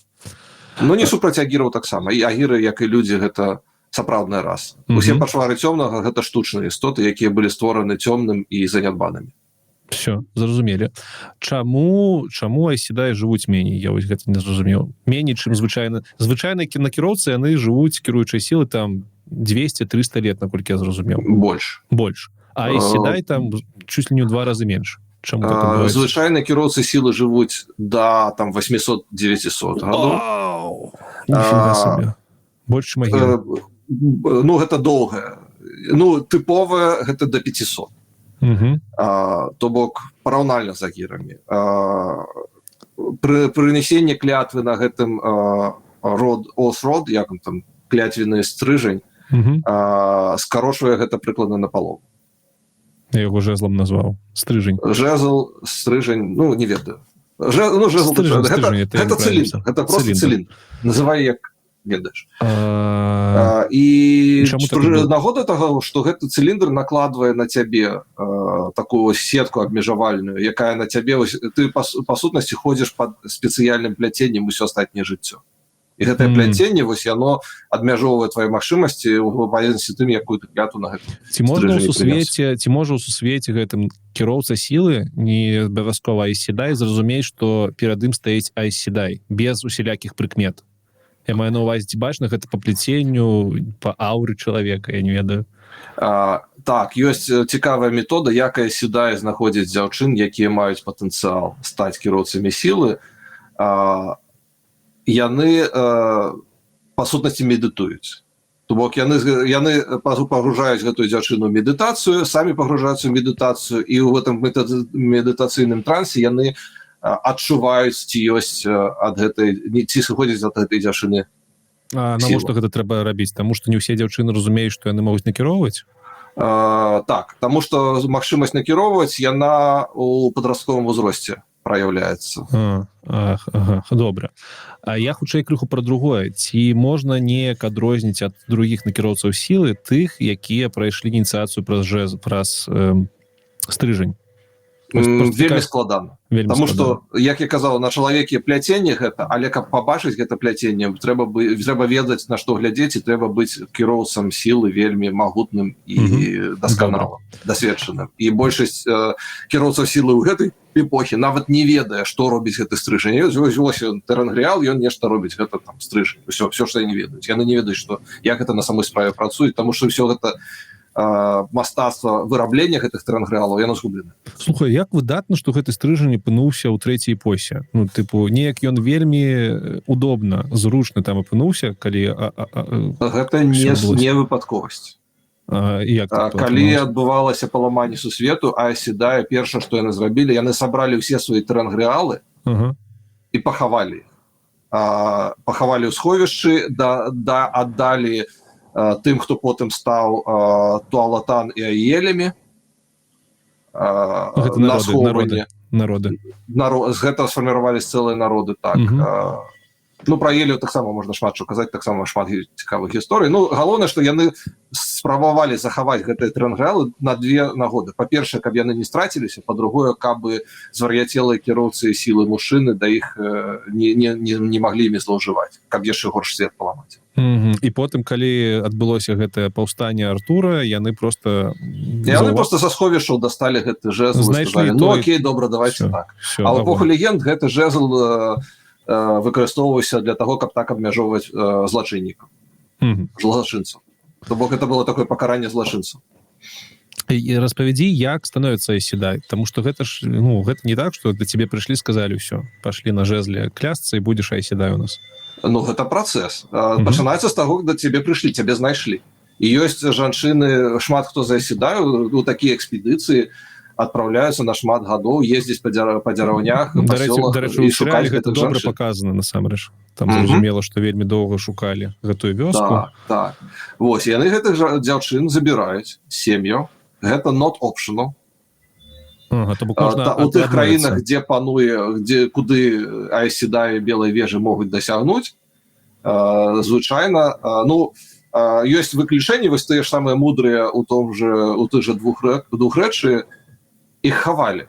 Ну, не супраць агіраў таксама, і агіры, як і людзі, гэта сапраўдная раса. Усе пачвары цёмнага — гэта штучныя істоты, якія былі створаны цёмным і занядбанымі. Все зразумелі. Чаму Айседай жывуць меней? Я вось гэта не зразумеў. Меней, чым звычайна кінакіроўцы, яны жывуць, кіруючай сілы, там 200-300 лет, наколькі я зразумеў. Больш. Больш. А Айседай там чуть ли не ў два разы менш. Чаму так адбываецца? Звычайна кіроўцы сілы жывуць да там 800-900 гадоў. Вау! Ніфіга сабе. Больш магіі. Ну, гэта доўгая, ну, тыповая гэта до 500. То бок параўнальна з агірамі. Пры прынесенне клятвы на гэтым rod, Oath Rod, як он там, клятвенны стрыжань, скарочвае гэта прыкладна на палову. Я яго жезлом назваў, стрыжень. Жезл, стрыжань, ну, не ведаю. Ну, жезл, Стрыжань, гэта, стрыжань, это я гэта неправильно цыліндр, писал. гэта просто Цыліндр. цыліндр, называй як ведаеш. І Чаму так пры было? нагода таго, што гэты цыліндр накладвае на цябе такую вось сетку абмежавальную, якая на цябе вось, ты па сутнасці ходзіш под спецыяльным пляценнем усё астатняе жыццё, і гэтае пляценне вось яно абмяжоўвае твои магчымасці ў паведнасці тым, якую ты клятву на гэтым Ці можна ў стрыжані сусвеце, ці можа ў сусвеце гэтым кіроўца сілы, не абавязкова Айседай, зразумець, што перад ім стаіць Айседай, без усялякіх прыкмет? Я маю на увазе, ці бачна гэта па пляценню, па ауры чалавека, я не ведаю. Так, ёсць цікавая метода, якая Айседай знаходзіць дзяўчын, якія маюць патэнцыял стаць кіроўцамі сілы. Яны па сутнасці медытуюць. То бок яны пагружаюць гэтую дзяўчыну ў медытацыю, самі пагружаюцца ў медытацыю, і ў гэтым медытацыйным трансе яны адчуваюць, ці ёсць ад гэтай, не, ці сыходзіць ад гэтай дзяўчыны А сіла. навошта гэта трэба рабіць? Таму што не ўсе дзяўчыны разумеюць, што яны могуць накіроўваць? Так, таму што магчымасць накіроўваць, яна у падрастковым узросце праяўляецца. Ага, добра. А я хутчэй крыху пра другое: ці можна неяк адрозніць ад другіх накіроўцаў сілы тых, якія прайшлі ініцыяцыю праз жез, праз стрыжань? Вось просто Вельмі такая складана. Вельмі Таму складана. што, як я казаў, на чалавеке пляценне гэта, але каб пабачыць гэта пляценне, трэба ведаць, на што глядзець, і трэба быць кіроўцам сілы вельмі магутным і дасканалым, дасведчаным, і большасць кіроўцаў сілы ў гэтай эпохі нават не ведае, што робіць гэты стрыжань. Вось ён, тэрангрыал, ён нешта робіць, гэта там стрыжань, всё, што яны ведаюць. Яны не ведаюць, што як гэта на самой справе працуе, таму што ўсё гэта мастацтва выраблення гэтых тэрангрыалаў, яно згублена. Слухай, як выдатна, што гэты стрыжань апынуўся ў трэцяй эпосе. Ну, тыпу, неяк ён вельмі удобна, зручна там апынуўся, калі Гэта не всё адбылося. не выпадковасць. Як так Калі атрымалася? адбывалася паламанне сусвету, Айседай, перша, што яны зрабілі, яны сабралі ўсе свае тэрангрыалы і пахавалі іх. Пахавалі ў сховішчы, да аддалі тым, хто потым стаў Туалатан і Аелямі, Гэта на народы, схоўванне. народы. З гэтага сфарміравались цэлыя народы, так. Ну, пра Елю таксама можна шмат што казаць, таксама шмат цікавых гісторый. Ну, галоўнае, што яны Спрабавалі захаваць гэтыя трыангелы на две нагоды: па-першае, каб яны не страціліся, па-другое, каб звар'яцелыя кіроўцы сілы мужчыны да іх не маглі імі злоўжываць, каб яшчэ горш свет паламаць. І потым, калі адбылося гэтае паўстанне Артура, яны просто Яны просто са сховішчаў дасталі гэты жезл, Знайшлі сказали, ну той- окей, добра, давайте Всё, так. всё, А ў эпоху огонь. легенд гэты жезл выкарыстоўваўся для того, каб так абмяжоўваць злачыннікаў, злачынцаў. То бок это было такое пакаранне злачынцаў. І распавядзі, як становится Айседай, потому что гэта ж, ну, гэта не так, что до тебе пришли, сказали: «Все, пошли на жезле клясться, и будешь Айседай у нас». Ну, гэта працэс. Пачынаецца з таго, да цябе прыйшлі, цябе знайшлі. І ёсць жанчыны, шмат хто з айседай у такія экспедыцыі адпраўляюцца на шмат гадоў ездзіць па дзяраўнях, Дарэчы, дарэчы, і у серыяле шукаць гэта гэтых добра жанчын. показано насамрэч. Там зразумела, что вельмі доўга шукалі гэтую вёску. Так. Вось яны гэтых жа дзяўчын забіраюць сем'ю, гэта not optional. Ага, то бок можна Та, у тых адмовіцца. краінах, дзе пануе, дзе куды айседаі Белай вежы могуць дасягнуць, звычайна, ну, ёсць выключэнні, вось тыя ж самыя мудрыя у том же, у тых же Двухрэчы, іх хавалі,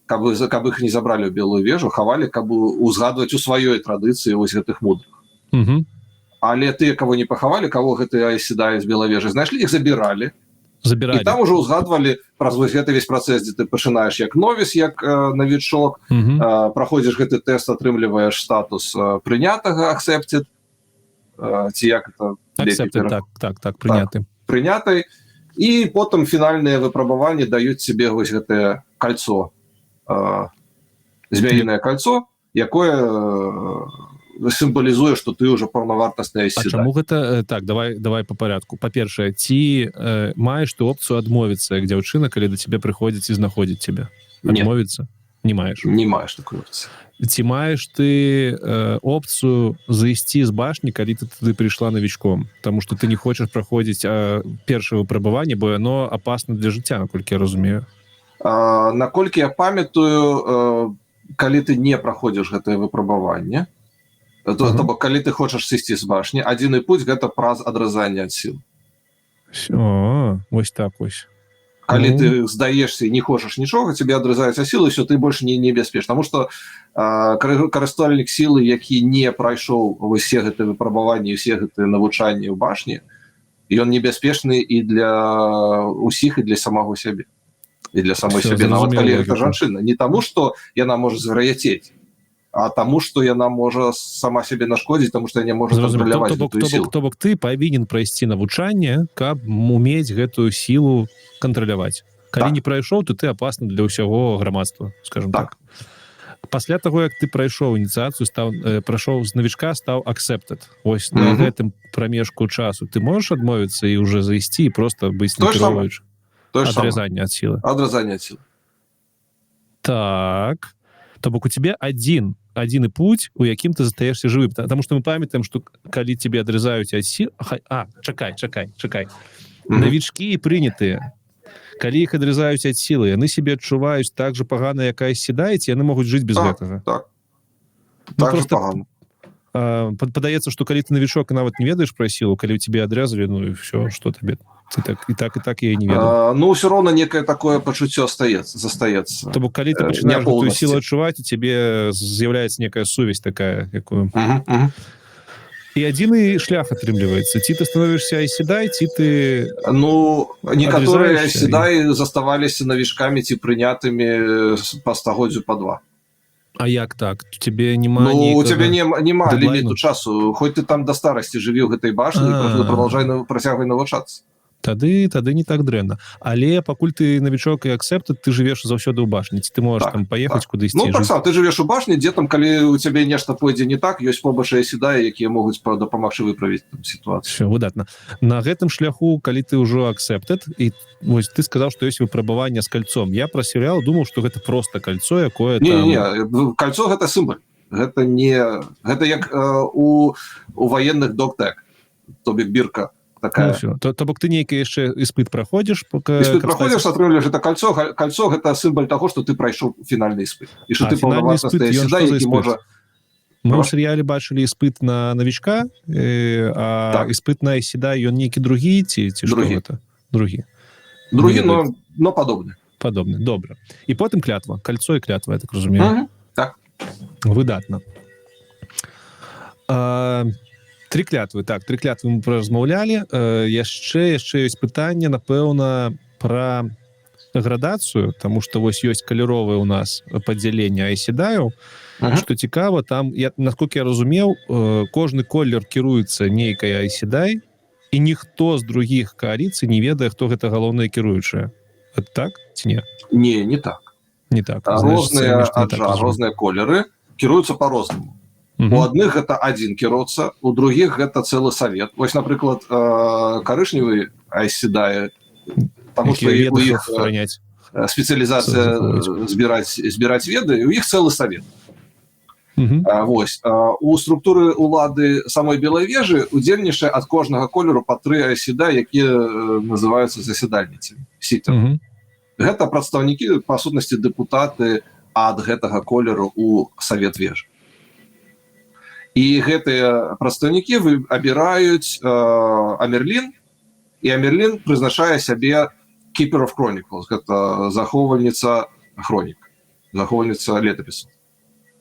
каб іх не забралі ў Белую вежу, хавалі, каб узгадваць у сваёй традыцыі вось гэтых мудрых. Але тыя, кого не пахавалі, кого гэтыя айседаі з Белай вежы знайшлі, іх забіралі. Забіралі. І там уже узгадвалі праз вось гэты весь працэс, дзе ты пачынаеш як новіс, як навічок, праходзіш гэты тэст, атрымліваеш статус прынятага, accepted, ці як это лепей? Accepted, так, прыняты. Прынятай, і потым фінальныя выпрабаванні даюць себе вось гэтае кольцо, змяінае кольцо, якое сімвалізуе, што ты уже паўнавартасная. А чаму гэта так? Давай по порядку. Па-першае, ці маеш ты опцыю адмовіцца як дзяўчына, калі да цябе прыходзіць і знаходзіць тебе? Нет. Адмовіцца не маеш? Не маеш такой опцыі. Ці маеш ты опцыю зайсці з башні, калі ты туды прыйшла навічком, потому что ты не хочаш праходзіць першае выпрабаванне, бо яно опасно для жыцця, наколькі я разумею? Наколькі я памятаю, калі ты не праходзіш гэтае выпрабаванне, то, то бок калі ты хочаш сысці з башні, адзіны путь — гэта праз адразанне ад сіл. О, вось так вось. Калі Ну. ты здаешься і не хочаш нічога, тебе адразаюцца сілы, все, ты больш не небяспечны. Потому что карыстальнік сілы, які не прайшоў усе гэты выпрабаванні, усе гэтыя навучанні ў башні, ён небяспечны і для усіх, і для самого сябе, і для самой Всё, сябе, нават зразумеў калі гэта логіку. жанчына. Не таму, что яна можа звар'яцець, а таму, что яна можа сама сябе нашкодзіць, тому что не можа Зразумеў. кантраляваць То бок, гэтую то сілу. бок, то бок ты павінен прайсці навучанне, каб умець гэтую сілу кантраляваць. Калі Так. не прайшоў, то ты опасны для ўсяго грамадства, скажем так. Так. Пасля таго, як ты прайшоў ініцыяцыю, стаў прайшоў, з навічка стаў accepted, ось на гэтым прамежку часу ты можаш адмовіцца і уже зайсці і просто быць То ж самае. накіроўваючы? То ж самае. Адразанне ад сілы. Адразанне ад сілы. Так, то бок у тебе адзіны путь, у якім ты застаешься жывы, потому что мы памятаем, что калі тебе адразаюць ад сіл. А, чакай, чакай, чакай. Навічкі і прынятыя, калі іх адразаюць ад сілы, яны себе адчуваюць так же пагана, як айседаі, ці яны могуць жыць без Так, гэтага? Так. Ну, Так же просто пагана. Падаецца, что калі ты навічок і нават не ведаеш пра сілу, калі у тебе адрэзалі, ну і все, что табе, ты так і так, і так я не ведаю. Ну, все роўна некае такое пачуццё астаецца, застаецца. То бок калі ты пачынаеш гэтую Няпоўнасці. сілу адчуваць, у тебе з'яўляецца некая сувязь такая, якую Мгм. і адзіны шлях атрымліваецца: ці ты становішся айседай, ці ты Ну, некаторыя адразаешся седай заставаліся навічкамі ці прынятымі па стагоддзю, па два. А як так? У тебе няма Ну, у нейкага цябе не, няма дэдлайну? ліміту часу, хоць ты там да старасці жыві ў гэтай башні, продолжай, працягвай навучацца. Тады не так дрэнна. Але пакуль ты навічок і accepted, ты жывеш заўсёды ў башні, ці ты можаш Так, там паехаць так. кудысьці Ну, і жыць? таксама ты жывеш у башні, дзе там, калі у цябе нешта пойдзе не так, ёсць побач седаі, якія могуць дапамагчы выправіць там сітуацыю. Всё, выдатна. На гэтым шляху, калі ты ўжо accepted, і вось ты сказаў, што ёсць выпрабаванне з кальцом, я пра серыял думаў, што гэта просто кольцо, якое Не, там не, не, кольцо — гэта сімвал, гэта не, гэта як у военных dog tag, то бок бірка такая. Ну, всё. То бок ты нейкі яшчэ іспыт праходзіш, пока Іспыт каб праходзіш, атрымліваеш это кольцо. Кольцо — гэта сімвал таго, што ты прайшоў фінальны іспыт і што А, ты фінальны паўнавартасны іспыт, ён седай, што за які іспыт? можа Мы ў серыяле бачылі іспыт на новичка, а Так. іспыт на Айседай, ён нейкі другі ці што Другі. гэта? Другі. Другі, Не но падобны. Падобны, добра. І потым клятва, кольцо і клятва, я так разумею. Так. Выдатна. Тры клятвы, так, тры клятвы мы праразмаўлялі. Яшчэ ёсць пытанне, напэўна, пра градацыю, таму што вось ёсць каляровае у нас падзяленне айседаю. Што цікава, там, я, насколько я разумеў, кожны колер кіруецца нейкай айседай, і ніхто з другіх кааліцый не ведае, хто гэта галоўная кіруючая. Это так ці не? Не, не так. Не так. А, Значыць, розныя нешта не так аджа, разумею. розныя колеры кіруюцца по-рознаму. У адных гэта адзін кіроўца, у другіх гэта цэлы савет. Вось, напрыклад, карычневы айседае, таму што Якія у веды іх храняць. спецыялізацыя Захоўваць. збіраць веды, у іх цэлы савет. Вось у структуры улады самой Белай вежы удзельнічае ад кожнага колеру па тры айседа, якія называюцца заседальніцамі, сітер. Гэта прадстаўнікі, па сутнасці дэпутаты ад гэтага колеру у савет вежы. І гэтыя прадстаўнікі абіраюць Амерлін, і Амерлін прызначае сябе Keeper of Chronicles, гэта захоўвальніца хронік, захоўвальніца летапісу.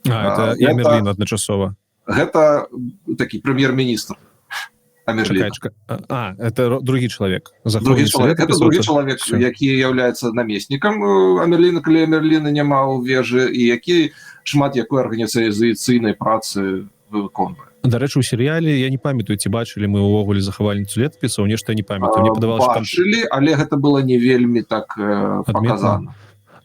А, это А, і Амерлін адначасова. Гэта такі прэм'ер-міністр Амерліна. Чакай, чакай. А, это другі чалавек. Другі Захоўвальніца чалавек, это летапісу, другі это чалавек, всё. які являецца намеснікам Амерліна, калі Амерліна няма ў вежы, і які шмат якой арганізацыйнай працы выконвае. Дарэчы, у серыяле я не памятаю, ці бачылі мы ўвогуле захавальніцу летапісаў, нешта я не памятаю. Мне падавалася, там Бачылі, але гэта было не вельмі так Адметна. показана.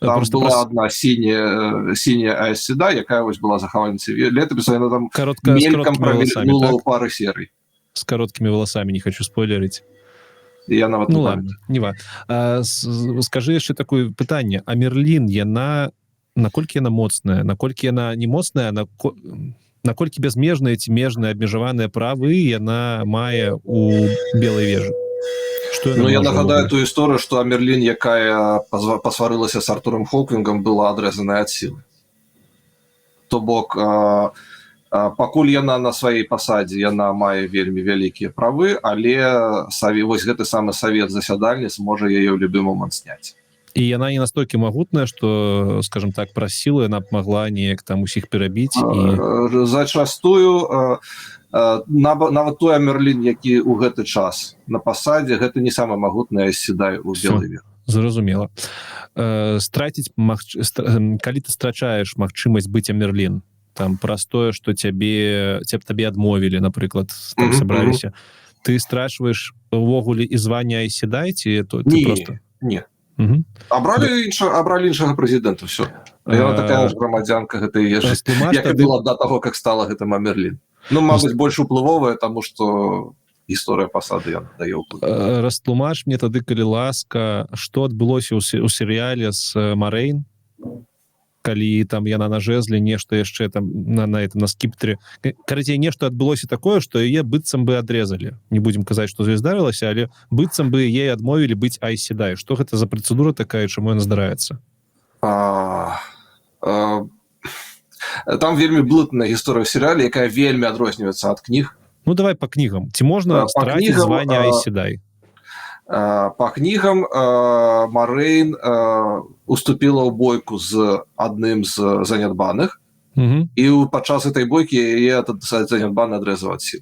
Там Просто была одна сіняя Айседа, якая вось была захавальніцай летапіса, яна там каротка, з мелькам кароткімі валасамі, прамільгнула так? ў пары серый. З кароткімі валасамі, не хочу спойлерыць. Я нават Ну не ладно, не ва. Скажы яшчэ такое пытанне. Амерлін, яна, наколькі яна моцная, наколькі яна не моцная, наколькі бязмежныя ці межныя, абмежаваныя правы яна мае у Белай вежы? Што яна Ну, я можа нагадаю ўвогуле? ту гісторыю, што Амерлін, якая пасварылася з Артуром Хоуквінгам, была адрэзаная ад сілы. То бок пакуль яна на сваёй пасадзе, яна мае вельмі вялікія правы, але вось гэты самы савет засядальніц можа яе ў любы момант зняць. І яна не настолькі магутная, што, скажем так, праз сілу яна б магла неяк там усіх перабіць і Зачастую нават той Амерлін, які ў гэты час на пасадзе, гэта не самая магутная седай у Всё. Белай вежы. Зразумела. Страціць магч... стра- калі ты страчаеш магчымасць быць Амерлін, там праз тое, што цябе цяб табе адмовілі, напрыклад, там сабраліся, ты страчваеш увогуле і звання айседай ці то ты Не, просто не. Абралі іншага прэзідэнта, всё. Яна такая ж грамадзянка гэтай вежы, Растлумач як і тады была да таго, как стала гэтым Амерлін. Ну, мабыць, больш уплывовая, таму што гісторыя пасады яна дае ўплыў. Растлумач мне тады, калі ласка, што адбылося ў серыяле з Марэйн, калі там яна на жезле нешта яшчэ там на этом, на скіптры, карацей, нешта адбылося такое, што яе быццам бы адрезалі. Не будем казаць, што з ёй здарылася, але быццам бы ей адмовілі быць айседай. Што гэта за працэдура такая, чаму яна здараецца? Там вельмі блытаная гісторыя ў серыяле, якая вельмі адрозніваецца ад кніг. Ну, давай по кнігам: ці можна Па страціць кнігам, званне айседай? Па кнігам, Марэйн уступіла ў бойку з адным з занядбаных, і падчас этой бойкі яе этот занядбаны адрэзаў ад сіл.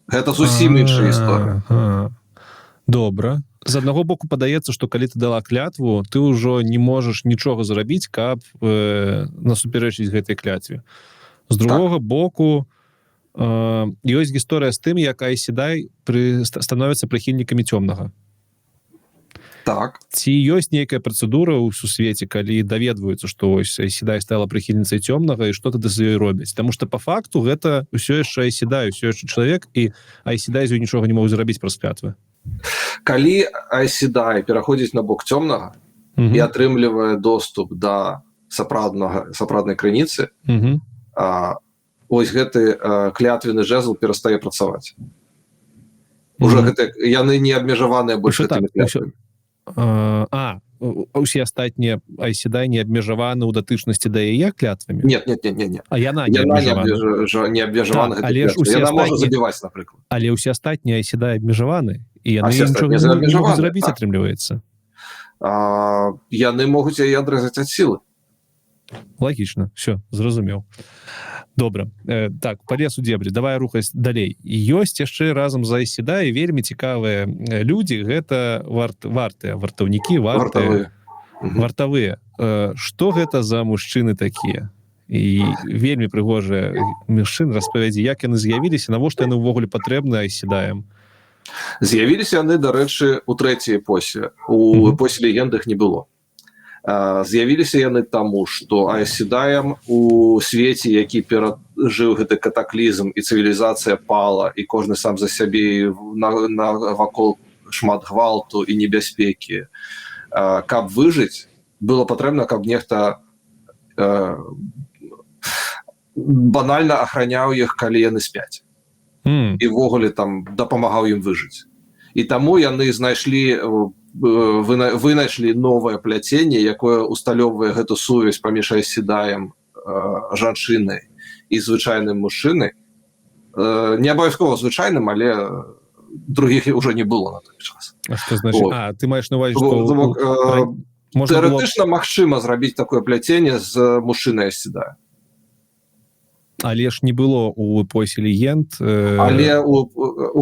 Гэта зусім іншая гісторыя. Ага. Добра. З аднаго боку, падаецца, што калі ты дала клятву, ты ўжо не можаш нічога зрабіць, каб насуперэчыць гэтай клятве. З другога боку, ёсць гісторыя з тым, як айседай становяцца прыхільнікамі цёмнага. Ці ёсць нейкая працэдура ў сусвеце, калі даведваюцца, што ось айседай стала прыхільніцай цёмнага, і што тады з ёй робяць? Таму што по факту гэта ўсё яшчэ айседай, ўсё яшчэ чалавек, і айседай з ёй нічога не могуць зрабіць праз клятвы. Калі айседай пераходзіць на бок цёмнага і атрымлівае доступ да сапраўднай крыніцы, ось гэты клятвенны жезл перастае працаваць уже. Гэта яны не абмежаваныя больш Усё так, гэтымі клятвамі. А, усе астатнія айседай не абмежаваны ў датычнасці да яе клятвамі? Нет, нет, нет, нет, нет. А яна не Яна не абмежавана. Не абмежавана. Так, Гэтай але ж клятвай. усе Яна можа астатнія- забіваць, напрыклад. Але ўсе астатнія айседай абмежаваны, і яны А ўсе нічога астатнія не могуць абмежаваны, зрабіць, так. атрымліваецца. Яны могуць яе адрэзаць ад сілы. Лагічна, все зразумеў. Добра, так, полез у дебри, давай рухаць далей. Ёсць яшчэ разам з айседай вельмі цікавыя людзі, гэта вартыя, вартаўнікі, вартыя. Вартавыя. Вартавыя. Что гэта за мужчыны такія? І вельмі прыгожыя мужчын. Распавядзі, як яны з'явіліся, навошта яны ўвогуле патрэбны айседаям? З'явіліся яны, дарэчы, у трэцяй эпосе. У эпосе легендах не было. З'явіліся яны таму, што айседаям у свеце, які перажыў гэты катаклізм, і цывілізацыя пала, і кожны сам за сябе, і на вакол шмат гвалту і небяспекі, каб выжыць, было патрэбна, каб нехта банальна ахраняў іх, калі яны спяць, і ўвогуле там дапамагаў ім выжыць. І таму яны знайшлі, вынайшлі новае пляценне, якое усталёўвае гэту сувязь паміж айседаем, жанчынай і звычайным мужчынай. Не абавязкова звычайным, але другіх уже не было на той час. А что значит? Вот. А, ты маеш на увазе, То что бок, можна было. Тэарэтычна магчыма зрабіць такое пляценне з мужчынай айседая. Але ж не было у эпосе легенд. Але у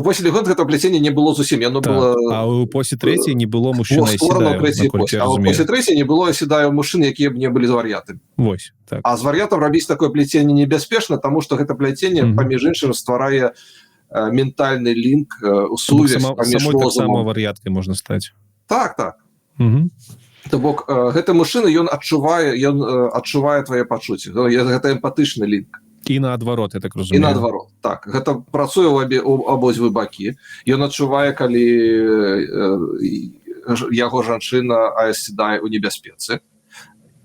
эпосе легенд гэта пляценне не было зусім, яно Так, было а ў эпосе трэцяй не было мужчына было створана ў трэцяй эпосе. А ў эпосе трэцяй не было айседаю мужчын, якія б не былі з вар'ятамі. Вось так. А з вар'ятам рабіць такое пляценне небяспечна, таму што гэта пляценне, паміж іншым, стварае ментальны лінк, у сувязь паміж самой таксама розумам. вар'яткай можна стаць. Так. То бок гэты мужчына, ён адчувае твае пачуцці. Гэта эмпатычны лінк. І наадварот, я так І разумею. наадварот, так. Гэта працуе ў абе у абодвы бакі. Ён адчувае, калі яго жанчына айседай у небяспецы,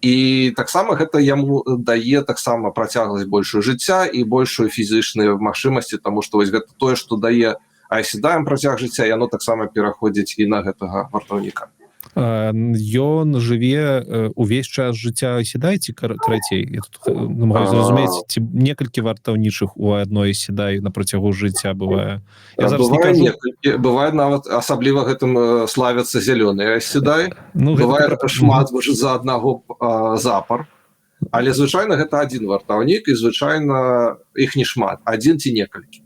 і таксама гэта яму дае таксама працягласць большую жыцця і большую фізічныя магчымасці, таму што вось гэта тое, што дае айседаем працяг жыцця, яно таксама пераходзіць і на гэтага вартаўніка. Ён жыве увесь час жыцця айседай ці карацей? Я тут намагаюсь зразумець, ці некалькі вартаўнічых у адной седай на працягу жыцця бывае. Я зараз не Бывае кажу. некалькі, бывае, нават асабліва гэтым славяцца зялёныя айседай. Ну, гэта Бывае шмат за аднаго запар, але звычайна гэта адзін вартаўнік, і звычайна іх не шмат, адзін ці некалькі,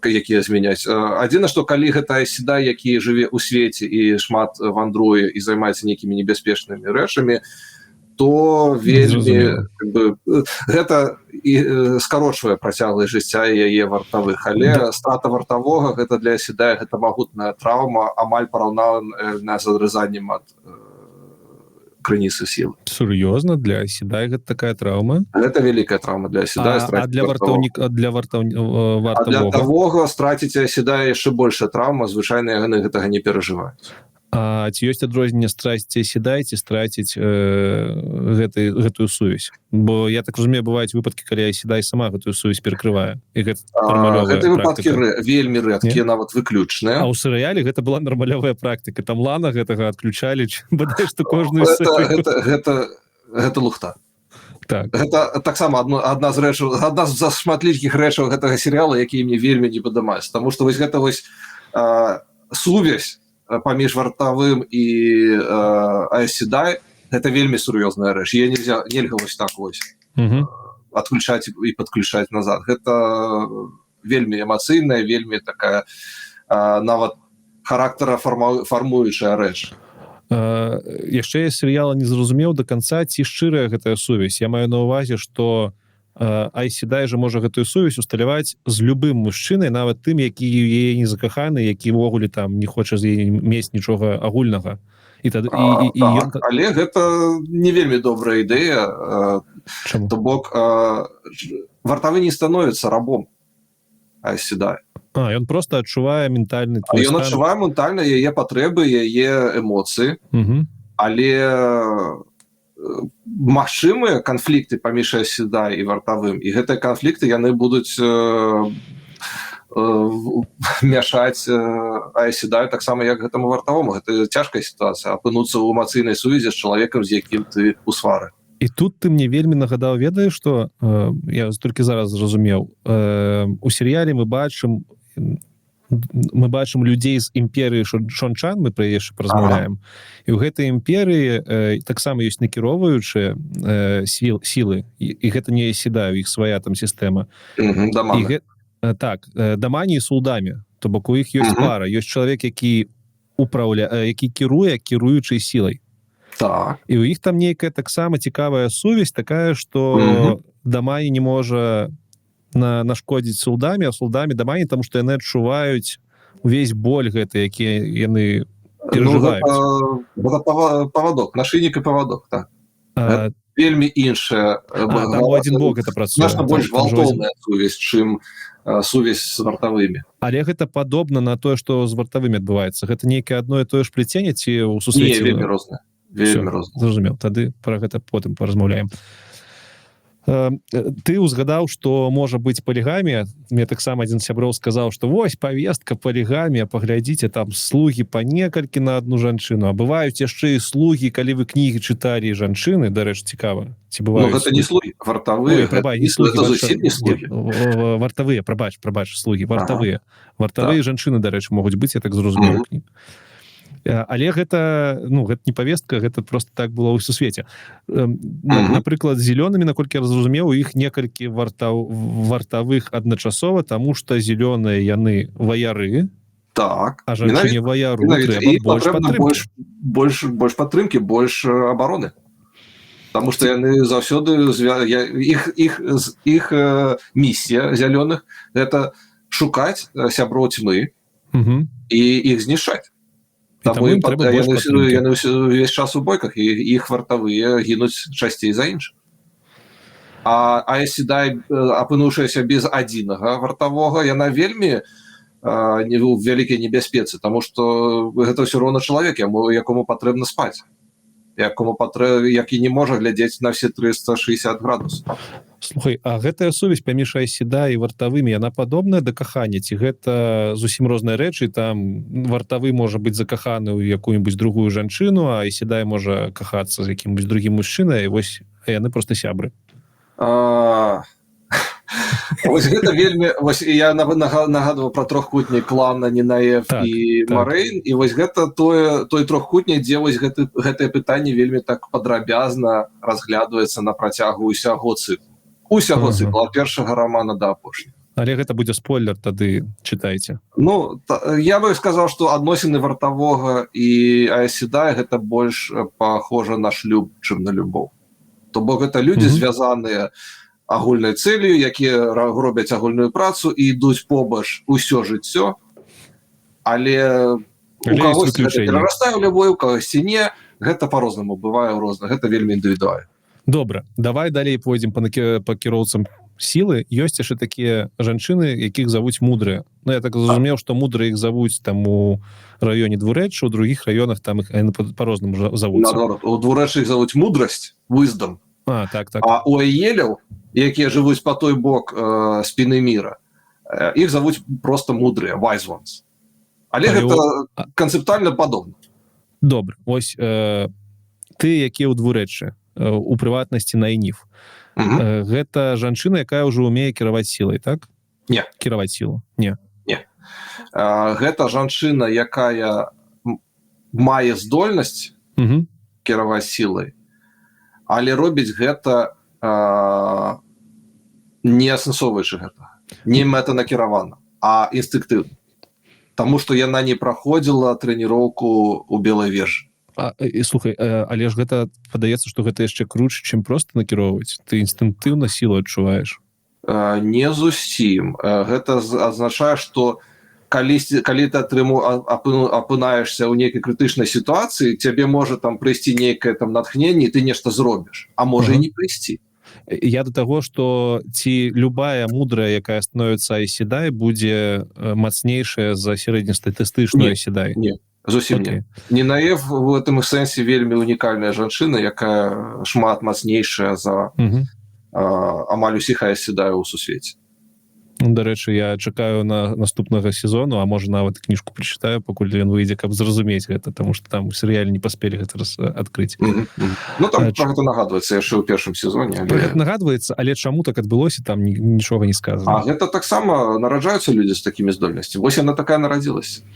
якія змяняць. Адзіна што, калі гэта айседай, які жыве ў свеце і шмат вандруе і займаецца нейкімі небяспечнымі рэчамі, то вельмі Зразумела. как бы, гэта і скарочвае працягласць жыцця яе вартавых, але страта вартавога — гэта для айседая гэта магутная траўма, амаль параўнальная з адрэзаннем ад крыніцы сілы. Сур'ёзна, для айседай гэта такая траўма? Гэта вялікая траўма для айседая А для страціць вартавога. вартаўніка, для А для вартавога? Того страціць айседая яшчэ большая траўма, звычайна яны гэтага не перажываюць. А ці ёсць адрозненне страціць айседай ці страціць гэтую сувязь? Бо я так разумею, бываюць выпадкі, калі айседай сама гэтую сувязь перакрывае, і гэта нармалёвая Гэты выпадкі практыка. Вельмі рэдкія, нават выключныя. А ў серыяле гэта была нармалёвая практыка, там Лана гэтага адключалі бадай што кожную гэта, серыю. Гэта лухта. Гэта таксама адна з рэчаў, адна з шматлікіх рэчаў гэтага серыяла, якія мне вельмі не падабаюцца. Таму што вось гэта вось сувязь паміж вартавым і айседай — гэта вельмі сур'ёзная рэч. Яе нельзя, нельга вось так вось адключаць і падключаць назад. Гэта вельмі эмацыйная, вельмі такая нават характара фармуючая рэч. Яшчэ я серыяла не зразумеў до конца, ці шчырая гэтая сувязь. Я маю на увазе, что айседай жа можа гэтую сувязь усталяваць з любым мужчынай, нават тым, які яе не закаханы, які ўвогуле там не хоча з яе мець нічога агульнага, і тады і Так, ён але гэта не вельмі добрая ідэя. Чаму? То бок вартавы не становіцца рабом айседай. А ён просто адчувае ментальны твой Ён стан. адчувае ментальна яе патрэбы, яе эмоцыі, але магчымыя канфлікты паміж айседай і вартавым, і гэтыя канфлікты, яны будуць мяшаць Айз Седай таксама, як гэтаму вартавому. Гэта цяжкая сітуацыя — апынуцца ў эмацыйнай сувязі з чалавекам, з якім ты у свары. І тут ты мне вельмі нагадаў, ведаеш что, я толькі зараз зразумеў, у серыяле мы бачым людзей з імперыі Шончан, мы пра яшчэ паразмаўляем, і ў гэтай імперыі таксама ёсць накіроўваючыя сілы, і гэта не Седаю, іх свая там сістэма. Даманы. І так, дамані і сулдамі, то бок у іх ёсць пара, ёсць чалавек, які які кіруе кіруючай сілай. І у іх там нейкая таксама цікавая сувязь такая, что дамані не можа нашкодзіць сулдамі, а сулдамі дамані, там што яны адчуваюць увесь боль гэты, які яны Ну, перажываюць. гэта павадок, нашыйнік і павадок, так. Вельмі іншая. А, там у адзін бок это працуе. Значна больш Там жа гвалтоўная сувязь, чым сувязь з вартавымі. Але гэта падобна на тое, што з вартавымі адбываецца. Гэта нейкае адно і тое ж плеценне ці ў Не, сусвеце? вельмі розная, вельмі Всё, розная. Зразумеў, тады про гэта потым паразмаўляем. Ты узгадаў, што можа быць палігамія. Мне таксама адзін сяброў сказаў, што вось павестка палігамія, паглядзіце, там слугі па некалькі на одну жанчыну, а бываюць яшчэ і слугі, калі вы кнігі чыталі, жанчыны. Дарэчы, цікава, ці Ну, бываюць гэта не слугі, вартавыя. Ой, прабач, не гэта слугі, зусім не слугі. Вартавыя, прабач, прабач, слугі, вартавыя. Вартавыя жанчыны, дарэчы, могуць быць, я так зразумеў. Кніг. Але гэта, ну, гэта не павестка, гэта просто так было ў сусвеце. Напрыклад, зялёнымі, наколькі я зразумеў, у іх некалькі вартавых адначасова, таму што зялёныя яны ваяры, а жанчыне ваяру Менавіта. трэба І больш патрэбна падтрымкі. больш падтрымкі, больш абароны. Таму што яны заўсёды іх місія зялёных — гэта шукаць сяброў цьмы і іх знішчаць. І Таму таму ім ім трэба больш яны, падтрымкі. яны ўвесь час у бойках, і іх вартавыя гінуць часцей за іншых. А Айз Седай, апынуўшаяся без адзінага вартавога, яна вельмі не ў вялікай небяспецы, таму што гэта ўсё роўна чалавек, якому патрэбна спаць, які не можа глядзець на все 360 градусаў. Слухай, а гэтая сувязь паміж Айз Седай і вартавымі, яна падобная да кахання ці гэта зусім розныя рэчы? Там вартавы можа быць закаханы ў якую-нибудь другую жанчыну, а Айз Седай можа кахацца з якім-нибудь другім мужчынай, і вось яны просто сябры. Вось гэта вельмі, вось я нагадваў пра трохкутнік клана Нінаев і Марэйн, і вось гэта той трохкутнік, дзе вось гэтае пытанне вельмі так падрабязна разглядваецца на працягу ўсяго цыклу, усяго цыкла ад першага рамана да апошняга. Але гэта будзе спойлер, тады чытайце. Ну, я бы сказаў, што адносіны вартавога і Айз Седай — гэта больш похоже на шлюб, чым на любоў. То бок гэта людзі, звязаныя агульнай цэлью, якія робяць агульную працу і ідуць побач усё жыццё, але у Але ёсць кагосьці гэта выключэнні. перарастае ў любоў, у кагосьці не, гэта по-рознаму бывае ў розных, гэта вельмі індывідуальна. Добра, давай далей пойдзем па кіроўцам сілы. Ёсць яшчэ такія жанчыны, якіх завуць мудрыя. Ну, я так зразумеў, што мудрыя іх завуць там у раёне Двурэчча, у другіх раёнах там іх яны по-рознаму завуцца. Наадварот, у Двурэччы іх завуць мудрасць, wisdom. А, так. А у аелаў, якія жывуць по той бок спины мира, іх завуць просто мудрыя, wise ones. Але Але гэта канцэптуальна падобна. Добра, ось ты, якія ў Двурэччы, у прыватнасці Найніф. Гэта жанчына, якая ўжо умее кіраваць сілай, так? Не. Кіраваць сілу, не? Не. Гэта жанчына, якая мае здольнасць кіраваць сілай, але робіць гэта не асэнсоўваючы гэта, не мэтанакіравана, а інстынктыўна. Таму што яна не праходзіла трэніроўку ў Белай вежы. А, і, слухай, але ж гэта падаецца, што гэта яшчэ круче, чым просто накіроўваць. Ты інстынктыўна сілу адчуваеш. Не зусім. Гэта азначае, што калі ты апынаешся ў нейкай крытычнай сітуацыі, цябе можа там прыйсці нейкае там натхненне, і ты нешта зробіш, а можа і не прыйсці. Я до таго, што ці любая мудрая, якая становіцца Айз Седай, будзе мацнейшая за сярэднестатыстычную Не, Айз Седай? не, зусім не. Нінаев в гэтым сэнсе вельмі унікальная жанчына, якая шмат мацнейшая за амаль усіх Айз Седай у сусвеце. Ну, дарэчы, я чакаю на наступнага сезону, а можа, нават кніжку прачытаю, пакуль ён выйдзе, каб зразумець гэта, тому что там у серыяле не паспелі гэта адкрыць. Ну, там про гэта нагадваецца яшчэ ў першым сезоне. Але... Нагадваецца, але чаму так адбылося, там нічога не сказано. А гэта таксама нараджаюцца людзі з такімі здольнасцямі. Вось яна такая нарадзілася.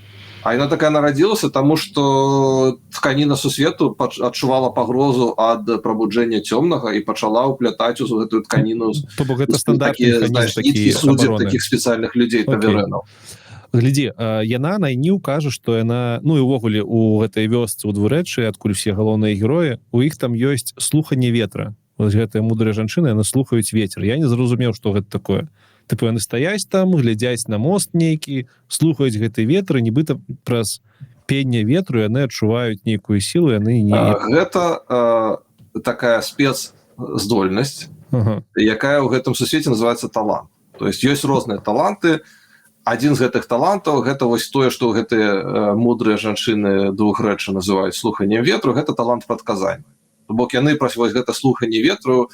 А яна такая нарадзілася, таму што тканіна сусвету адчувала пагрозу ад прабуджэння цёмнага і пачала ўплятаць у гэтую тканіну. То бок гэта стандартны такіх спецыяльных людзей, таверэнаў. Глядзі, яна, Найніў, кажа, што яна, ну і увогуле у гэтай вёсцы у Двурэчы, адкуль усе галоўныя героі, у іх там ёсць слуханне ветра. Вось гэтая мудрая жанчына, яна слухаюць ветер. Я не зразумеў, што гэта такое. Тыпу, яны стаяць там, глядзяць на мост нейкі, слухаюць гэты ветр, і нібыта праз пенне ветру яны адчуваюць нейкую сілу, яны не Гэта такая спецздольнасць, якая ў гэтым сусвеце называется талант. То есть ёсць розныя таланты. Адзін з гэтых талантаў — гэта вось тое, што гэтыя мудрыя жанчыны Двухрэчча называюць слуханнем ветру. Гэта талант прадказання. То бок яны праз вось гэта слуханне ветру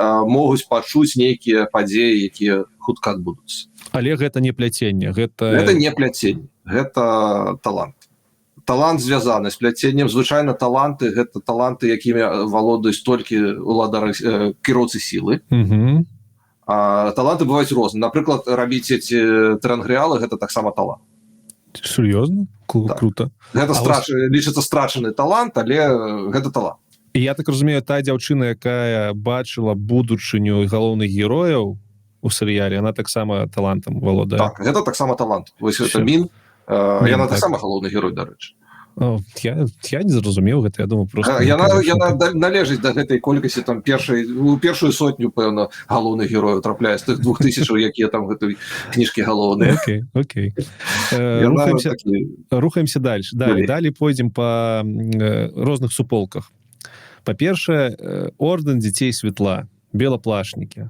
могуць пачуць нейкія падзеі, якія хутка адбудуцца. Але гэта не пляценне, гэта Гэта не пляценне, гэта талант. Талант звязаны з пляценнем. Звычайна таланты — гэта таланты, якімі валодаюць толькі уладары, кіроўцы сілы. А таланты бываюць розныя. Напрыклад, рабіць эти тэрангрыалы — гэта таксама талант. Сур'ёзна? Так. Круто. Гэта А лічыцца страчаны талант, але гэта талант. І я так разумею, та дзяўчына, якая бачыла будучыню галоўных герояў у серыяле, она таксама талантам валодае? Так, гэта таксама талант. Вось гэта Всё. Мін, Мін, яна так. таксама галоўны герой, дарэчы. О, я не зразумеў гэта, я думаю, просто Яна нейкая яна штука. належыць да гэтай колькасці, там, першай у першую сотню, пэўна, галоўных герояў трапляе з тых 2000, якія там гэтай кніжкі галоўныя. Окей. Яна Рухаемся, такі рухаемся дальше. Далей, Далей. Далей пойдзем по розных суполках. Па-першае, ордэн дзяцей светла, белаплашнікі.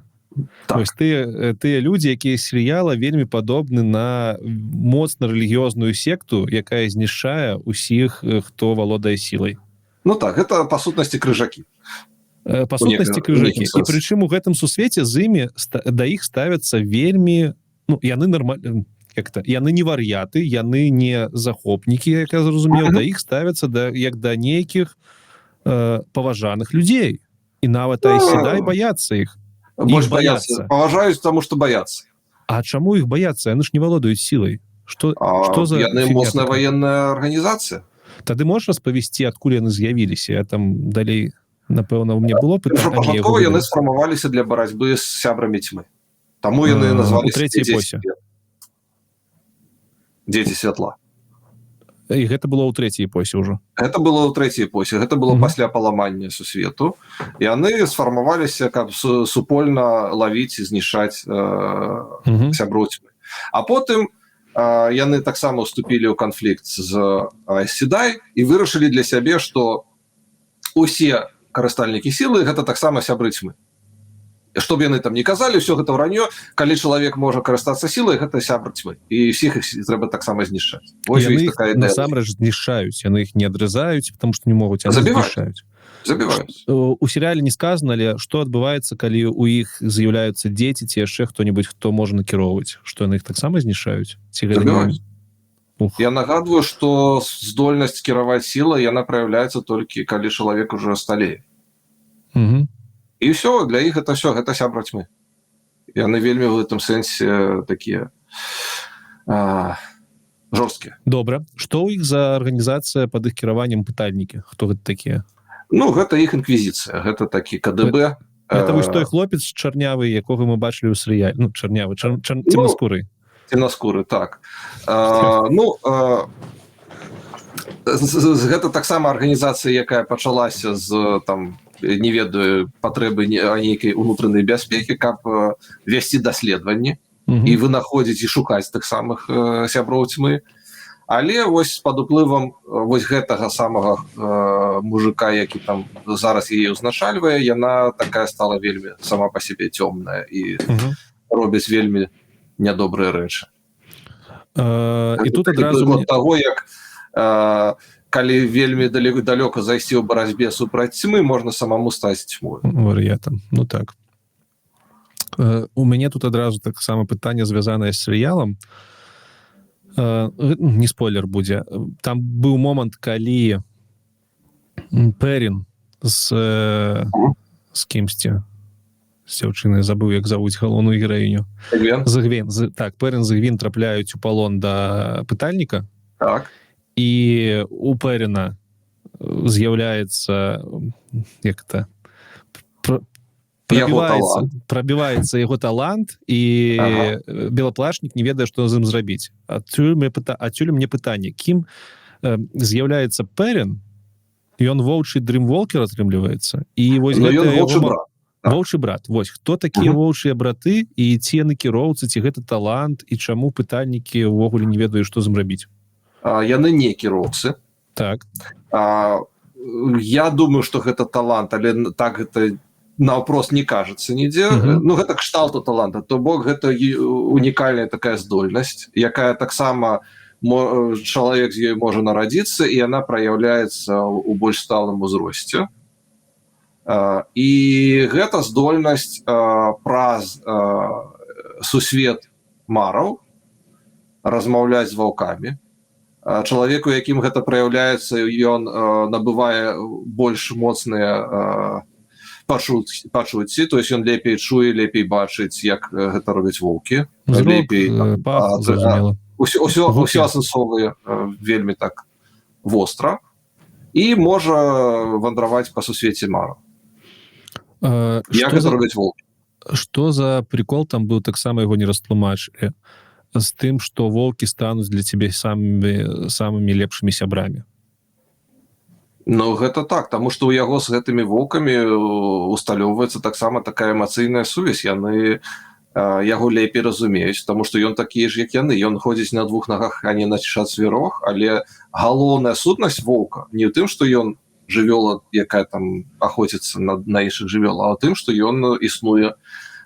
Так. Вось тыя людзі, якія з серыяла вельмі падобны на моцна рэлігіозную секту, якая знішчае усіх, хто валодае сілай. Ну так, гэта па сутнасці крыжакі. Па сутнасці У крыжакі. некім І сэнсе. прычым у гэтым сусвеце з імі да іх ставяцца вельмі, ну, яны нормально, как-то яны не вар'яты, яны не захопнікі, як я зразумеў, да іх ставяцца як да нейкіх паважаных людзей, і нават Ну, Айседай баяцца іх. Больш Іх баяцца. баяцца. Паважаюць, таму што баяцца. А чаму іх баяцца? Яны ж не валодаюць сілай. Что А, что за яны фігня моцная такая? ваенная арганізацыя. Тады можаш распавесці, адкуль яны з'явіліся? Я там далей, напэўна, у мне было пытанне, я яго Першапачаткова яны выдалю. сфармаваліся для барацьбы з сябрамі цьмы. Таму яны А, назваліся у трэцяй дзеці эпосе. света. Дзеці святла. І гэта было ў трэцяй эпосе ўжо? Гэта было ў трэцяй эпосе, гэта было пасля паламання сусвету. Яны сфармаваліся, каб супольна лавіць і знішчаць сяброў цьмы. А потым яны таксама ўступілі ў канфлікт з Седай і вырашылі для сябе, што усе карыстальнікі сілы — гэта таксама сябры цьмы. Што б яны там не казалі, ўсё гэта ўраньё. Калі чалавек можа карыстацца сілай, гэта сябр цьмы, і ўсіх іх трэба таксама знішчаць. Вось у Яны іх іх такая ідэя. насамрэч знішчаюць, яны іх не адрэзаюць, потому что не могуць, яны Забіваюць. знішчаюць. Забіваюць. У серыяле не сказано, але што адбываецца, калі у іх з'яўляюцца дзеці ці яшчэ хто-нибудь, хто можа накіроўваць? Што, яны іх таксама знішчаюць ці гэта не Забіваюць. Ух. Я нагадваю, што здольнасць кіраваць сілай, яна праяўляецца толькі калі чалавек уже сталее. І ўсё, для іх это все, гэта сябра цьмы. Яны вельмі в гэтым сэнсе такія жорсткія. Добра, што ў іх за арганізацыя под іх кіраваннем, пытальнікі? Хто гэта такія? Ну, гэта іх інквізіцыя, гэта такі КДБ. Это вось той хлопец чарнявы, якога мы бачылі ў серыяле, ну, чарнявы, Ну, цемнаскуры. Цемнаскуры, так. Ну, гэта таксама арганізацыя, якая пачалася з, там, не ведаю, патрэбы нейкай унутранай бяспекі, каб весці даследаванні і вынаходзіць і шукаць тых самых сяброў цьмы. Але вось пад уплывам вось гэтага самага мужика, які там зараз яе ўзначальвае, яна такая стала вельмі сама па сябе цёмная і робіць вельмі нядобрыя рэчы. І тут Такі адразу прыклад таго, як калі вельмі далёка зайсці ў барацьбе супраць цьмы, можна самому стаць цьмою. Вар'ятам, ну так. У мяне тут адразу таксама пытанне, звязанае з серыялам. Не спойлер будзе: там быў момант, калі Перін з кімсьці, з дзяўчыны, забыў, як завуць галоўную гераіню. Эгвен. З Эгвен, так, Перын з Эгвін трапляюць у палон да пытальніка. І у Перына з'яўляецца, як это, Яго прабіваецца талант. Прабіваецца яго талант, і белаплашнік не ведае, што з ім зрабіць. Адсюль мне пытанне: кім з'яўляецца Перын? Ён воўчы дрымволкер, атрымліваецца, і вось Ну, гэта ён яго воўчы брат. Так. Воўчы брат. Вось хто такія воўчыя браты і ці яны кіроўцы, ці гэта талант, і чаму пытальнікі ўвогуле не ведаюць, што з ім рабіць? Яны не кіроўцы. Я думаю, что гэта талант, але так гэта наўпрост не кажацца нідзе. Ну, гэта кшталту таланта, то бок гэта унікальная такая здольнасць, якая таксама чалавек з ёй можа нарадзіцца, і яна праяўляецца ў больш сталым узросце. І гэта здольнасць праз сусвет мараў размаўляць з ваўкамі. Чалавеку, якім гэта праяўляецца, ён набывае больш моцныя пачуцці, то есть ён лепей чуе, лепей бачыць, як гэта робяць воўкі. Зрок, лепей, там, пах, зразумела. Усё, Гукі. усё асэнсоўвае вельмі так востра і можа вандраваць па сусвеце мару, як што гэта робяць воўкі. Что за прикол там быў таксама, яго не растлумачылі, з тым, что воўкі стануць для цябе самымі лепшымі сябрамі? Ну, гэта так, таму што ў яго з гэтымі воўкамі усталёўваецца таксама такая эмацыйная сувязь, яны яго лепей разумеюць, таму што ён такі ж, як яны, ён ходзіць на двух нагах, а не на чацвярох, але галоўная сутнасць воўка не ў тым, што ён жывёла, якая там ахоціцца на іншых жывёл, а ў тым, што ён існуе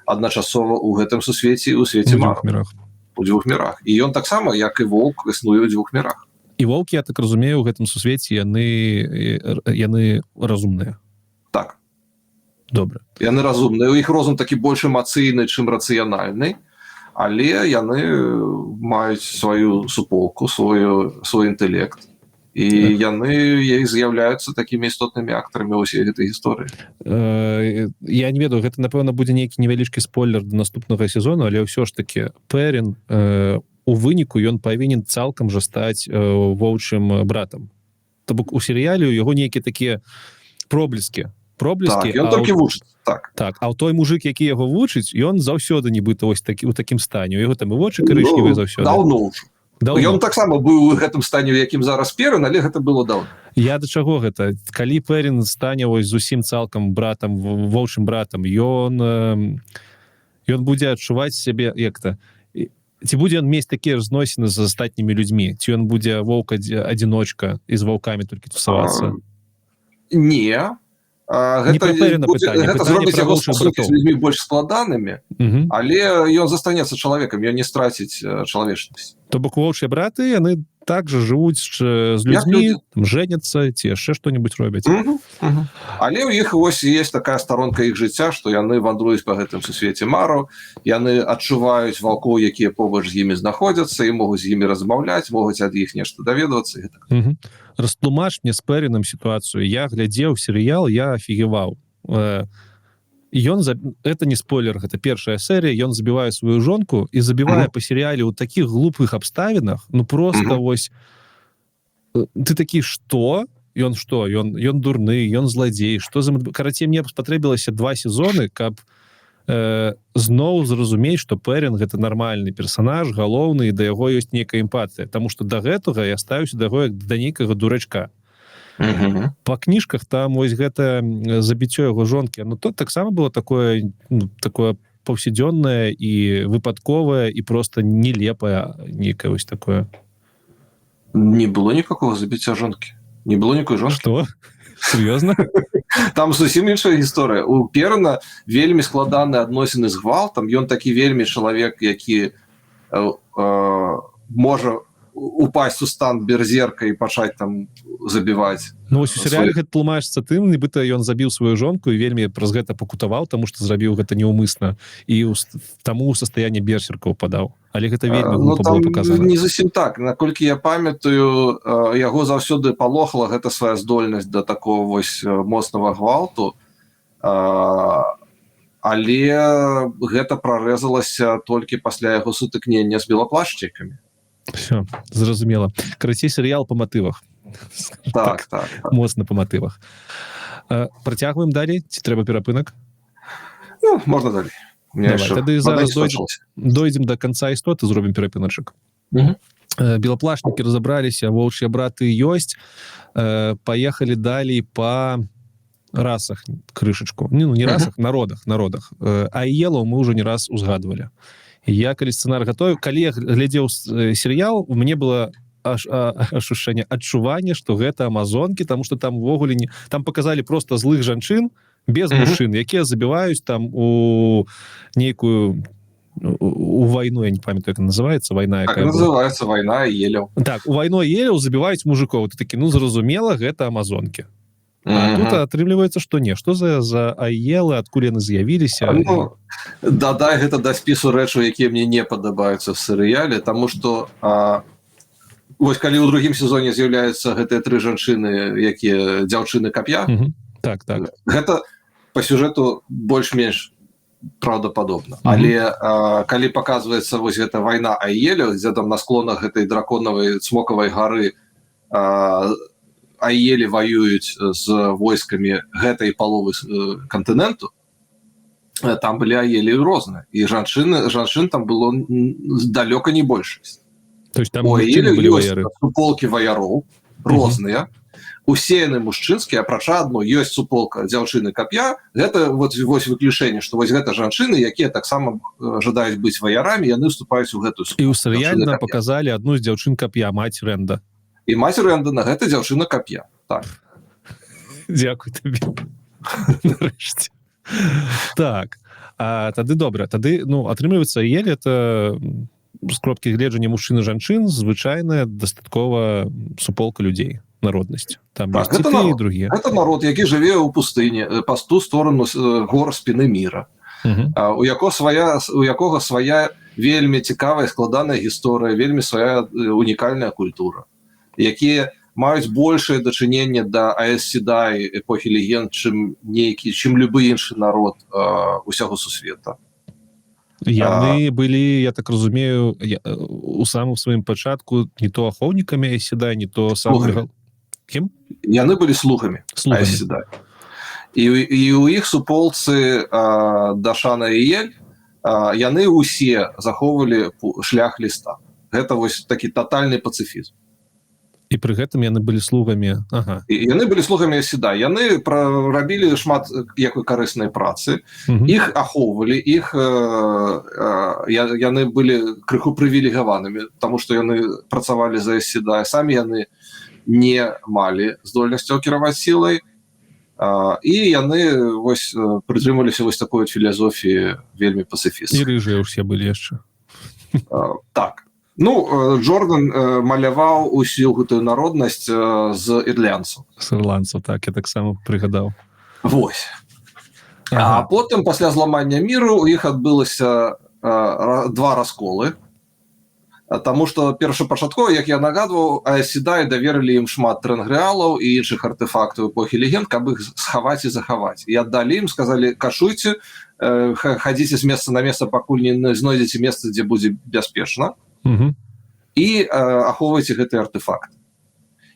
адначасова ў гэтым сусвеце і ў свеце У дзвюх мараў. мірах. У дзвюх мірах. І ён таксама, як і воўк, існуе ў дзвюх мірах. І воўкі, я так разумею, у гэтым сусвеце яны разумныя? Так. Добра. Яны разумныя, у іх розум такі больш эмацыйны, чым рацыянальны, але яны маюць сваю суполку, свой інтэлект, і яны з'яўляюцца такімі істотнымі актарамі ўсей гэтай гісторыі. Я не ведаю, гэта, напэўна, будзе нейкі невялічкі спойлер до наступнага сезону, але ўсё ж таки Перын у выніку ён павінен цалкам жа стаць воўчым братам. То бок у серыяле у яго нейкія такія проблескі. Так, ён а толькі вучыць, так. Так, а той мужик, які яго вучыць, ён заўсёды нібыта вось такі, у такім стане, у яго там і вочы карычневыя Ну, заўсёды. даўно ўжо. Даўно. Ён таксама быў у гэтым стане, у якім зараз Перын, але гэта было даўно. Я да чаго гэта: калі Перын стане вось зусім цалкам братам, воўчым братам, ён будзе адчуваць сябе як-то, ці будзе ён мець такія ж зносіны з астатнімі людзьмі, ці ён будзе воўк адзіночка і з ваўкамі толькі тусавацца? Не, Не гэта пра Перына будзе, пытанне, гэта пытанне зробіць пра яго воўчых стасункі з братоў. людзьмі больш складанымі, але ён застанецца чалавекам, ён не страціць чалавечнасць. То бок воўчыя браты, яны также жывуць з Як людзьмі, людзі. там, жэняцца ці яшчэ что-нибудь робяць? Мгм. Але ў іх вось есть такая старонка іх жыцця, што яны вандруюць па гэтым сусвеце мару, яны адчуваюць ваўкоў, якія побач з імі знаходзяцца, і могуць з імі размаўляць, могуць ад іх нешта даведвацца і гэтак. Растлумач мне з Перыном сітуацыю. Я глядзеў серыял, я офігеваў. Ён это не спойлер, гэта першая серія, ён забівае сваю жонку і забівае па серыяле ў такіх глупых абставінах, ну просто вось ты такі: что ён, что ён дурны, ён зладзей, что за, карацей, мне спатрэбілася два сезоны, каб зноў зразумець, что Перын — гэта нармальны персонаж, галоўны, і да яго ёсць нейкая эмпатыя, таму что да гэтага я ставіўся да яго як да нейкага дурачка. По кніжках там вось гэта забіццё яго жонкі, ну, то таксама было такое, ну, такое паўсядзённае і выпадковае, і просто нелепае нейкае вось такое. Не было никакого забіцця жонкі, не было никакой жонкі. Что, серьезно? Там зусім іншая гісторыя. У Перна вельмі складаныя адносіны з гвалтам, ён такі вельмі чалавек, які можа упасть у стан берзерка і пачаць там забіваць. Ну, вось у серыяле гэта тлумачыцца тым, нібыта ён забіў сваю жонку і вельмі праз гэта пакутаваў, таму што зрабіў гэта неўмысна і таму ў состояние берсерка ўпадаў. Але гэта вельмі Ну, глупа было там показана. не зусім так. Наколькі я памятаю, яго заўсёды палохала гэта свая здольнасць да такого вось моцнага гвалту, але гэта прарэзалася толькі пасля яго сутыкнення з белаплашчыкамі. Всё зразумела. Карацей, серыял по матывах. Так. Моцна по матывах. Працягваем далей ці трэба перапынак? Ну, можна далей. У меня Давай, яшчэ тады вода зараз не дойдзем. скончылася. Дойдзем до конца істоты, зробім перапыначак. Белаплашнікі разабраліся, воўчыя браты ёсць. Поехали далей по расах крышачку. Не, ну, не расах, народах. Аелаў мы уже не раз узгадывалі. Я калі сцэнар гатовіў, калі я глядзеў серыял, у мне было аж ощущение, адчуванне, что гэта амазонкі, тому что там увогуле не, там показали просто злых жанчын без мужчын, якія забіваюць там у нейкую у войну, я не памятаю, як называется война, Так, якая была. Называется «Война Аелаў». Так, у вайну Аеляў забіваюць мужикоў. Ты такі: «Ну, зразумела, гэта амазонкі». А тут атрымліваецца, што не. Што за аелы, адкуль яны з'явіліся? Ну, дадай гэта да спісу рэчаў, якія мне не падабаюцца в серыяле, тому что вось калі ў другім сезоне з'яўляюцца гэтыя тры жанчыны, якія дзяўчыны кап'я, Так. гэта по сюжэту больш-менш праўдападобна. Але калі показваецца вось гэта вайна Аеляў, дзе там на склонах гэтай драконавай, цмокавай гары аелі ваююць з войскамі гэтай паловы кантыненту, там былі аелі розныя, і жанчыны, жанчын там было далёка не большасць. То есть там У мужчыны аеляў былі ёсць ваяры. суполкі ваяроў розныя, усе яны мужчынскія, апрача адно: ёсць суполка дзяўчыны кап'я. Гэта вот вось выключэнне, што вось гэта жанчыны, якія таксама жадаюць быць ваярамі, яны вступаюць у гэтую І ў суполку серыяле дзяўчыны нам кап'я. показалі адну з дзяўчын кап'я, маць Рэнда. І маць Рэндана — гэта дзяўчына кап'я, так. Дзякуй табе. Нарэшце. Так, а тады добра, тады, ну, атрымліваецца, ель — это з кропкі гледжання мужчын і жанчын звычайная дастаткова суполка людзей, народнасць там. Так, Ёсць і гэта тыя, і народ. другія. Гэта народ, які жыве ў пустыні па ту сторону гор Спіны Мира, у якога свая вельмі цікавая, складаная гісторыя, вельмі свая унікальная культура, якія маюць большае дачыненне да Айз Седай эпохі легенд, чым нейкі, чым любы іншы народ усяго сусвета. Яны былі, я так разумею, у самым сваім пачатку не то ахоўнікамі Айз Седай, не то сам Слугамі. Кім? Яны былі слугамі Слугамі. Айз Седай. І у іх суполцы Дашана Іель яны ўсе захоўвалі шлях ліста. Гэта вось такі тотальны пацыфізм. І пры гэтым яны былі слугамі, ага. І яны былі слугамі Седа, яны прарабілі шмат якой карыснай працы, іх ахоўвалі, іх яны былі крыху прывілегаванымі, тому что яны працавалі за Седа, самі яны не малі здольнасцяў кіраваць сілай, і яны вось прытрымаліся вось такой вот філазофіі, вельмі І пацыфіст. рыжыя ўсе былі яшчэ. Так, ну, Джордан маляваў усю гэтую народнасць з ірландцаў. З ірландцаў, так, я таксама прыгадаў. Вось. А потым, пасля зламання міру, у іх адбылася два расколы. Таму што першапачаткова, як я нагадваў, Седай даверылі ім шмат тэрнгрэалаў і іншых артэфактаў эпохі легенд, каб іх схаваць і захаваць. І аддалі ім, сказалі: «Кашуйце, хадзіце з месца на месца, пакуль не знойдзеце месца, дзе будзе бяспечна, і ахоўвайце гэты артефакт».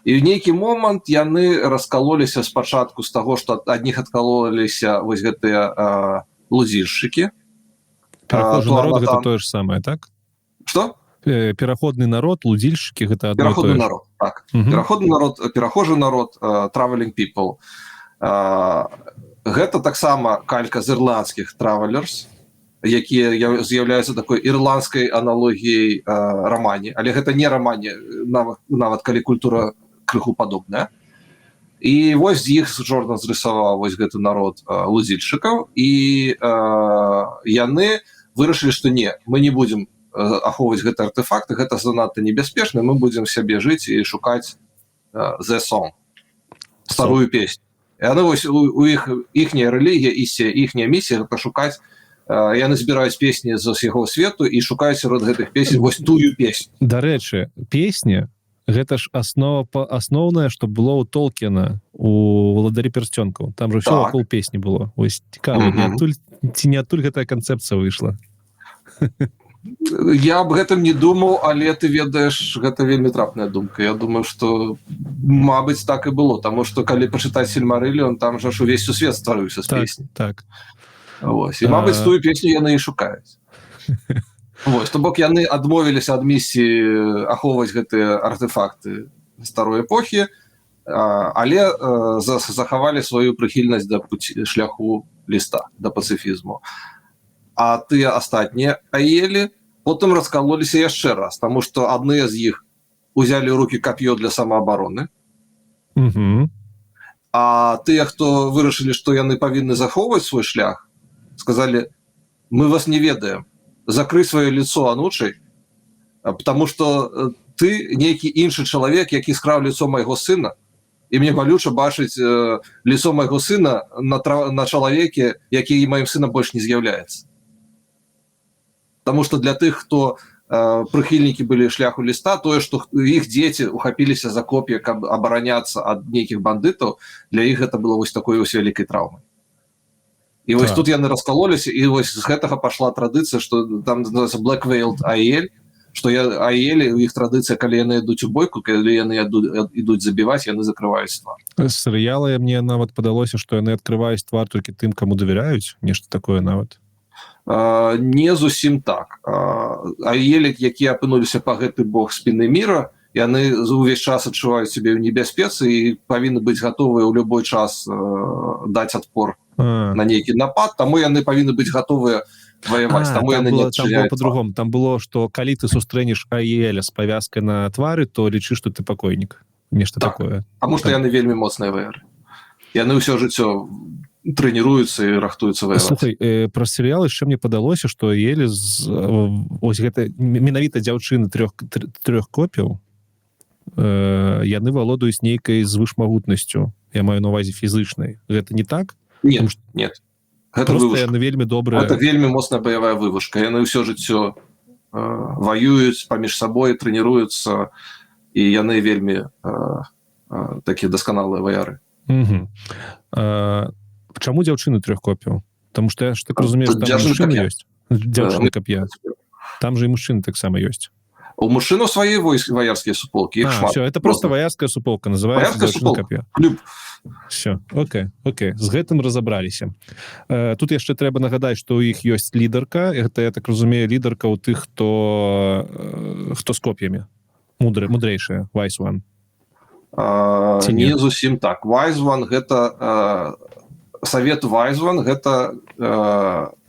І ў нейкі момант яны раскалоліся спачатку з таго, што ад адних адкалоліся вось гэтыя лудзільшчыкі. Перахожы народ, гэта Туарнатан. тое ж самае, так? Что? Пераходны народ, лудзільшчыкі — гэта адно і Пераходны тое ж. народ, так. Пераходны народ, перахожы народ, traveling people, гэта таксама калька з ірландскіх travellers, якія з'яўляюцца такой ірландскай аналогіяй рамані, але гэта не рамані, нават калі культура крыху падобная. І вось з іх Джордан зрысаваў вось гэты народ лудзільшчыкаў, і яны вырашылі, што не, мы не будзем. ахоўваць гэты артефакты, гэта занадта небяспечна, мы будзем сябе жыць і шукаць the song, старую песню. І яны вось у іх іхняя рэлігія і іхняя місія — гэта шукаць, яны збіраюць песні з усяго свету і шукаюць сярод гэтых песень вось тую песню. Дарэчы, песня — гэта ж аснова па асноўнае, что было у Толкена у «Валадары пярсцёнкаў», там же ўсё вакол песні было. Ось цікава, не адтуль ці не адтуль гэтая канцэпцыя выйшла? Я аб гэтым не думаў, але, ты ведаеш, гэта вельмі трапная думка. Я думаю, что, мабыць, так і было, таму что калі пачытаць «Сільмарыліон», там жа ж увесь сусвет стварыўся з песні. Вось. І, мабыць, тую песню яны і шукаюць. Вось, то бок яны адмовіліся ад місіі ахоўваць гэтыя артефакты старой эпохі, але захавалі сваю прыхільнасць да пути, шляху ліста, да пацыфізму. А тыя астатнія аелі потым раскалоліся яшчэ раз, таму што адныя з іх узялі ў руки кап'ё для самаабароны, а тыя, хто вырашылі, што яны павінны захоўваць свой шлях, сказали: «Мы вас не ведаем, закрый сваё лицо анучай, потому что ты нейкі іншы чалавек, які скраў лицо майго сына, і мне балюча бачыць лицо майго сына на чалавеке, які маім сынам больш не з'яўляецца». Таму что для тых, хто прыхільнікі былі шляху ліста, тое, што іх дзеці ухапіліся за коп'я, каб абараняцца ад нейкіх бандытаў, для іх гэта было вось такой вось вялікай траўмай. І вось тут яны раскалоліся, і вось з гэтага пашла традыцыя, что там называется Black Veiled Aiel, что я аелі, у іх традыцыя, калі яны ідуць у бойку, калі яны ідуць забіваць, яны закрываюць твар. З серыяла мне нават падалося, што яны адкрываюць твар толькі тым, каму давяраюць, нешта такое нават. Не зусім так. Аелі, якія апынуліся па гэты бок Спіны Міра, яны увесь час адчуваюць сябе ў небяспецы і павінны быць гатовыя ў любой час даць адпор на нейкі напад, таму яны павінны быць гатовыя ваяваць, таму там яны не было, там было адчыняюць твар. По-другому. Там было, что калі ты сустрэнеш аеля з павязкай на твары, то лічы, что ты пакойнік, нешта такое. Таму што яны вельмі моцныя ваяры, яны ўсё жыццё трэніруюцца і рахтуюцца ваяваць. Слухай, про серыял яшчэ мне падалося, что еле з ось гэта менавіта дзяўчыны трох копіў, яны валодаюць нейкай звышмагутнасцю, я маю на увазе фізычнай. Гэта не так? Нет, Потому что нет, гэта просто вывучка. Яны вельмі добрыя. Это вельмі моцная баявая вывучка, яны ўсё жыццё ваююць паміж сабой, трэніруюцца, і яны вельмі такія дасканалыя ваяры. Чаму дзяўчыны трох копіў? Потому что я ж так разумею, Тут что там дзяўчыны мужчыны кап'я. ёсць, дзяўчыны кап'я, там же і мужчыны таксама ёсць. У мужчыну свае войск, ваярскія суполкі, іх шмат. Всё, это просто Розных. ваярская суполка называется. Ваярская «Дзяўчыны суполка. кап'я». Клуб. Всё, окей, з гэтым разабраліся. Тут яшчэ трэба нагадаць, што ў іх ёсць лідарка. Гэта, я так разумею, лідарка ў тых, хто з коп'ямі, мудры, мудрэйшая, Wise One. Ці не? Не зусім так. Wise One — гэта совет Wise One, гэта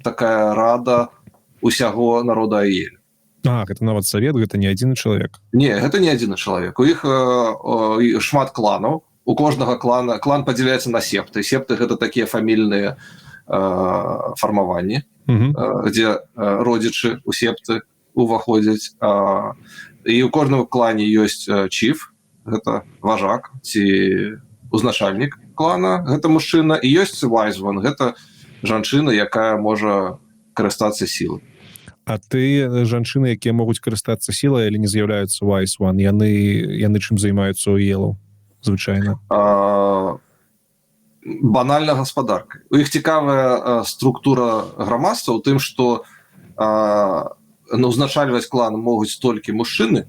такая рада усяго народа Аель. А, гэта нават савет, гэта не адзіны чалавек? Не, гэта не адзіны чалавек. У іх шмат кланаў, у кожнага клана, клан падзяляецца на септы. Септы — гэта такія фамільныя фармаванні, где родзічы у септы уваходзяць, і у кожнага клане ёсць chief, гэта важак ці узначальнік клана, гэта мужчына, і ёсць Wise One, гэта жанчына, якая можа карыстацца сілай. А ты жанчыны, якія могуць карыстацца сілай, але не з'яўляюцца Wise One, яны чым займаюцца ў елаў звычайна? Банальна гаспадаркай. У іх цікавая структура грамадства ў тым, што ну, узначальваць клан могуць толькі мужчыны,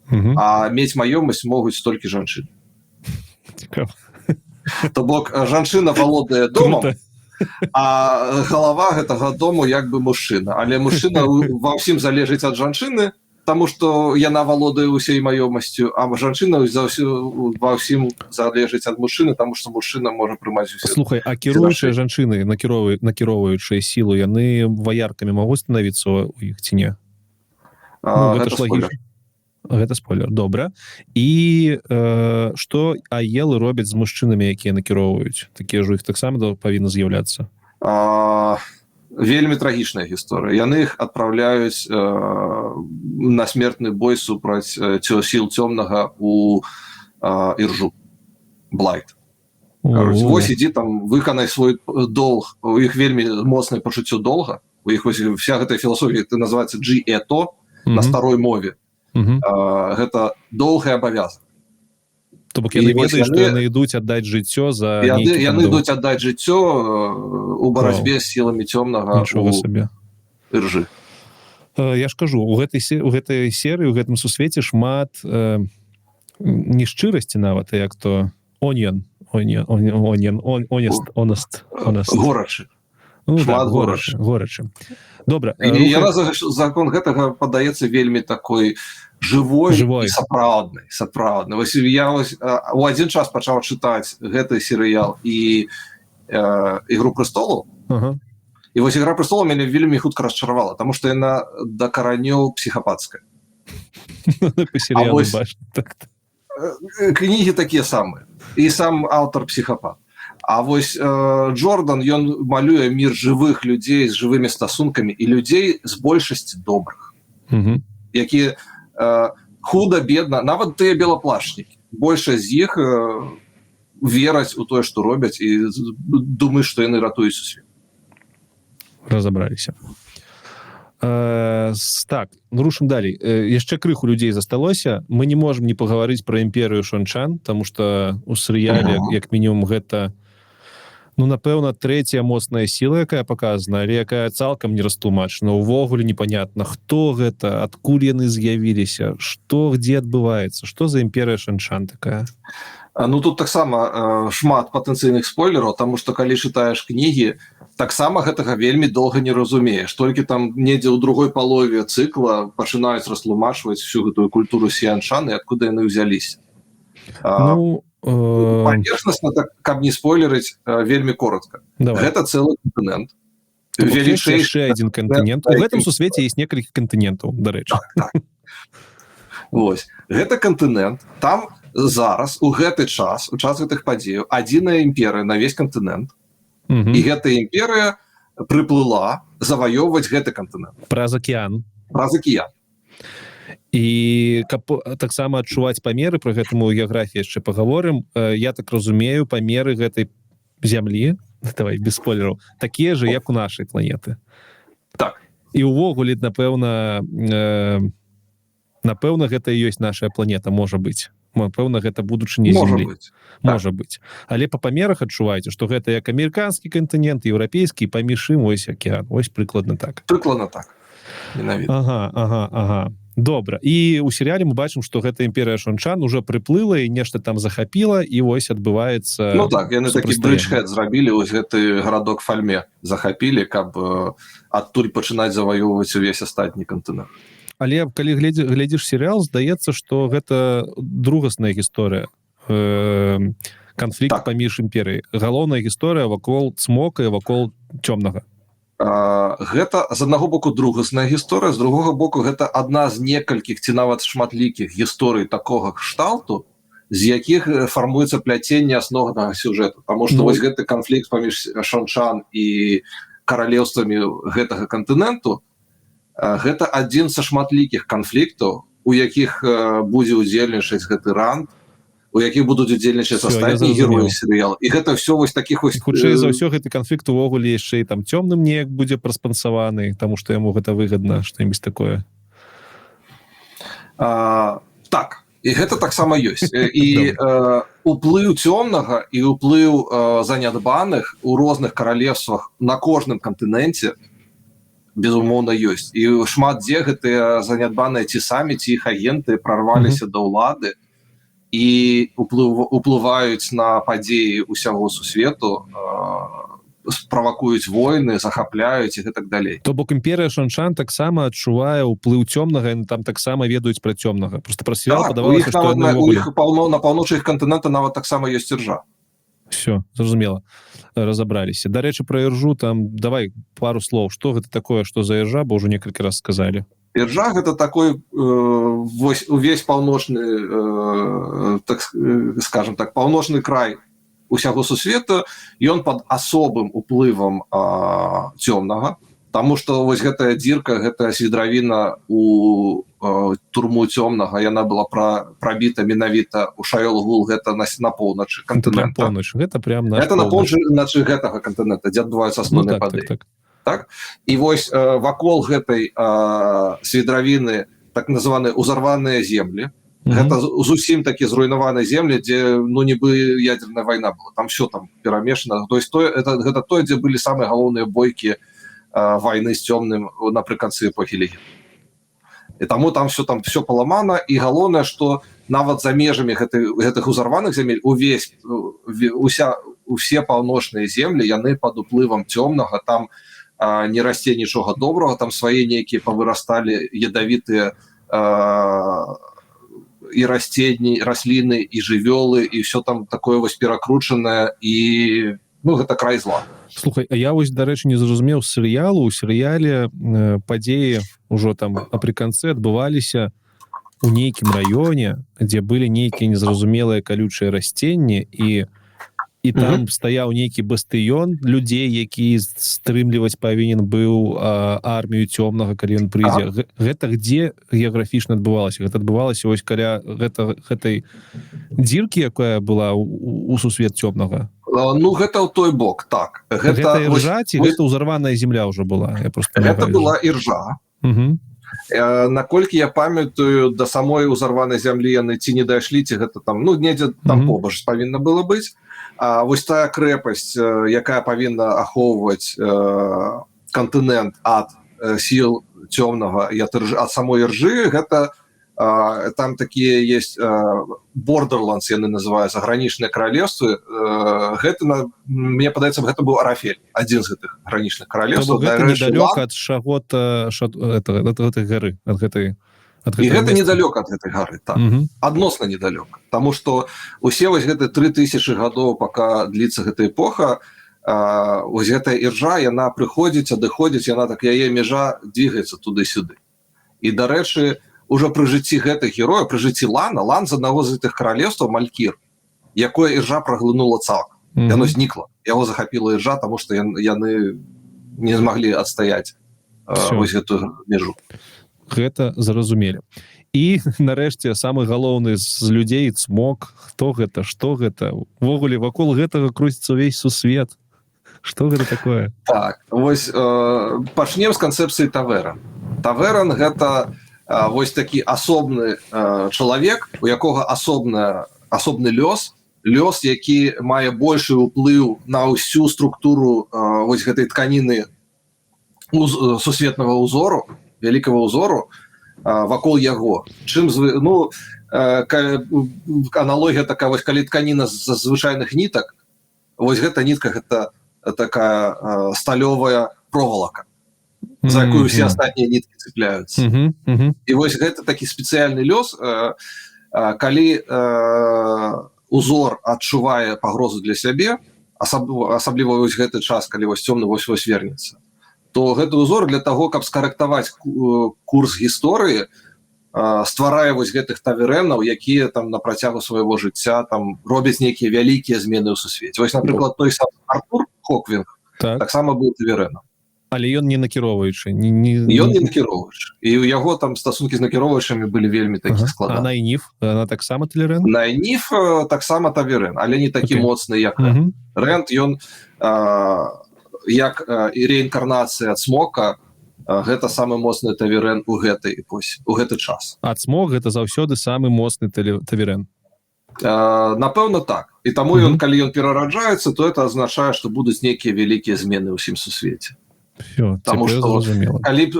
а мець маёмасць могуць толькі жанчыны. Цікава. То бок жанчына валодае домам, Круто. а галава гэтага дому як бы мужчына, але мужчына ва ўсім залежыць ад жанчыны, таму што яна валодае ўсей маёмасцю, а жанчына ва ўсім залежыць ад мужчыны, таму што мужчына можа прымаць усе Слухай, а кіруючыя жанчыны, накіроўваючыя сілу, яны ваяркамі могуць станавіцца ў іх ці не? А, Ну, гэта гэта ж спойлер. лагічна. Гэта спойлер, добра. І што аелы робяць з мужчынамі, якія накіроўваюць? Такія ж у іх таксама павінна з'яўляцца. Вельмі трагічная гісторыя. Яны іх адпраўляюць на смертны бой супраць сіл цёмнага у іржу, Blight. Вось ідзі там, выканай свой долг. У іх вельмі моцнае пачуццё долга, у іх вось вся гэтая філасофія, ты называется ji'e'to на старой мове. Гэта доўгая абавязак. То бок яны ведаюць, што яны ідуць аддаць жыццё за яны ідуць аддаць жыццё у барацьбе з сіламі цёмнага. Нічога сабе. Іржы. Я ж кажу, у гэтай серыі, у гэтым сусвеце шмат нешчырасці нават, як то onion, onion, onion, honest, honest, honest. Горачы. Ну, да, горачы, горачы. Добра. Яна закон гэтага падаецца вельмі такой жывой, живой, сапраўднай, сапраўдны. Вось я вось у адзін час пачаў чытаць гэты серыял і «Ігру престолу». І вось «Ігра престолу» мяне вельмі хутка расчаравала, тому что яна да каранёў псіхапацкая. Вось, так. Кнігі такія самыя, і сам аўтар псіхапат. А вось Джордан, ён малюе мир жывых людзей з жывымі стасункамі і людзей з большасці добрых, якія худа бедна, нават тыя белаплашнікі, большасць з іх вераць у тое, што робяць, і думаюць, што яны ратуюць сусвет. Разабраліся. Так, ну, рушым далей. Яшчэ крыху людзей засталося. Мы не можем не пагаварыць про імперыю Шончан, тому что у серыяле як мінімум гэта, ну, напэўна, третья моцная сіла, якая показана, але якая цалкам не растлумачана. Увогуле непонятно, хто гэта, адкуль яны з'явіліся, что где адбываецца, что за імперыя Шанчан такая. Ну, тут таксама шмат патэнцыйных спойлераў, тому что калі чытаеш кнігі, таксама гэтага вельмі доўга не разумееш. Толькі там недзе ў другой палове цыкла пачынаюць растлумачваць всю гэтую культуру сеанчан і откуда яны ўзяліся. Ну, паверхностна так, каб не спойлерыць, вельмі коротко. Давай. Гэта цэлы кантынент. Величайший один кантынент. У гэтым сусвеце есть некалькі кантынентаў, дарэчы. Так. Вось гэта кантынент, там зараз, у гэты час, у час гэтых падзеяў, адзіная імперыя на весь кантынент. І гэта імперыя прыплыла заваёўваць гэты кантынент. Праз акеан. Праз акеан. І каб таксама адчуваць памеры, про гэтаму геаграфіі яшчэ пагаворым, я так разумею, памеры гэтай зямлі, давай без спойлераў, такія же, як у нашай планеты. Так. І увогуле, напэўна, гэта і ёсць наша планета, можа быть, напэўна, гэта будучыня Можа зямлі. быць. Можа быть, але па памерах адчуваеце, что гэта як амерыканскі кантынент, еўрапейскі, паміж ім ось акеан. Ось прыкладна так. Прыкладна так, менавіта. Ага, добра. І у серыяле мы бачым, что гэта імперыя Шончан уже прыплыла і нешта там захапіла, і вось адбываецца Ну так, яны такі супрацьстаянне. bridgehead зрабілі, ось гэты гарадок Фальме захапілі, каб адтуль пачынаць заваёўваць увесь астатні кантынент. Але калі глядзіш серыял, здаецца, что гэта другасная гісторыя, канфлікт паміж імперыяй. Галоўная гісторыя вакол цмока і вакол цёмнага. Гэта з аднаго боку другасная гісторыя, з другога боку гэта адна з некалькіх ці нават шматлікіх гісторый такога кшталту, з якіх фармуецца пляценне асноўнага сюжэту. Таму што Ну, вось гэты канфлікт паміж шанчан і каралеўствамі гэтага кантыненту, гэта адзін са шматлікіх канфліктаў, у якіх будзе ўдзельнічаць гэты Ранд, у якіх будуць удзельнічаць Всё, я астатнія зразумеў. героі серыяла, і гэта все вось таких вось Хутчэй за ўсё, гэты канфлікт увогуле яшчэ і там цёмным неяк будзе праспансаваны, таму што яму гэта выгадна, что-нибудь такое. Так, і гэта таксама ёсць. І уплыў цёмнага і уплыў занядбаных у розных каралевствах на кожным кантыненце, безумоўна, ёсць. І шмат дзе гэтыя занядбаныя ці самі, ці іх агенты прарваліся да ўлады і уплываюць на падзеі ўсяго сусвету, справакуюць войны, захапляюць і гэтак далей. То бок імперыя Шанчан таксама адчувае ўплыў цёмнага, яны там таксама ведаюць пра цёмнага, просто пра серыял Так, у падавалася, іх што нават яны у ўвогуле іх паўно на паўночы іх кантынента нават таксама ёсць іржа. Все зразумела, разабраліся. Дарэчы, пра іржу там давай пару слоў, что гэта такое, что за іржа, бо ўжо некалькі раз сказалі. Іржа — гэта такой вось увесь паўночны, так, скажем так, паўночны край. усяго сусвета, ён под асобым уплывам цёмнага. Таму что вось гэтая дзірка, гэтая свідравіна у турму цёмнага, яна была прабіта менавіта у Шаёл-Гул, гэта на поўначы кантынента. Поўнач, гэта прям наш это на поўначы гэтага кантынента, дзе адбываюцца асноўныя, ну, так, так. І вось вакол гэтай свідравіны так называныя узарваныя землі. Гэта зусім такі зруйнаваныя землі, дзе, ну, нібы ядерная вайна была, там все там перамешана. То есть то это, гэта тое, дзе былі самыя галоўныя бойкі войны з цёмным напрыканцы эпохі легенд. І таму там все, там все паламана. І галоўнае, что нават за межамі гэтых узарваных зямель увесь уся усе паўночныя землі, яны под уплывам цёмнага. Там не расце нічога добрага, там свае нейкія павырасталі ядавітыя і расценні, расліны і жывёлы, і все там такое вось перакручанае, і, ну, гэта край зла. Слухай, а я вось, дарэчы, не зразумеў з серыялу. У серыяле падзеі ўжо там напрыканцы адбываліся у нейкім раёне, дзе былі нейкія незразумелыя калючыя расценні, і там стаяў нейкі бастыён людзей, які стрымліваць павінен быў армію цёмнага, калі ён прыйдзе. Гэта где геаграфічна адбывалася? Гэта адбывалася вось каля гэтай дзіркі, якая была у сусвет цёмнага? Ну, гэта ў той бок, так. Гэта іржа ці гэта ўзарваная земля ўжо была? Я просто Гэта была іржа. Наколькі я памятаю, да самой узарванай зямлі яны ці не дайшлі, ці гэта там, ну, недзе там побач павінна было быць. А вось тая крэпасць, якая павінна ахоўваць кантынент ад сіл цёмнага і ад самой іржы, гэта там такія есть borderlands, яны называюцца, гранічныя каралевствы. Гэта мне падаецца, гэта быў Арафель, адзін з гэтых гранічных каралевстваў. Недалёка ад шагота, гэтай гары, ад гэтай ад. І гэта недалёка ад гэтай гары, так. Адносна недалёка. Таму что усе вось гэты 3000 гадоў, пока длится гэта эпоха, вось гэтая іржа, яна прыходзіць, адыходзіць, яна так, яе межа двигаецца туды-сюды. І, дарэчы, уже пры жыцці гэтых героя, пры жыцці Лана, Лан з аднаго з гэтых каралевстваў, Малькір, якое іржа праглынула цалкам. Яно знікла, яго захапіла іржа, тому что яны не змаглі адстаяць вось гэтую межу. Гэта зразумелі. І нарэшце самы галоўны з людзей, Цмок. Хто гэта, что гэта увогуле? Вакол гэтага круціцца ўвесь сусвет. Что гэта такое? Так, вось пачнем з канцэпцыі таверан. Таверан — гэта вось такі асобны чалавек, у якога асобны лёс, лёс, які мае большы ўплыў на ўсю структуру вось гэтай тканіны сусветнага узору, вялікага узору вакол яго. Чым ну, аналогія такая вось: калі тканіна з звычайных нітак, вось гэта нітка — гэта такая сталёвая проволока, за якую усе астатнія ніткі цепляются. І вось гэта такі спецыяльны лёс. Калі узор адчувае пагрозу для сябе, асабліва вось гэты час, калі вось цёмны вось-вось вернецца, то гэты узор для таго, каб скарэктаваць курс гісторыі, стварае вось гэтых таверэнаў, якія там на працягу свайго жыцця там робяць нейкія вялікія змены ў сусвеце. Вось, напрыклад, той сам Артур Хоквінг таксама быў таверэнам. Але ён не накіроўваючы, не Ён не накіроўваючы, і ў яго там стасункі з накіроўваючымі былі вельмі такі складаны. Найніф, она таксама талерэн? Найніф таксама таверэн, але не такі моцны, як Рэнд. Ён як і реінкарнацыя цмока, гэта самы моцны таверэн у гэтай эпосе, у гэты час. А цмок — гэта заўсёды самы моцны таверэн? Напэўна, так. І таму ён, калі ён перараджаецца, то это азначае, што будуць нейкія вялікія змены ўсім сусвеце. Всё, Таму цяпер што зразумела. калі б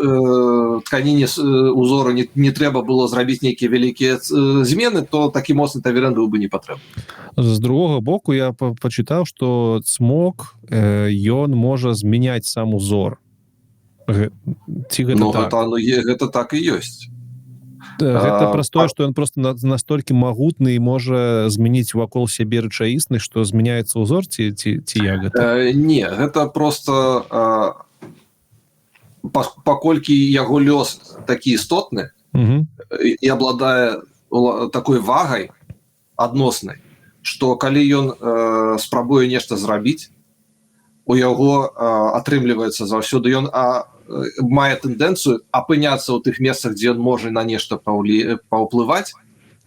тканіне узору не трэба было зрабіць нейкія вялікія змены, то такі моцны таверэн быў бы не патрэбны. З другога боку, я пачытаў, что цмок, ён можа змяняць сам узор. Ці гэта Ну, так? гэта, ну, гэта так і ёсць. Гэта праз тое, што ён просто настолькі магутны і можа змяніць вакол сябе рэчаіснасць, што змяняецца ўзор, ці як гэта? Не, гэта просто паколькі яго лёс такі істотны і абладае такой вагай адноснай, што что калі ён спрабуе нешта зрабіць, у яго атрымліваецца заўсёды. Ён мае тэндэнцыю апыняцца ў тых месцах, дзе ён можа на нешта паўплываць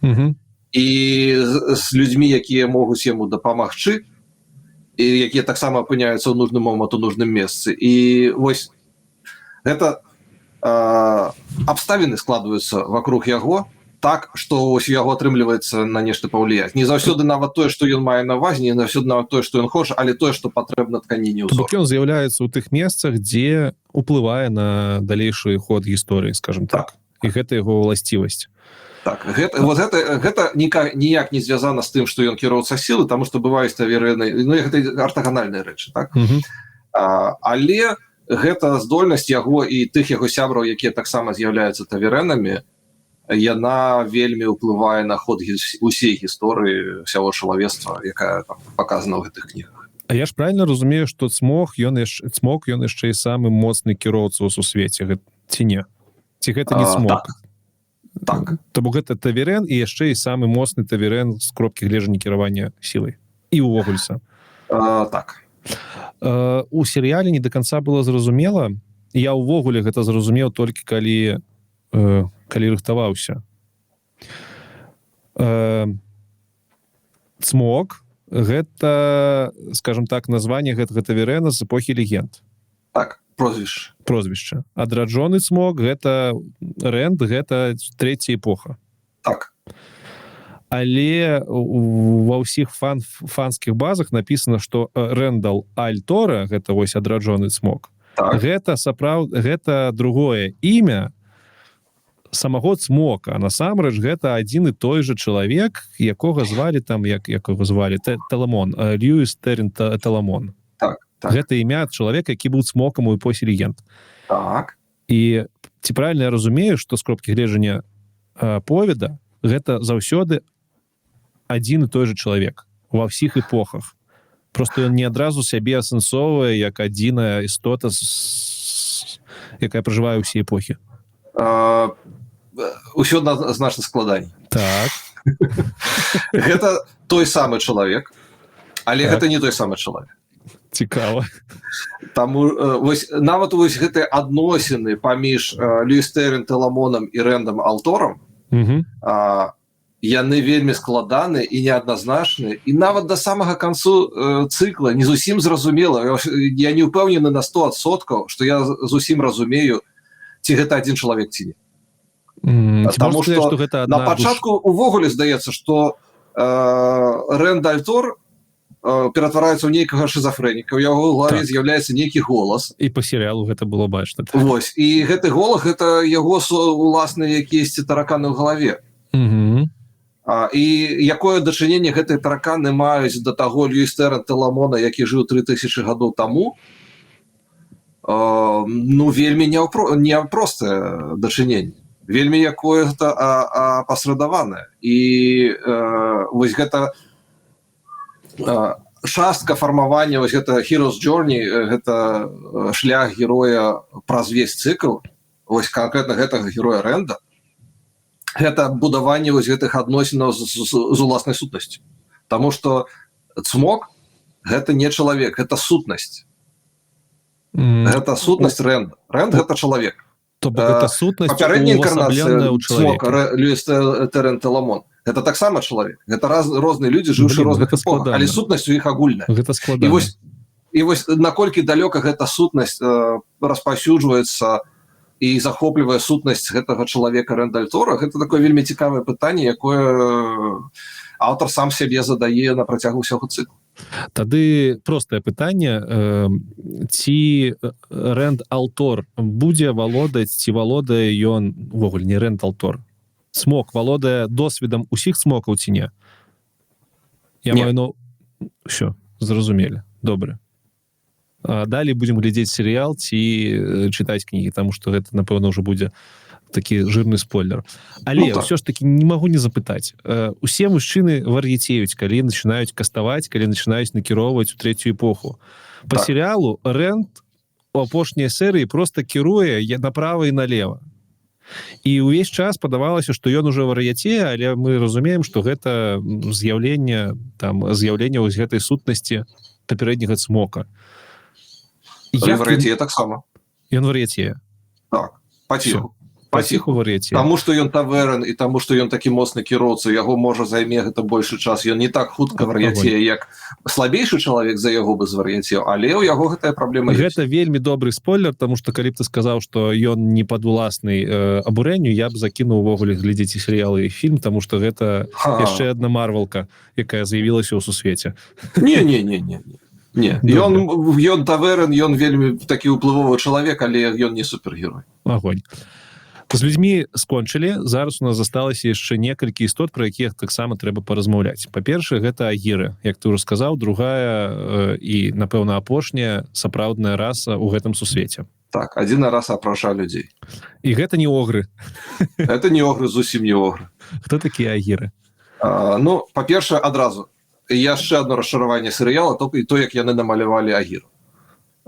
і з людзьмі, якія могуць яму дапамагчы і якія таксама апыняюцца ў нужны момант у нужным месцы. І вось гэта абставіны складваюцца вокруг яго так, что ось у яго атрымліваецца на нешта паўліять. Не заўсёды нават тое, што ён мае на увазе, не заўсёды нават тое, што ён хоча, але тое, што патрэбна тканіне. То бок ён з'яўляецца ў тых месцах, дзе уплывае на далейшы ход гісторыі, скажем так. І гэта яго ўласцівасць. Так, гэта, вот гэта ніяк не звязана з тым, што ён кіроўца сілы, таму што бываюць таверыны, ну, гэта артаганальныя рэчы, так. Але гэта здольнасць яго і тых яго сябраў, якія таксама з'яўляюцца таверэнамі, яна вельмі ўплывае на ход усей гісторыі всяго чалавецтва, якая там показана ў гэтых кнігах. А я ж правильно разумею, што цмок ён яшчэ, цмок ён яшчэ і самы моцны кіроўца ў сусвеце, ці не, ці гэта не цмок? Так. То бок гэта таверен і яшчэ і самы моцны таверен з кропкі гледжання кіравання сілай і ўвогуле сам. Так. У серыяле не до конца было зразумела. Я ўвогуле гэта зразумеў толькі калі рыхтаваўся. Цмок — гэта, скажем так, название гэтага таверена з эпохі легенд. Так, прозвішча. Прозвішча. Адраджоны цмок — гэта Рэнд, гэта третья эпоха. Так. Але ва ўсіх фанскіх базах написано, что Рэндал Альтора — гэта вось адраджоны цмок. Гэта гэта другое імя самого цмока, а насамрэч гэта адзін і той же чалавек, якога звалі там, як якога звалі, Теламон, Льюіс Тэрин Теламон. Так. Гэта імя чалавека, які быў цмокам у эпосе легенд. Так. І ці правильно я разумею, што з кропкі гледжання поведа гэта заўсёды адзін і той же чалавек ва ўсіх эпохах, просто ён не адразу сябе асэнсоўвае як адзіная істота, якая пражывае ўсе эпохі? Ўсё значна складаней. Гэта той самы чалавек, але гэта не той самы чалавек. Цікава. Таму вось нават вось гэтыя адносіны паміж Льюіс Тэрин Теламоном і Рэндам Алторам, яны вельмі складаны і неадназначны, і нават да самага канцу цыкла не зусім зразумела. Я не ўпэўнены на 100%, што я зусім разумею, ці гэта адзін чалавек, ці не. Ці Таму можна сказаць, што што гэта на адна пачатку увогуле здаецца, што Рэнд Альтор ператвараецца ў нейкага шызафрэніка, у яго галаве з'яўляецца нейкі голас. І по серыялу гэта было бачна, так. Вось, і гэты голас — гэта яго уласныя якісьці тараканы ў галаве. І якое дачыненне гэтыя тараканы маюць да таго Льюіс Тэрэн Теламона, які жыў 3000 гадоў таму, ну, вельмі няпростае дачыненне, вельмі якое гэта апасрэдаванае. І вось гэта частка фармавання, вось гэта Hero's Journey, гэта шлях героя праз весь цыкл, вось канкрэтна гэтага героя Рэнда, гэта будаванне вось гэтых адносінаў з уласнай сутнасцю. Таму што цмок — гэта не чалавек, гэта сутнасць. Гэта сутнасць Рэнда. Рэнд — гэта чалавек. То бок гэта сутнасць, Папярэдняя інкарнацыя увасабленая ў цмока, чалавека. Льюіс Тэрэн Теламон — гэта таксама чалавек. Гэта розныя людзі, жыўшы Блин, розных гэта эпохах, але складана. сутнасць у іх агульная. Гэта І складана. вось наколькі далёка гэта сутнасць распаўсюджваецца і захоплівае сутнасць гэтага чалавека Рэнда Альтора, гэта такое вельмі цікавае пытанне, якое аўтар сам сябе задае на працягу ўсяго цыклу. Тады простае пытанне: ці Рэнд Алтор будзе валодаць, ці валодае ён увогуле, не Рэнд Алтор, цмок валодае досведам усіх цмокаў, ці не? Я Не. маю, ну, всё зразумелі, добра. А далей будем глядзець серыял ці чытаць кнігі, таму што гэта, напэўна, ўжо будзе такі жирны спойлер. Але Ну, так. ўсё ж таки не магу не запытаць. Усе мужчыны вар'яцеюць, калі начинаюць каставаць, калі начинаюць накіроўваць у третью эпоху. По серыялу Рэнд у апошняй серыі просто кіруе направо і налево. І ўвесь час падавалася, што ён уже вар'яце, але мы разумеем, што гэта з'яўленне там, з'яўленне вось гэтай сутнасці папярэдняга цмока. Вар'яцее таксама. Ён вар'яцее? Так, паціху. Паціху вар'яцее. Таму што ён таверан і таму што ён такі моцны кіроўца, яго можа займе гэта большы час. Ён не так хутка вар'яцее, як слабейшы чалавек за яго бы звар'яцеў, але ў яго гэтая праблема. Гэта вельмі добры спойлер, тому что калі б ты сказаў, что ён не падуласны абурэнню, я б закінуў увогуле глядзець і серыялы, і фільм, тому что гэта яшчэ одна марвалка, якая з'явілася ў сусвеце. Не, не, не, не, не. Не, ён таверан, ён вельмі такі ўплывовы чалавек, але ён не супергерой. Огонь. З людзьмі скончылі. Зараз у нас засталася яшчэ некалькі істот, про якіх таксама трэба паразмаўляць. Па-першае, гэта агіры, як ты уже сказаў, другая і, напэўна, апошняя сапраўдная раса ў гэтым сусвеце. Так, адзіна раса апрача людзей. І гэта не огры. Это не огры, зусім не огры. Хто такія агіры? Ну, па-першае, адразу яшчэ одно расчараванне серыяла то і то, як яны намалявалі агіру.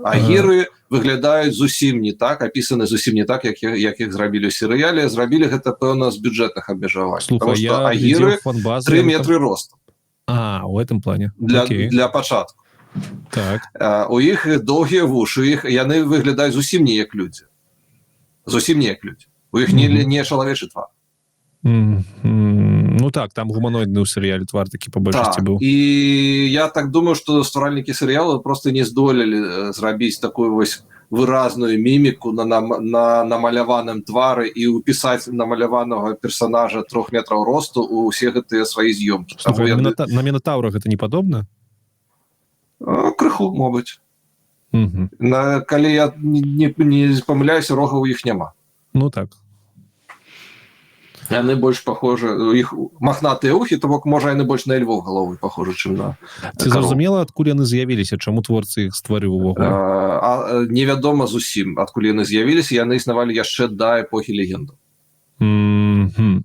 Агіры выглядаюць зусім не так, апісаны зусім не так, як іх зрабілі ў серыяле. Зрабілі гэта, пэўна, з бюджэтных абмежавань. Слухай, я агіры фанбазы 3 метры росту. А, у этом плане. Для пачатку. Так. У іх доўгія вушы, іх яны выглядаюць зусім не як людзі, зусім не як людзі. У іх не не чалавечы твар. Ну так, там гуманоидны ў серыяле твар такі па большасці Так, быў. І я так думаю, что стваральнікі серыяла просто не здолелі зрабіць такую вось выразную міміку на намаляваным твары і упісаць намаляванага персонажа 3 метраў росту у усе гэтыя свае з'ёмкі. Слухай, на мінатаўра гэта не падобна? Крыху, мабыць. Калі я не памыляюся, рога ў іх няма. Ну так. Яны больш похожи, у іх махнатыя ухі, то бок, можа, яны больш на львов галовы похожи, чым на Ці кароў. зразумела, адкуль яны з'явіліся, чаму творцы іх стварыў увогуле? Невядома зусім, адкуль яны з'явіліся. Яны існавалі яшчэ да эпохі легенду.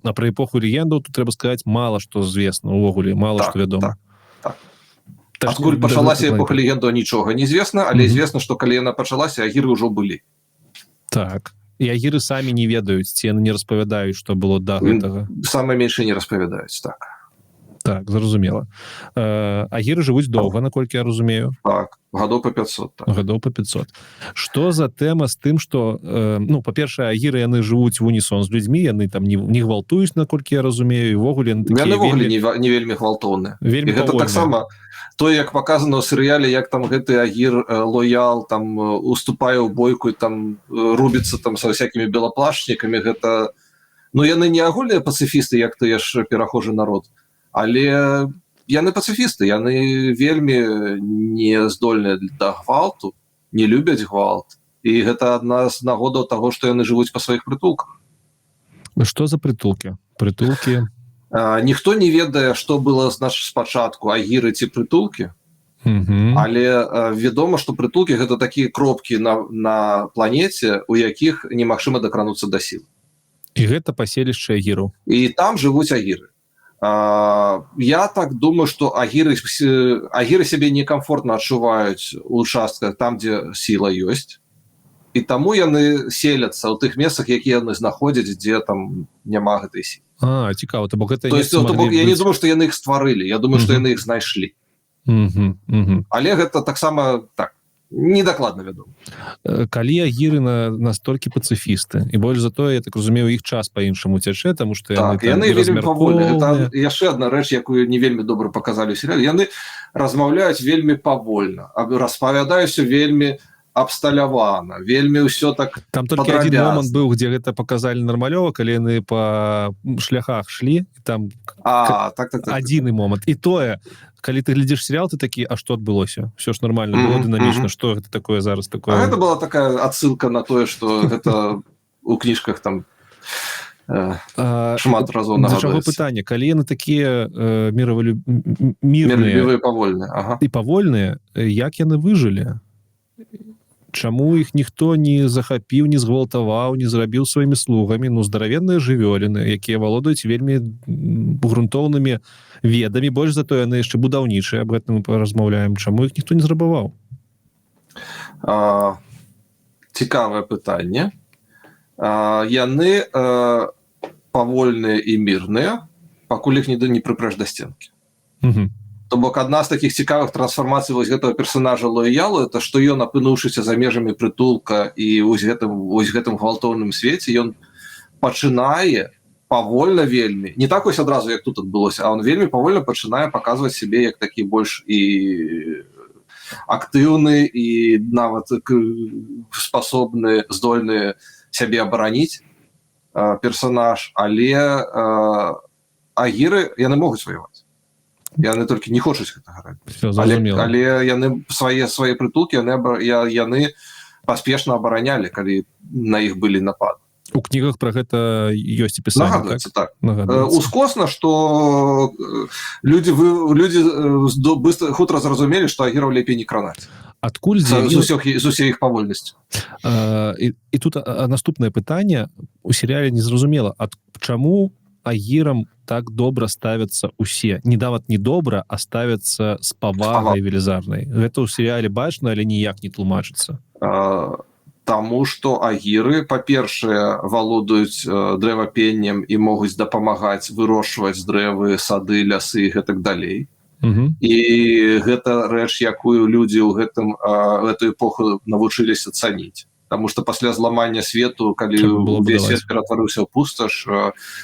А пра эпоху легендаў тут, трэба сказаць, мала што звесна увогуле, мала Так, што вядома. так. Так, Адкуль да, пачалася да, эпоха легенду, нічога неизвестно, але известно, што калі яна пачалася, агіры ўжо былі. Так, і агіры самі не ведаюць ці яны не распавядаюць, што было да гэтага? Самае меншае не распавядаюць, так. Так, зразумела. Агіры жывуць доўга, наколькі я разумею. Так, гадоў по 500, так. Гадоў по 500. Что за тэма з тым, что ну, па-першае, агіры, яны жывуць в унісон з людзьмі, яны там не гвалтуюць, наколькі я разумею, і ўвогуле яны такія Яны ўвогуле вельмі, не вельмі гвалтоўныя. вельмі І гэта павольныя. таксама то, як показано ў серыяле, як там гэты агір лоял там уступае ў бойку і там рубіцца там со всякими белаплашчнікамі. Гэта, ну, яны не агульныя пацыфісты, як тыя ж перахожы народ, але яны пацыфісты, яны вельмі не здольныя да гвалту, не любяць гвалт, і гэта адна з нагодаў таго, што яны жывуць па сваіх прытулках. Что за прытулкі? Ніхто не ведае, што было наш спачатку, агіры ці прытулкі. Але вядома, што прытулкі — гэта такія кропкі на планеце, у якіх немагчыма дакрануцца да сіл. І гэта паселішча агіру? І там жывуць агіры. Я так думаю, что агіры сябе некамфортна адчуваюць у участках там, дзе сіла ёсць, і таму яны селяцца ў тых месцах, якія яны знаходзяць, дзе там няма гэтай сілы. А, цікава, то бок гэта То есть, месцы то бок, маглі я не быць- думаю, что яны іх стварылі, я думаю, что яны іх знайшлі. Але гэта таксама так недакладна вядома. Калі агіры настолькі пацыфісты, і больш за тое, я так разумею, іх час по-іншаму цячэ, тому что Так, яны, яны там вельмі павольна. Гэта размяркоўныя. яшчэ одна рэч, якую не вельмі добра показалі ў серыяле. Яны размаўляюць вельмі павольна, распавядаюць всё вельмі абсталявана, вельмі ўсё так Там толькі один падрабязна. момант быў, где гэта показалі нармалёва, калі яны по шляхах шлі, і там А, так. адзіны момант, і тое, калі ты глядзіш серыял, ты такі: «А что адбылося? Все ж нормально было, дынамічна, что гэта такое зараз такое?» А гэта была такая адсылка на тое, что гэта у кніжках там шмат разоў Да чаго нагадваецца. пытанне: калі яны такія мірныя Миролюбивые, павольныя, ага. і павольныя, як яны выжылі? Чаму іх ніхто не захапіў, не згвалтаваў, не зрабіў сваімі слугамі? Ну, здаравенныя жывёліны, якія валодаюць вельмі грунтоўнымі ведамі, больш за то, яны яшчэ будаўнічыя, аб гэтым мы паразмаўляем, чаму іх ніхто не зрабаваў? Цікавае пытанне. Яны павольныя і мірныя, пакуль іх не прыпрэш да сценкі. То бок адна з такіх цікавых трансфармацый вось гэтага персонажа Лоялу, это што ён, апынуўшыся за межамі прытулка і вось гэтым гвалтоўным свеце, ён пачынае павольна вельмі, не так вось адразу, як тут адбылося, а он вельмі павольна пачынае паказваць сябе як такі больш і актыўны, і нават спасобны, здольны сябе абараніць персонаж. Але агіры, яны могуць ваяваць, яны толькі не хочуць гэтага рабіць. Всё, але, зразумела. Але яны свае прытулкі яны паспешна абаранялі, калі на іх былі напады. У кнігах про гэта ёсць опісанне, так? Нагадваецца, так. Нагадваецца. Ускосна, что люди быстро, хутра зразумелі, што агіраў лепей не кранаць. Адкуль з усёй іх павольнасці. І тут наступнае пытанне: у серыяле незразумела, ад чаму агірам так добра ставяцца усе, не нават не добра, а ставяцца з павагай велізарнай. Гэта ў серыяле бачна, але ніяк не тлумачыцца. Таму што агіры, па-першае, валодаюць дрэвапеннем і могуць дапамагаць вырошчваць дрэвы, сады, лясы і гэтак далей. І гэта рэч, якую людзі ў гэтую эпоху навучыліся цаніць. Таму што пасля зламання свету, калі Трэба было увесь будаваць. свет ператварыўся ў пусташ,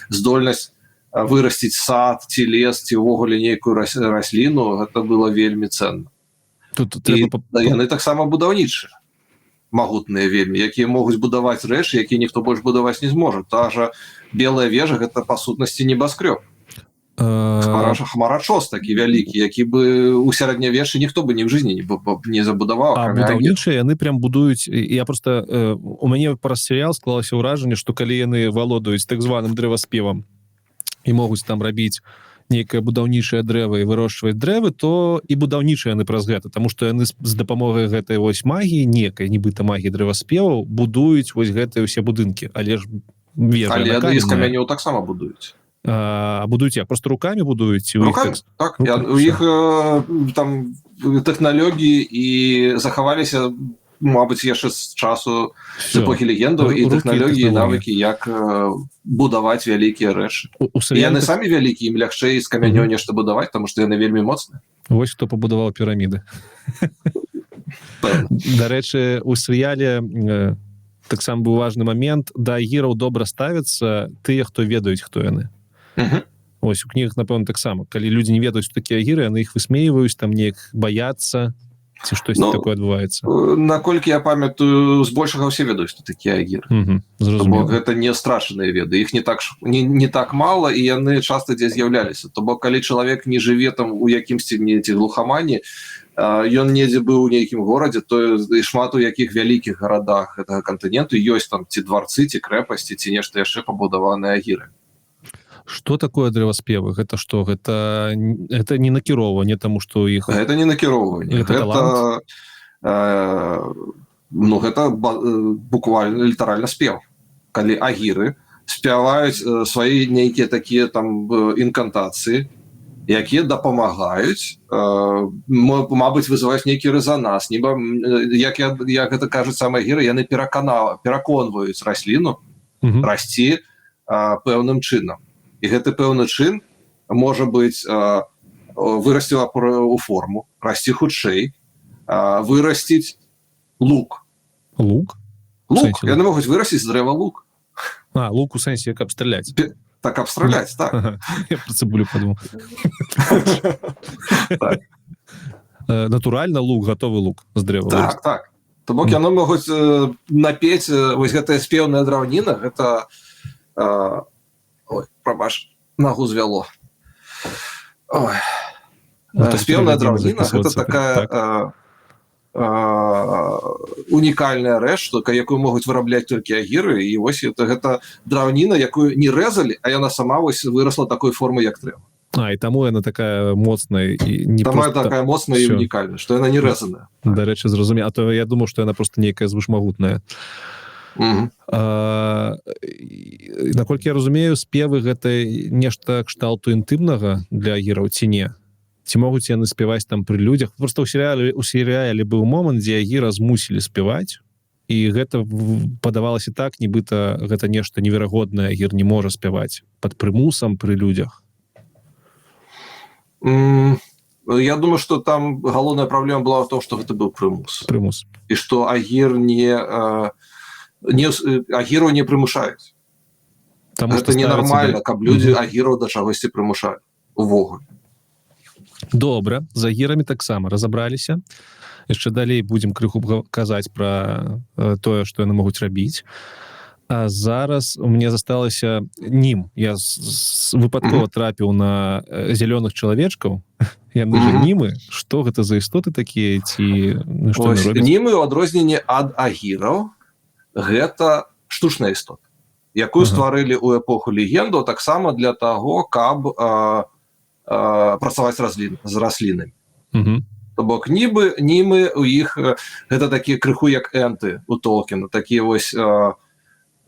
здольнасць вырасціць сад ці лес, ці ўвогуле нейкую расліну, гэта было вельмі ценна. Тут І, трэба да, яны таксама будаўнічыя, магутныя вельмі, якія могуць будаваць рэчы, якія ніхто больш будаваць не зможа. Та жа Белая вежа, гэта па сутнасці небаскрёб, хмарачос такі вялікі, які бы у сярэднявеччы ніхто бы ні в жизни не забудаваў, А акрамя агіраў. будаўнічыя яны прям будуюць. Я просто у мяне праз серыял склалася ўражанне, што калі яны валодаюць так званым дрэваспевам і могуць там рабіць нейкае будаўнічае дрэва і вырошчваць дрэвы, то і будаўнічыя яны праз гэта, таму што яны з дапамогай гэтай вось магіі, некай нібыта магіі дрэваспеваў, будуюць вось гэтыя ўсе будынкі, але ж вежа, Але яна яны з каменная. камянёў таксама будуюць. А будуць як, просто руками будуюць ці ў іх Руками, так? Так, Руками, у іх там тэхналогіі і захаваліся, мабыць, яшчэ з часу, з Всё. эпохі легендаў, і Рукі, тэхналогіі, тэхналогіі. навыкі, як будаваць вялікія рэчы. У І серыяле яны самі вялікія, ім лягчэй з камянёў нешта будаваць, таму што яны вельмі моцныя. Вось хто пабудаваў піраміды. Пэўна. Дарэчы, у серыяле таксама быў важны момент: да агіраў добра ставяцца тыя, хто ведаюць, хто яны. Ось у кнігах, напэўна, таксама, калі людзі не ведаюць, хто такія агіры, яны іх высмейваюць, там неяк баяцца ці штось Ну, такое адбываецца. Наколькі я памятаю, збольшага ўсе ведаюць, што такія агіры. То бок Зразумела. гэта не страшаныя веды, іх не так мала, і яны часта дзе з'яўляліся. То бок калі чалавек не жыве там у якімсьці недзе глухамані, ён недзе быў у нейкім горадзе, то і шмат у якіх вялікіх гарадах гэтага кантыненту ёсць там ці дварцы, ці крэпасці, ці нешта яшчэ, пабудаваныя агіры. Что такое дрэваспевы? Гэта что? Гэта не накіроўванне, таму что іх Гэта не накіроўванне. Гэта талант? Ну, гэта буквально, літаральна спеў, калі агіры спяваюць свае нейкія такія там інкантацыі, якія дапамагаюць, мабыць, вызываюць нейкі рэзананс, нібы як гэта кажуць самыя агіры, яны пераконваюць расліну расці пэўным чынам, і гэты пэўны чын можа быць вырасці у форму, расці хутчэй, вырасціць лук. Лук? Лук. Сэнсе Яны могуць вырасціць з дрэва лук. А, лук у сэнсе, каб страляць? Так, каб страляць, так. Ага. Я про цыбулю подумал. Так. Натуральна лук, гатовы лук з дрэва Так, то бок яно могуць напець вось гэтая спеўная драўніна, гэта ой, прабач, нагу звяло. Ой. Ну, так Спеўная трэба драўніна, гэта записываться, такая так. Унікальная рэч, што якую могуць вырабляць толькі агіры, і вось гэта драўніна, якую не рэзалі, а яна сама вось вырасла такой формы, як трэба. А, і таму яна такая моцная і не Таму просто такая моцная і Всё. унікальная, што яна не рэзаная. Дарэчы, зразуме, а то я думаў, што яна просто нейкая звышмагутная. Наколькі я разумею, спевы — гэта нешта кшталту інтымнага для агіраў ці не? Ці могуць яны спяваць там пры людзях? Просто ў серыяле быў момант, дзе агіра змусілі спяваць. І гэта падавалася так, нібыта гэта нешта неверагоднае, Агір не можа спяваць под прымусам пры людзях. Я думаю, что там галоўная праблема была в том, что гэта быў прымус. Прымус. І что Агір не агіру не прымушаюць. Таму Гэта што ненармальна, ставяць каб людзі агіраў да чагосьці прымушалі увогуле. Добра, з агірамі таксама разабраліся. Яшчэ далей будзем крыху казаць пра тое, што яны могуць рабіць. А зараз у мне засталася нім. Я выпадкова трапіў на зялёных чалавечкаў. Яны же німы. Што гэта за істоты такія, ці, ну, што яны Ось, робяць? німы, ў адрозненне ад агіраў, гэта штучная істота, якую стварылі ў эпоху легенду таксама для таго, каб працаваць з раслінамі. То бок нібы німы, у іх гэта такія крыху як энты у Толкіна, такія вось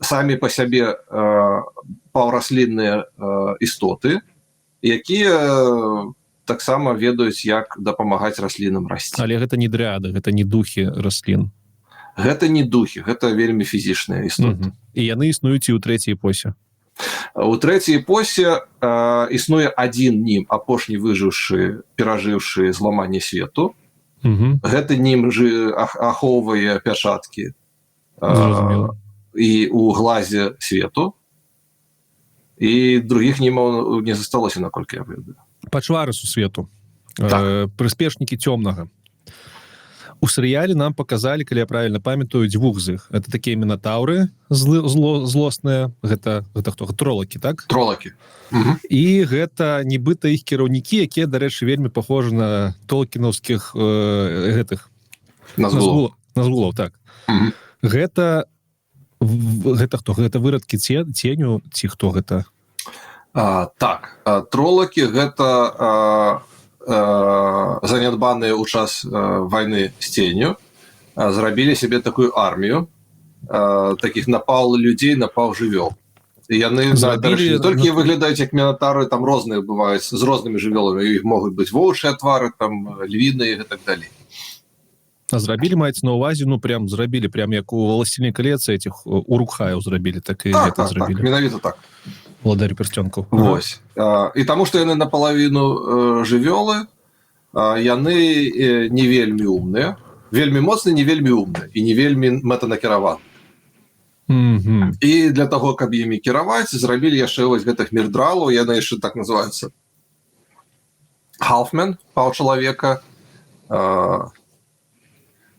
самі па сябе паўраслінныя істоты, якія таксама ведаюць, як дапамагаць раслінам расці. Але гэта не дрыады, гэта не духі раслін. Гэта не духі, гэта вельмі фізічныя істоты. І яны існуюць і ў трэцяй эпосе. У трэцяй эпосе існуе адзін нім, апошні выжыўшы, перажыўшы зламанне свету. Гэты нім жы ахоўвае пячаткі і у глазе свету, і другіх німаў не засталося, наколькі я ведаю. Пачвары сусвету. Так. Прыспешнікі цёмнага. У серыяле нам показалі, калі я правильно памятаю, дзвюх з іх. Это такія мінатаўры злосныя. Гэта хто? Тролакі, так? Тролакі. І гэта нібыта іх кіраўнікі, якія, дарэчы, вельмі похожи на толкінаўскіх гэтых Назгулаў. Назгулаў, так. Гэта хто? Гэта вырадкі ценю ці хто гэта? Так, тролакі гэта занядбаныя ў час вайны з ценню, зрабілі сябе такую армію такіх напал людзей, напал жывёл. І яны, дарэчы, не толькі выглядаюць як мінатары, там розныя бываюць, з рознымі жывёламі, у іх могуць быць воўчыя твары, там львіныя і так далей. А зрабілі, маецца на ўвазе, ну прям зрабілі, прям як у «Властелине колец» этих урукхаяў зрабілі, так і Так, гэта так, зрабілі. менавіта так. Уладарю пярсцёнкаў. Вось. І таму што яны напалавіну жывёлы, яны не вельмі умныя, вельмі моцныя, не вельмі умныя і не вельмі мэтанакіраваны. І для таго, каб імі кіраваць, зрабілі яшчэ вось гэтых мірдралаў, яны яшчэ так называюцца halfmen, паўчалавека,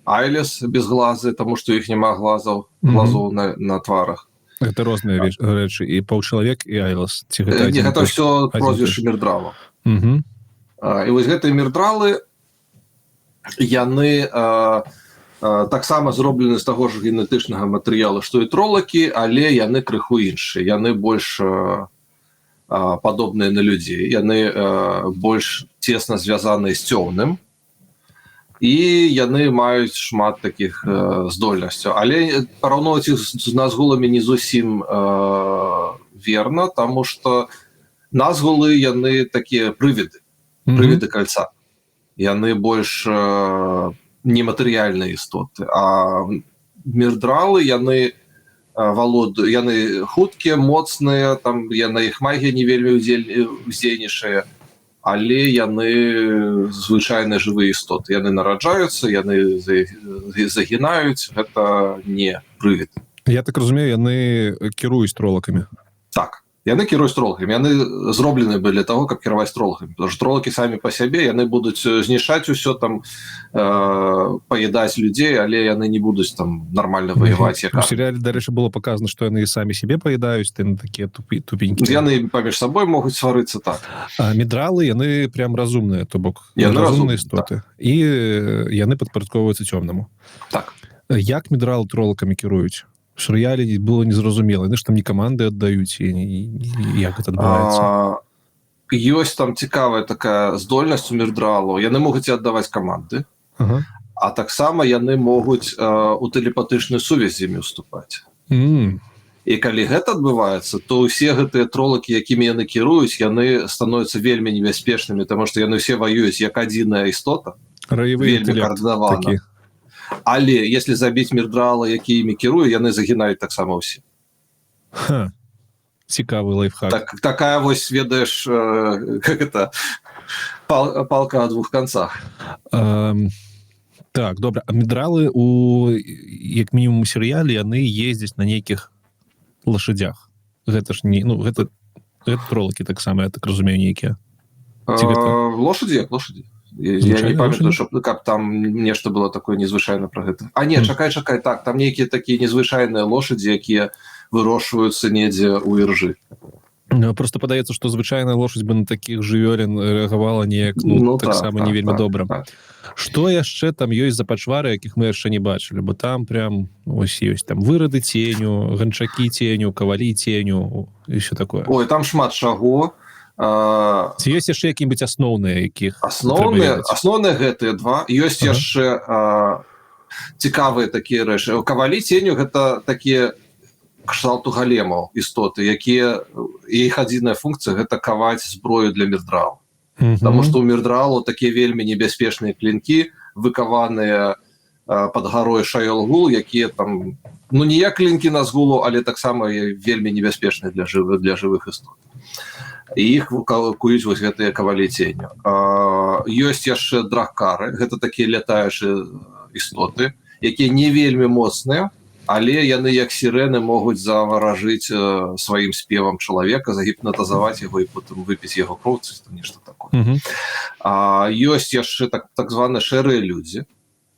eyeless, безглазы, таму што іх няма глазаў, глазоў на тварах. Гэта розныя рэчы, і паўчалавек, і eyeless, ці гэта Не, адзін і гэта той ж? ўсё Адзін і той прозвішчы ж. мірдрала. І вось гэтыя мірдралы, яны таксама зроблены з таго ж генетычнага матэрыялу, што і тролакі, але яны крыху іншыя. Яны больш падобныя на людзей, яны больш цесна звязаныя з цёмным, і яны маюць шмат такіх здольнасцяў. Але параўноўваць іх з назгуламі не зусім верна, таму што назгулы, яны такія прывіды, прывіды кальца. Яны больш нематэрыяльныя істоты, а мірдралы, яны яны хуткія, моцныя, там яна іх магія не вельмі ўздзейнічае, але яны звычайна жывыя істоты. Яны нараджаюцца, яны загінаюць, гэта не прывід. Я так разумею, яны кіруюць тролакамі. Так, яны кіруюць тролакамі, яны зроблены былі для того, каб кіраваць тролакамі, потому что тролакі самі па сябе, яны будуць знішчаць усё там, паедаць людзей, але яны не будуць там нормально ваяваць, як У серыяле, дарэчы, было показано, што яны і самі сябе паедаюць, ты такія тупенькія. Яны паміж сабой могуць сварыцца, так. А мідралы, яны прям разумныя, то бок Яны разумныя разумныя, істоты. І яны падпарадкоўваюцца цёмнаму. Так. Як мідралы тролакамі кіруюць? У серыяле было незразумела. Яны ж там не каманды аддаюць, і як гэта адбываецца? Ёсць там цікавая такая здольнасць у мірдралу. Яны могуць і аддаваць каманды, а таксама яны могуць у тэлепатычную сувязь з імі ўступаць. І калі гэта адбываецца, то ўсе гэтыя тролакі, якімі яны кіруюць, яны становяцца вельмі небяспечнымі, таму што яны ўсе ваююць як адзіная істота, Раевы вельмі інтэлект каардынавана. такі. Але если забіць мірдрала, які імі кіруе, яны загінаюць таксама ўсе. Ха. Цікавы лайфхак. Так, такая вось, ведаеш, как это, палка о двух концах. Так, добра, а мідралы у, як мінімум у серыяле, яны ездзяць на нейкіх лошадях. Гэта ж не, ну, гэта троллакі таксама, я так разумею, нейкія. Ці гэта- Лошади як лошади. Я не Звычайныя памятаю, лошади? чтоб, ну, каб там нешта было такое незвычайна про гэта. А не, чакай, чакай, так, там нейкія такія незвычайныя лошади, якія вырошчваюцца недзе ў іржы. Ну, просто падаецца, што звычайная лошадь бы на такіх жывёлін рэагавала неяк, ну, Ну, таксама так, не вельмі добра. Што яшчэ там ёсць за пачвары, якіх мы яшчэ не бачылі? Бо там прям ось ёсць там вырады ценю, ганчакі ценю, кавалі ценю і все такое. Ой, там шмат чаго. Ці ёсць яшчэ які-нибудь асноўныя, якіх трэба Асноўныя ведаць? Асноўныя гэтыя два. Ёсць яшчэ цікавыя такія рэчы. Кавалі ценю — гэта такія кшталту галемаў істоты, якія, іх адзіная функцыя — гэта каваць зброю для мірдрал. Потому что у мірдралу такія вельмі небяспечныя клінкі, выкаваныя под гарой Шаэлгул, якія там, ну, не як клінкі Назгулу, але таксама вельмі небяспечныя для жывых істот, і іх куюць вось гэтыя кавалі ценю. Ёсць яшчэ драккары, гэта такія лятаючыя істоты, якія не вельмі моцныя, але яны як сірэны могуць заваражыць сваім спевам чалавека, загіпнатазаваць яго і потым выпіць яго кроў ці там нешта такое. Ёсць яшчэ так званы шэрыя людзі.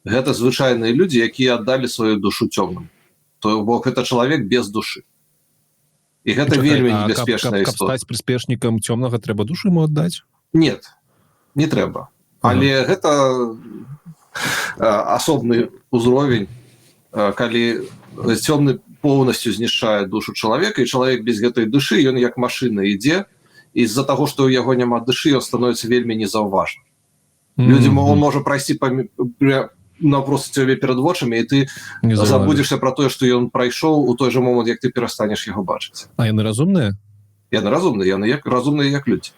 Гэта звычайныя людзі, якія аддалі сваю душу цёмным. То бок это чалавек без душы, і гэта Чакай, вельмі а небяспечная каб істота. стаць прыспешнікам цёмнага, трэба душу ему аддаць? Нет, не трэба. Але гэта асобны ўзровень, калі цёмны поўнасцю знішчае душу чалавека, і чалавек без гэтай душы, ён як машына ідзе. З-за таго, што ў яго няма душы, ён становіцца вельмі незаўважным. Людзі, он можа прайсці напрост цябе перад вочамі, і ты Не заўважыш. забудзешся пра тое, што ён прайшоў, у той жа момант, як ты перастанеш яго бачыць. А яны разумныя? Яны разумныя, яны як разумныя, як людзі.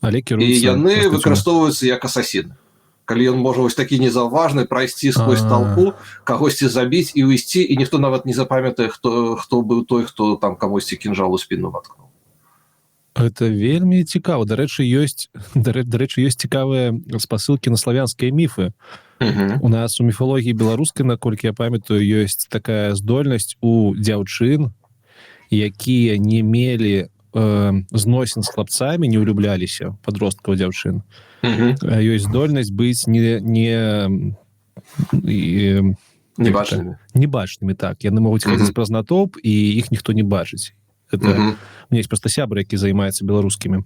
Але І кіруюцца яны проста цёмным. выкарыстоўваюцца як асасіны, калі ён можа вось такі незаўважны прайсці сквозь толпу, кагосьці забіць і уйсці, і ніхто нават не запамятае, хто быў той, хто там камусьці кінжал у спіну воткнуў. Это вельмі цікава. Дарэчы, ёсць дарэчы, ёсць цікавыя спасылкі на славянскія міфы. У нас у міфалогіі беларускай, наколькі я памятаю, ёсць такая здольнасць у дзяўчын, якія не мелі зносін з хлапцамі, не ўлюбляліся, подросткаў дзяўчын. Ёсць здольнасць быць не Небачнымі. Небачнымі, так. Яны могуць хадзіць праз натоўп, і іх ніхто не бачыць. Это у меня есть просто сябра, які займаецца беларускімі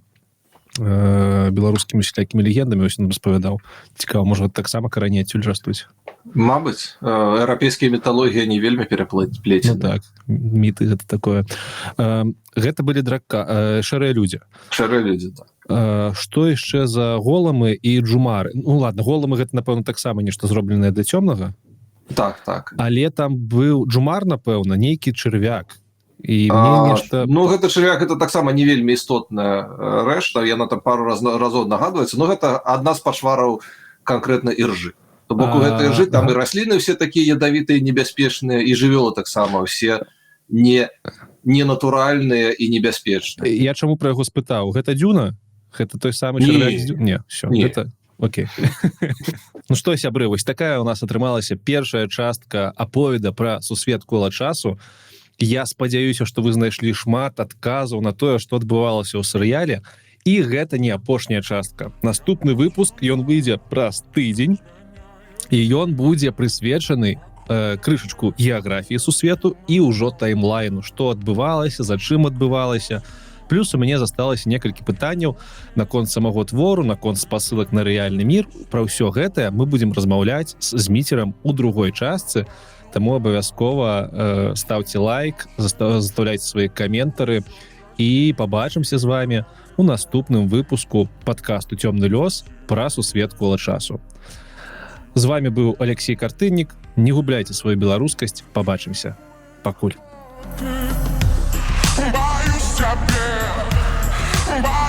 усялякімі легендамі, ось ён распавядаў. Цікава, можа, таксама карані адсюль растуць. Мабыць, еўрапейскія міталогія не вельмі пераплецены. Ну так, міты — гэта такое. Гэта былі драка, шэрыя людзі. Шэрыя людзі, так. Што яшчэ за голамы і джумары? Ну ладно, голамы — гэта, напэўна, таксама нешта зробленае для цёмнага. Так. Але там быў джумар, напэўна, нейкі чарвяк, і мне нешта Ну, гэта чарвяк, это таксама не вельмі істотная рэшта, яна там пару разоў нагадваецца, но гэта адна з пачвараў канкрэтна іржы. То бок у гэтай іржы там і расліны все такія ядавітыя, небяспечныя, і жывёлы таксама все не ненатуральныя і небяспечныя. Я чаму пра яго спытаў: гэта дзюна? Гэта той самы Не. чарвяк з Не, все. Не. Гэта окей. Ну што, сябры, вось такая у нас атрымалася першая частка аповеда пра сусвет «Кола часу». Я спадзяюся, што вы знайшлі шмат адказаў на тое, што адбывалася ў серыяле, і гэта не апошняя частка. Наступны выпуск, ён выйдзе праз тыдзень, і ён будзе прысвечаны крышачку геаграфіі сусвету і ўжо таймлайну, што адбывалася, за чым адбывалася. Плюс у мяне засталася некалькі пытанняў наконт самого твору, наконт спасылак на рэальны мір. Пра ўсё гэтае мы будзем размаўляць з Зміцерам у другой частцы. Таму абавязкова ставце лайк, заставляйте свае каментары, і пабачымся з вами у наступным выпуску подкасту «Цёмны лёс» пра сусвет «Кола часу». З вами быў Алексей Картыннік. Не губляйте сваю беларускасць. Пабачымся. Пакуль. Боюсь цябе, боюсь.